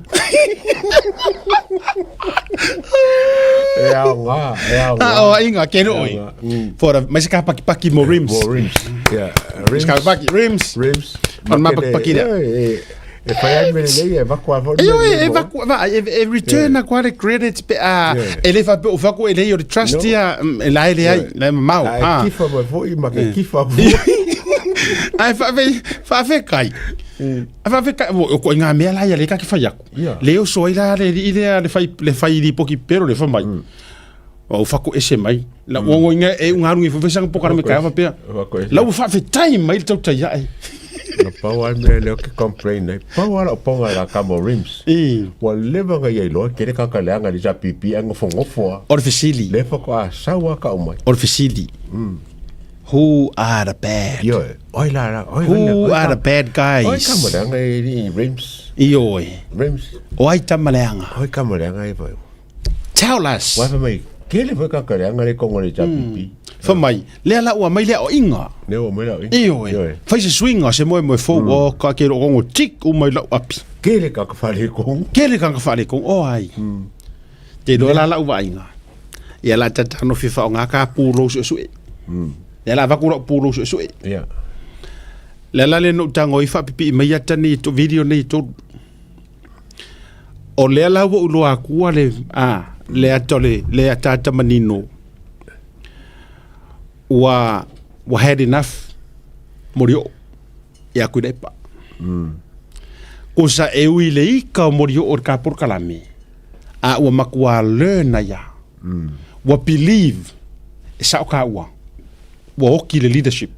E ao ngā, e ao ngā. A o inga, ke roi. For mai se ka paki paki mo rims. Mo rims. Yeah, rims. Ka paki rims. Rims. On ma paki paki rea. E whai ai mele nei, e vaku a E e vaku, va, e return a quite credits pe a, e le fa pe o faku e lei o le trust ia, e lai le ai, lai mamau. A e kifa mai foi, ma ke kifa foi. Ai fa fe, fa fe kai. A fa fe kai, o ko ngā mea lai a le ka ke whai aku. Le o soai la le i le le whai, le whai li poki pero le wha mai. O faku ese mai. La o inga e ungarungi fo fesanga pokara me kai pea. La ua faafetai mai le tautai ae. Na pau ai mea leo ke complain nei. Pau ala o ponga la kamo rims. Ua leva nga iai loa kere kaka leanga li sa pipi a ngofo ngofo a. O le fesili. Le fa ko a sau a ka umai. O le fesili. Who are the bad? Ioe, oi la la, oi Who are the bad guys? Oi ka maleanga e ni Rims. Ioe. Rims. O ai ta maleanga. Oi ka maleanga e vai. Tell us. Wa mai, kele foi ka kaleanga le kongo le HRPP. Fa mai, lea la ua mai lea o inga. Le ua mai lea o inga. Ioe. Fai se suiga se moe moe fou o ka ke ro kongo tik u mai lau api. Kele ka ka whare kongo. Kele ka ka whare kongo, o ai. Te loa la lau vaaiga. Ia la tatano fi whaonga ka pūlou suesue. Ia la vaku lau pūlou suesue. Ia. Le la le no tango i whapipi mai ata nei to video nei to. O lea la ua uloa akua le, a, le ata le, le ataata manino. Ua, ua had enough mori o. Ia kui lepa. Ko sa e ui le ika o mori o ka porokalame. A ua makua learn ia. Ua believe e sao ka ua. Ua oki le leadership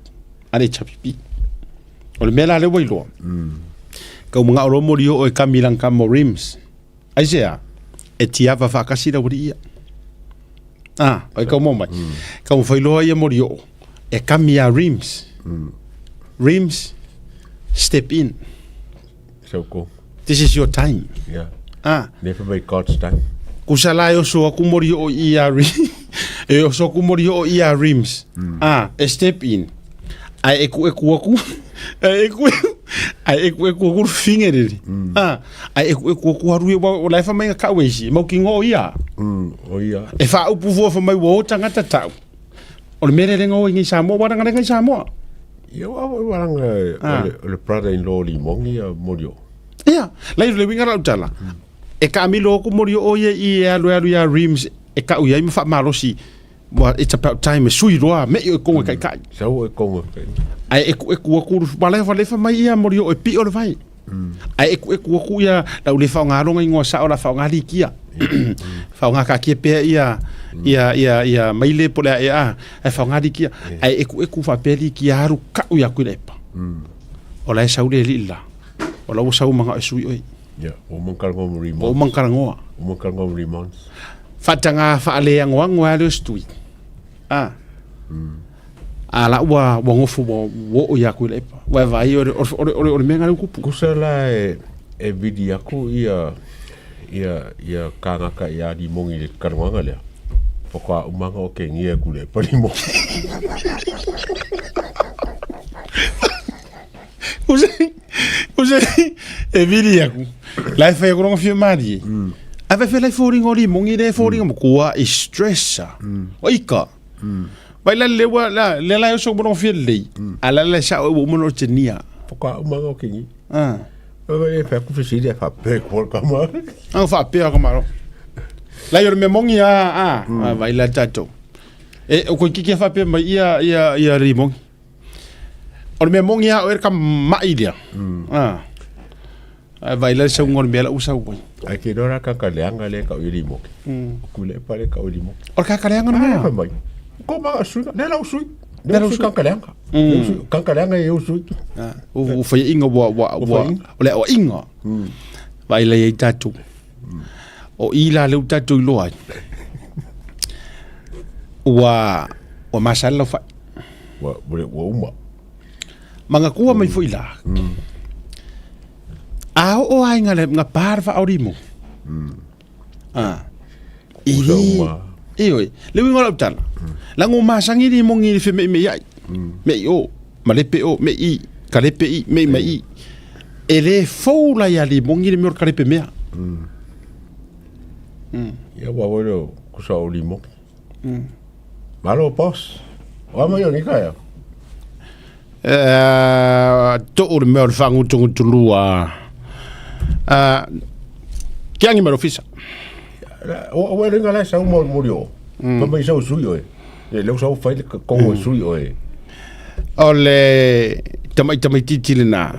a le HRPP. O le mea la le ua iloa. Ka umanga o mori o e kamilang ka mo rims. Aisea, e tiava whakasi la wuri ia. Ah, ai ka mo mai. Ka mo whailoa ia mori o e kami a rims. Rims, step in. So ko. This is your time. Yeah. Ah. Never make God's time. Kusa la e oso aku mori o i a rims. E oso aku mori o i a rims. Ah, e step in. Ai e ku e ku aku. Ai e ku ai e ku e ku aku finge rere. Ah, ai e ku e ku aku haru e wa o lai whamai nga kau eisi. Mau ki ngō ia. O ia. E wha upu fua whamai wa o tangata tau. O le mere renga o i ngai Samoa, waranga renga i Samoa. Ia wa wa waranga o le brother-in-law li mongi a mori o. Ia, lai le winga rau tala. E ka amilo oku mori o ia i e alu alu ia rims e ka ui ai ma whaamalosi. Wa it's about time e sui roa me i o e kongo e kai kai. Sau e kongo e kai. Ai e ku e ku aku wale wale fa mai ia mori o e pi o le vai. Ai e ku e ku aku ia la ule wha ngā ronga ingoa sa o la wha ngā likia. Wha ngā ka kia pea ia ia ia ia maile po lea e a ai wha ngā likia. Ai e ku e ku wha pea likia haru ka ui aku i lepa. O la e saule e li la. O la ua sau manga e sui oi. Yeah, o mangkarangoa mo rimons. O mangkarangoa. O mangkarangoa mo rimons. Whatanga whaaleangoango a leo stui. A. A la ua ua ngofo ua ua o ia kui lepa. Ua vai ore ore ore ore ore mea ngā kupu. Kusa la e e vidi aku ia ia ia kāngaka i a rimongi le karangoanga lea. Whaka umanga o ke ngia ku lepa rimongi. Kusa e vidi aku. La e whai aku ronga whia mārie. A vai whai lai fōringa o rimongi le fōringa mo kua i stressa. O ika. Vai la lewa la le la so mo whia lei. A la la sa o mo no te nia. Whaka umanga o ke ngi. Ah. Vai e whai aku whisiri e whapea kua ka maro. Ang whapea ka maro. La i o me mongi a a vai la tatou. E o koe kiki a whapea mai ia ia ia rimongi. O le mea mongi a o e ka mai lea. Ah. Ai vai la sau ngol mea la usau ai. Ai ke rora ka ka leanga le ka uri moki. Ku le pare ka uri moki. O ka ka leanga no mea. Mai. Ko ma sui ne la usui. Ne la usui ka ka leanga. Ka ka leanga e usui. Ah, o fai inga wa wa wa o le o inga. Vai le i tatu. O i la le tatu i loa. Ua ua masala fa. Ua ua uma. Manga kua mai foi la. A o ai nga le nga par fa aurimo. Ah. I i oi. Le winga la tala. La ngo masangi ni mongi ni fe me me ai. Me i o ma le pe o me i ka le pe i me me i. E le fou la ia li mongi ni me ka le pe mea. Ia wa wa lo kusa o limo. Malo boss. Wa mai o ni ka ya. To o le mea o le whaangutungutulua. Ke angi mai ofisa. O o ringa la sa mo mo rio. Pa mai sa sui oi. Le leu sa fai le kongo sui oi. O le tamai tamai titi le nā.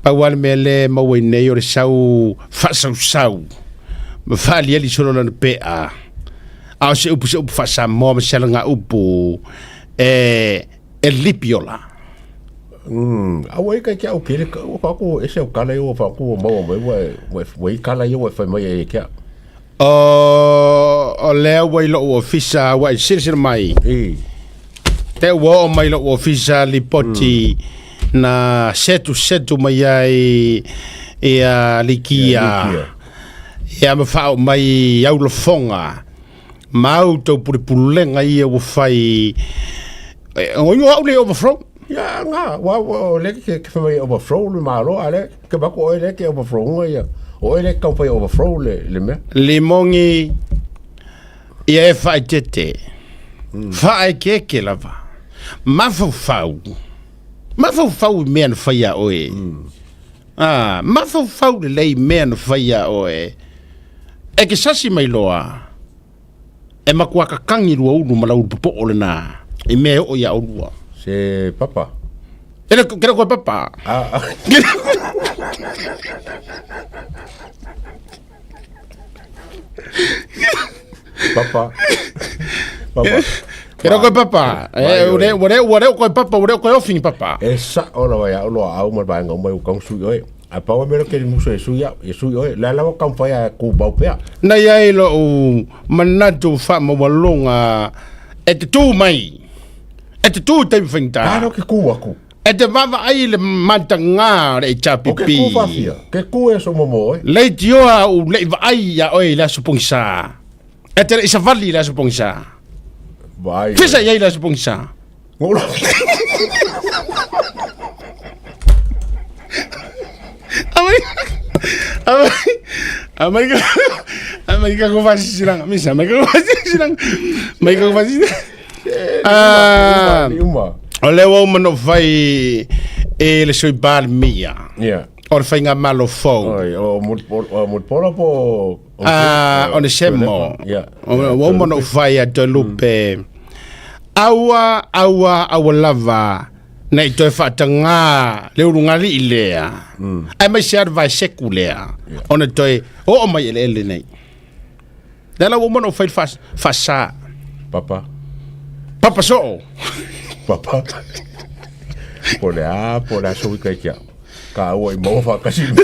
Pau ale mea le maua i nei o le sau whaasausau. Ma whaaliali solo lana pea. A o se upu se upu whaasamoa ma se alanga upu e, e lipiola. Aua e kai kia o kere ka o fa ko e se o kala i o fa ko maua mai wa wa wa i kala i o whai mai e kia. O, o lea ua i lou ofisa ua i silasila mai. E. Te ua oo mai lou ofisa lipoti na setusetu mai ai ia Likia. Ia ma faaoo mai au lafoga ma au tau pulepulega ia ua fai. Oigo au le overflow. Ia nga wa o le ke ke fai overflow le malo ale ke ba ko le ke overflow nga ia. O le ka fai overflow le le mea. Limogi ia e faaeteete, faaekeeke lava, mafaufau, mafaufau i mea na fai iā oe. Ah, mafaufau lelei i mea na fai iā oe. E ke sasi mai loa, e matua kakangi lua ulu ma lau popo'o lena i mea e oo iā olua. Se papa. E le, ke le koe papa. Ah. Papa. Papa. Ke rau koe papa. E, ure, ure, ure koe papa, ure koe ofi ni papa. E sa o la wai au loa au ma vaenga uma i kang sui oe. A pawa mero ke muso e sui au, e sui oe. La lawa kang whai a ku bau pea. Na ia i lo u manatu wha mawalonga e te tū mai. E te tū te whaingta. Aro ke ku aku. E te vaavaai i le matagā o le HRPP. O ke kū whawhia, ke kū e so momo oe. Leitioa u leʻi vaai iā oe i le aso pogisa. E te leʻi savali i le aso pogisa. Vaai. Fisa i ai i le aso pogisa. Ngula. Amai, amai, amai ka, amai ka ko fasisilanga, misa, amai ka ko fasisilanga, amai ka ko fasisilanga. Ah, o lea ua uma ona ou fai i le Sui Palemia. Yeah. O le faigamalo fou. Oi, o Mulipola po o Ah, o le Semo. Yeah. Ua uma ona ou fai ia Toelupe. Aua, aua, aua lava ne i toe faatagā le ulugalii lea, aemaise lava le vaeseku lea, ona toe oo mai eleele nei. Lea la ua uma ona ou fai le faasa. Papa. Papa soo. Papa. Po le a, po le aso wika i kia. Ka aua i maua whakasi me.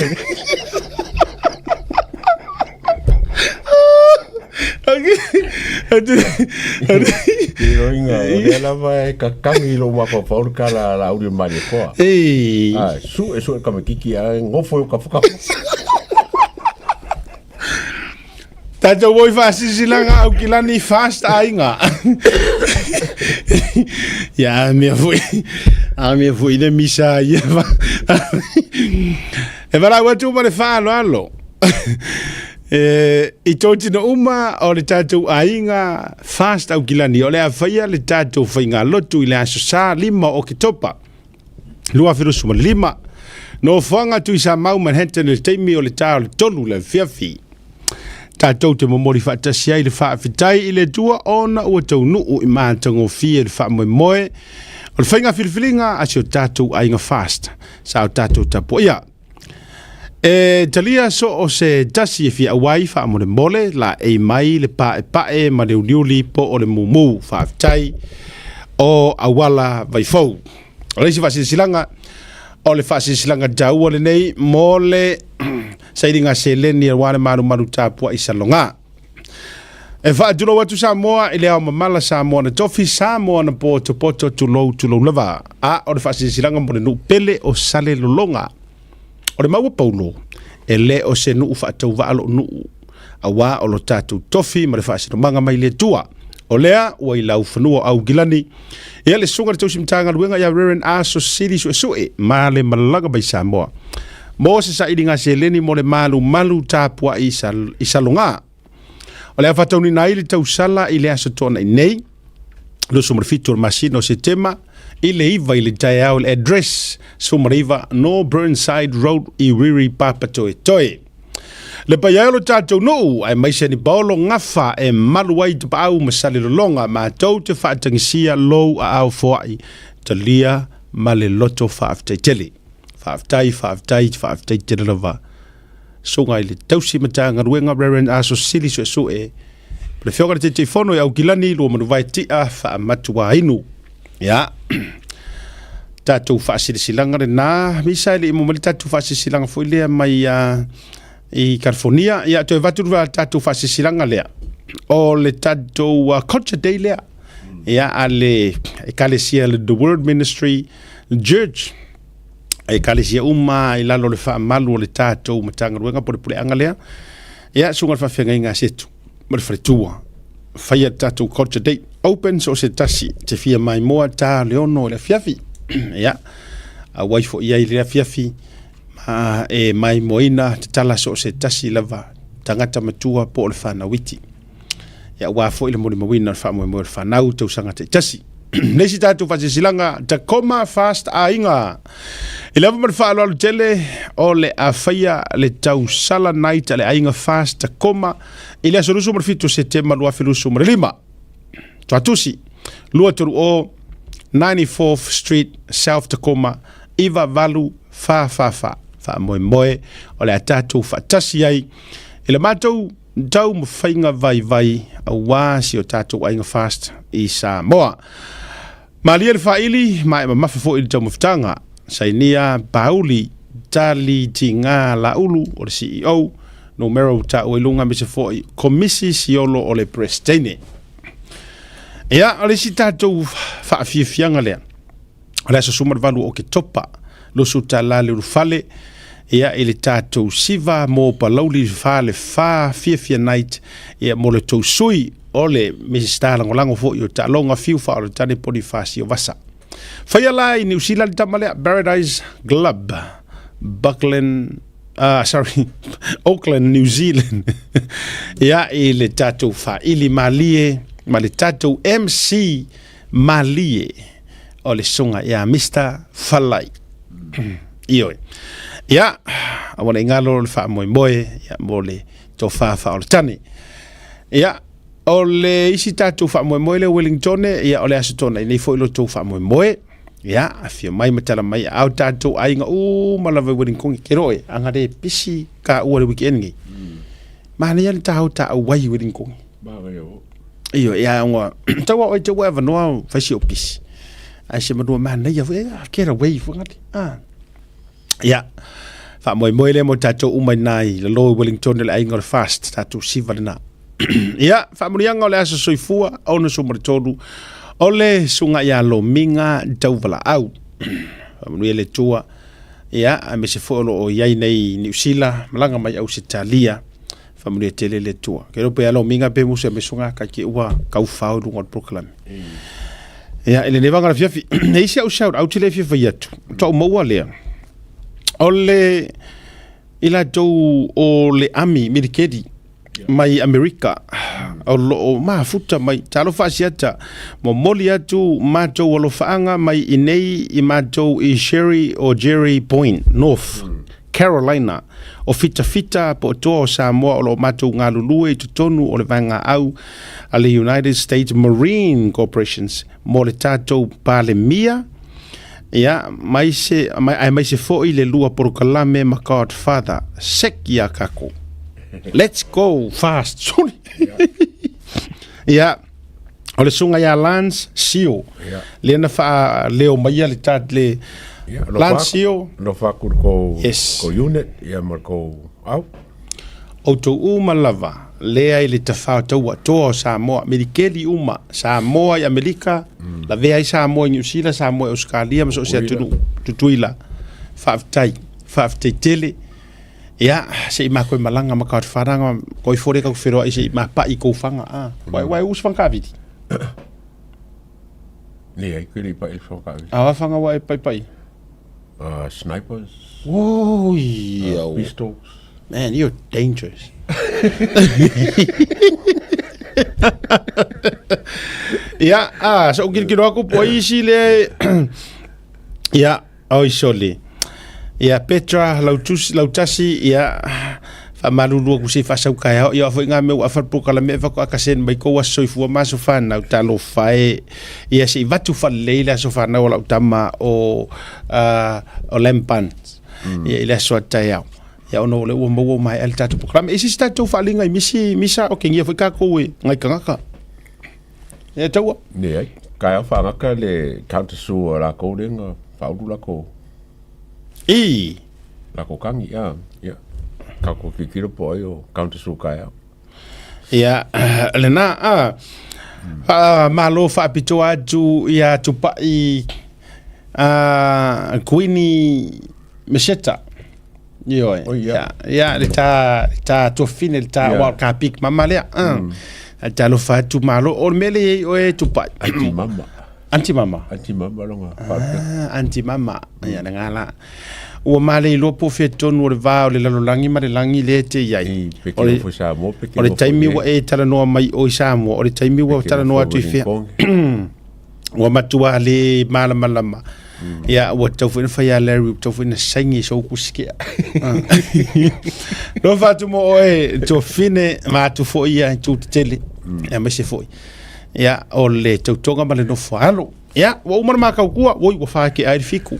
Tiroinga, o lea lava e kakangi lo mafaufau ka la la uri mani koa. Ei. Ah, su e su e kamikiki a ngofo yo ka whakapo. Tatou oi faasisilaga au kilani fast aiga. Ia mea foi. A mea foi le misa ia. E valau atu ma le faaaloalo. E, i totino uma o le tatou aiga fast au kilani o le a faia le tatou faigalotu i le aso sa 5 o Oketopa. 2025. Nofoaga Tuisamau Manhattan i le taimi o le ta o le 3 le afiafi. Tatou te momoli faatasi ai le faafetai i le Atua ona ua taunuu i matagofie le faamoemoe o le faiga filifiliga a si o tatou aiga Fast sa o tatou tapuaia. E talia so o se tasi e fia auai faamolemole laei mai le paepae ma le uliuli po o le mumu faafetai o auala vaifou. O le isi faasilasilaga, o le faasilasilaga taua lenei mo le sailiga seleni aua le malumalu tapuai saloga. E faatulou atu Samoa i le ao mamala Samoa na tofi, Samoa na potopoto, tulou, tulou lava. A o le faasilasilaga mo le nuu pele o Salelologa. O le maua Paulo, e le o se nuu faatauvaa lou nuu, auā o lo tatou tofi ma le faasinomaga mai le Atua. O lea ua i laufanua o Aukilani, ia le Susuga i le Tausi Matagaluega ia Reverend Aso Sili Suesue ma le malaga mai Samoa mo se sailiga seleni mo le malumalu tapuai i Salogā. O le a faataunina ai le tausala i le aso Toonai nei, 27 o le masina o Setema, i le 9 i le taeao i le address 19 No Burnside Road i Riri Papatoetoe. Le paia e o lo tatou nuu, aemaise ni paolo gafa e malu ai tapaau ma salelologa, matou te faatagisia lou aao foai, talia ma le loto faafetai tele. Faafetai, faafetai, faafetai tele lava. Susuga i le Tausi Matagaluega Reverend Aso Sili Suesue, ma le Afioga i le Taitaifono i Aukilani, Luamanuvae Tia Faamatuainu. Ia, tatou faasilasilaga lena, misa e le i maua mai le tatou faasilasilaga foi lea mai i California. Ia, toe avatu le tatou faasilasilaga lea, o le tatou Culture Day lea. Ia, a le Ekalesia le The Word Ministry Church, Ekalesia uma i lalo o le faamalu o le tatou Matagaluega po o le puleaga lea. Ia, susuga i le faafeagaiga a Setu ma le faletua. Faia le tatou culture day open so o se tasi te fia maimoa ta le 6 i le afiafi. Ia, auai foi i ai le afiafi ma e maimoaina tatala so o se tasi lava tagata matua po o le fanau iti. Ia, aua foi le molimauina o le faamoemoe o le fanau tausaga taitasi. Le isi tatou faasilasilaga, Tacoma Fast Aiga. I le ava ma le faaaloalo tele o le a faia le tausala night a le Aiga Fast Tacoma i le aso 27 o Setema 2025. Tuatusi, 230 94th Street, South Tacoma, 98444. Faamoemoe o le a tatou faatasi ai i le matou taumafaiga vaivai aua si o tatou aiga Fast i Samoa. Malie le faaili ma e mamafa foi i le taumafataga. Sainia Pauli Tali Tiga Laulu o le CEO, numera ua taua i luga aemaise foi Komisi Siolo o le Peresetene. Ia, o le isi tatou faafiafiaga lea, o le aso 18 o Oketopa, $20 le ulufale, ia i le tatou siva mo Palauli Fale Fa Fiafia Night, ia mo le tou sui o le Minisita Lagolago foi o Taaloga Fiu Faaoletane Ponifasio Vasa. Faia la i Niu Sila le tama lea, Paradise Club, Buckland, sorry, Auckland, New Zealand. Ia i le tatou faaili malie ma le tatou MC malie o le susuga ia Mister Falai. Ioe. Ia, aua ne i galo le faamoemoe ia, mo le tofa faaoletane. Ia, o le isi tatou faamoemoe lea Wellington, ia o le Aso Toonai nei foi lo tou faamoemoe. Ia, afio mai ma tala mai au tatou aiga uma lava i Wellington ke roe, anga le pisi ka ua le weekend nei. Manaia le tāu tā au wai Wellington. Manaia o. Io, ia onga, taua oi te ua avanoa faisi o pisi. Ai se manua manaia foi, ah, get away foi ngati. Ah. Ia, faamoemoe lea mo tatou uma i nā i lalo i Wellington le aiga o le Fast, tatou siva lena. Ia, faamuniaga o le aso soifua, 63, o le susuga ia Lomiga Tauvalaau. Faamanuia le Atua. Ia, aemaise foi o lo o i ai nei i Niu Sila, malaga mai Ausetalia. Faamanuia tele le Atua. Ke iloa pe a Lomiga pe musa me susuga kai ke ua kaufao i luga o le polokalame. Ia, i lenei vaega o le afiafi, e isi au shout out le fia fai atu. Toau maua lea. O le i latou o le ami milikeri mai Amerika o lo o mafuta mai talofa Asiata momoli atu matou alofaaga mai i nei i matou i Sherry o Jerry Point North Carolina o fitafita po o toa o Samoa o lo o matou galulue i totonu o le vaegaau a le United States Marine Corporations mo le tatou Palemia ia, mai se, mai, aemaise foi le lua polokalame ma Godfather, sek ia kako. Let's go fast, sorry. Ia, o le susuga ia Lance Sio, lea na faaleo maia le tat le Lance Sio. No whaku ko, yes. ko unit, ia ma ko au. Outou uma lava, lea i le tafao taua toa o Samoa, Amerikeli uma, Samoa i Amerika, lavea ai Samoa i Niu Sila, Samoa i Ausetalia ma so o se atunuu, Tutuila. Faafetai, faafetai tele. Ia, se i makou malaga ma Godfather, koi fore kau feroai se i mapai i kou fanga. Ah, wai wai us fanga kaviti. Nei, ai koe le i pai le fanga kaviti. Ah, wa fanga wa e pai pai. Snipers. Oh, yeah. Pistols. Man, you're dangerous. Ia, ah, sa ukirikiro aku po isi le ia, oi soli. Ia Petra Lautusi Lautasi ia faamalulu aku se i faasauka ai ia foi ngā mea ua afa le polokalame e fako akasen mai kou aso soifua ma aso whanau talofa e ia se i vatu whalelei le aso whanau o lau tama o o Lampan ia i le aso a taeao ia ona o le ua maua mai le tatou polokalame. E se isi tatou faaaliga i misi misa o kengia foi kākou e ngai kangaka. Ia taua. Ne ai. Kai au whaangaka le counter su a lākou lenga whaulu lākou. I. Lākou kangi, ia. Ia. Kako kikiro po ai o counter su kai au. Ia, lena, a. Faamalo faapitoa atu ia Tupai Kuini Meseta. Ioe. Oh, ia. Ia, le ta, le ta tuafafine, le ta, aua o le ka big mama lea. Mm. Talofa atu malo. O le mea lea i ai oe Tupai. Aunty mama. Aunty mama. Aunty mama longa. Ah, aunty mama. Ia, le ngā la. Ua male iloa po o fea tonu o le va o le lalolagi ma le lagi lea e te i ai. Pe ke nofo i Samoa, pe ke O le nofo taimi i ua e talanoa mai o i Samoa, o le taimi ua Pe ke talanoa nofo atu i i fea. Wellington. Ua matua le malamalama. Ia, ua tatau foi ona fai a Larry, ua tatau foi ona saini i sou kusi kea. Lofa atu mo oe, tuafine, ma atu foi ia i tū tetele. Ia, maise foi. Ia, o le tautoga ma le nofo alo. Ia, ua uma le makaukua, oi, ua whaake ai le fiku.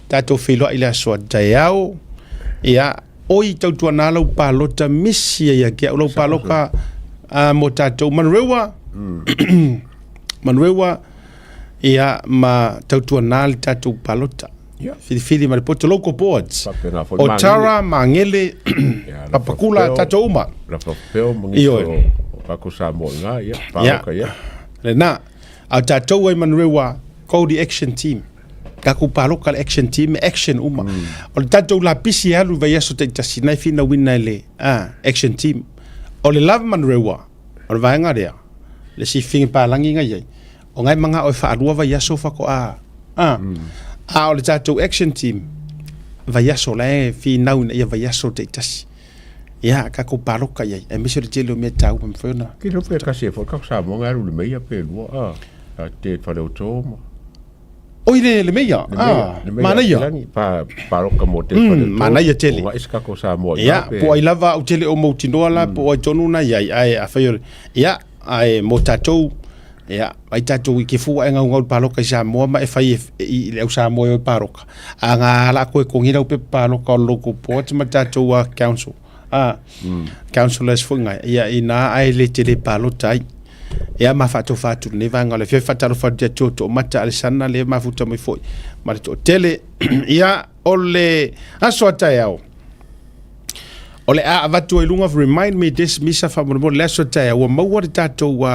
Tātou whiloa i le aso a taeao. Ia, oi tautuana lau palota misi ia kia lau paloka mo tātou Manurewa. Manurewa, ia, ma tautuana le tātou palota. Ia. Whiriwhiri ma le poto local boards. Faapena foi O Tara, Mangele, Ia, Papakula, Lafafeo. tātou uma. Lafafeo ma nisi Ioe. o kako Samoa i ngā, ia, Ia. paloka, ia. Lena, a o tātou ai Manurewa, ko the action team. Takou paloka le action team, action uma. O le tatou lapisi e alu i vaiaso taitasi, na e finauina e le action team. O le love Manurewa, o le vaega lea, le sifiga palagi na i ai, o ngai manga o e faalua vaiaso faatoa, a. A o le tatou action team, vaiaso la e finau ina ia vaiaso taitasi. Ia, tatou paloka i ai, aemaise o le tele o mea taua e mafai ona. Ke iloa pe tasi ai foi le Samoa ngai alu i le meia pe lua a, a te fale o to ma. Oi le le meia, a, manaia. Pa, paloka mo te fale o to. Manaia tele. O ngai se kako Samoa i Ia, pe. po ai lava au tele o mautinoa la, po o ai tonu na i ai, ae afai o le, ia, ae mo tatou, ia, ai tatou i ke fua e ngaungau le paloka i Samoa ma e fai e, i le au Samoa e o i paloka. A ngā ala koe kongi rau pepa paloka o local boards ma tatou a council. A, councillors foi ngai, ia, ina ae le tele palota ai. Ia ma faatofa atu lenei vaega o le afiafi faatalofa atu ia te Toomata Alesana le mafuta mai foi ma le toatele. Ia o le aso a taeao o le a avatu ai luga remind me this misa faamolemole le aso a taeao ua maua le tatou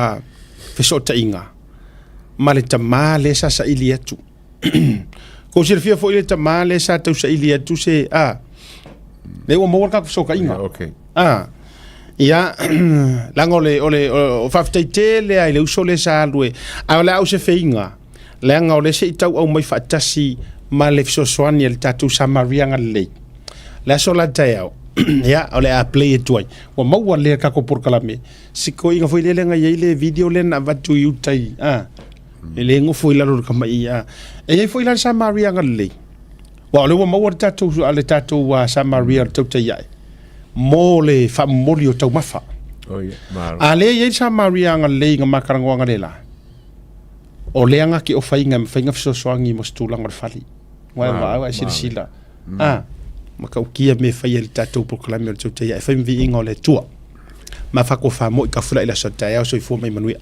fesootaiga ma le tamā lea sa saili atu. Kou silafia foi le tamā lea sa tausaili atu se a lea ua maua le tatou fesootaiga. Yeah, okay. A ia leaga o le o le o faafetai tele lava i le uso lea sa alu e ae o le a ou se feiga leaga o lea se i tauau mai faatasi ma le fesoasoani a le tatou Samaria Galilei. Le aso la taeao ia o le a play atu ai. Ua maua lea tatou polokalame sikoiga foi lea leaga e i ai le video lea na avatu i uta i a E le nofo i lalo o le tama'i a. E i ai foi la le Samaria agalelei. Aua o lea ua maua le tatou, le tatou Samaria o le tautai ae mo le faamomoli o taumafa. Oh, yeah. Malo. A lea e i ai le Samaria agalelei na ma talanoaga le la, o lea na te ofaina e mafai ona fesoasoani mo se tulaga o le fali. Ua e vaau ae silasila. A, matautia mea e fai e le tatou polokalame o le tautai ae fai ma viiga o le Atua. Ma faatofa moi tafulai i le aso taeao soifua mai manuia.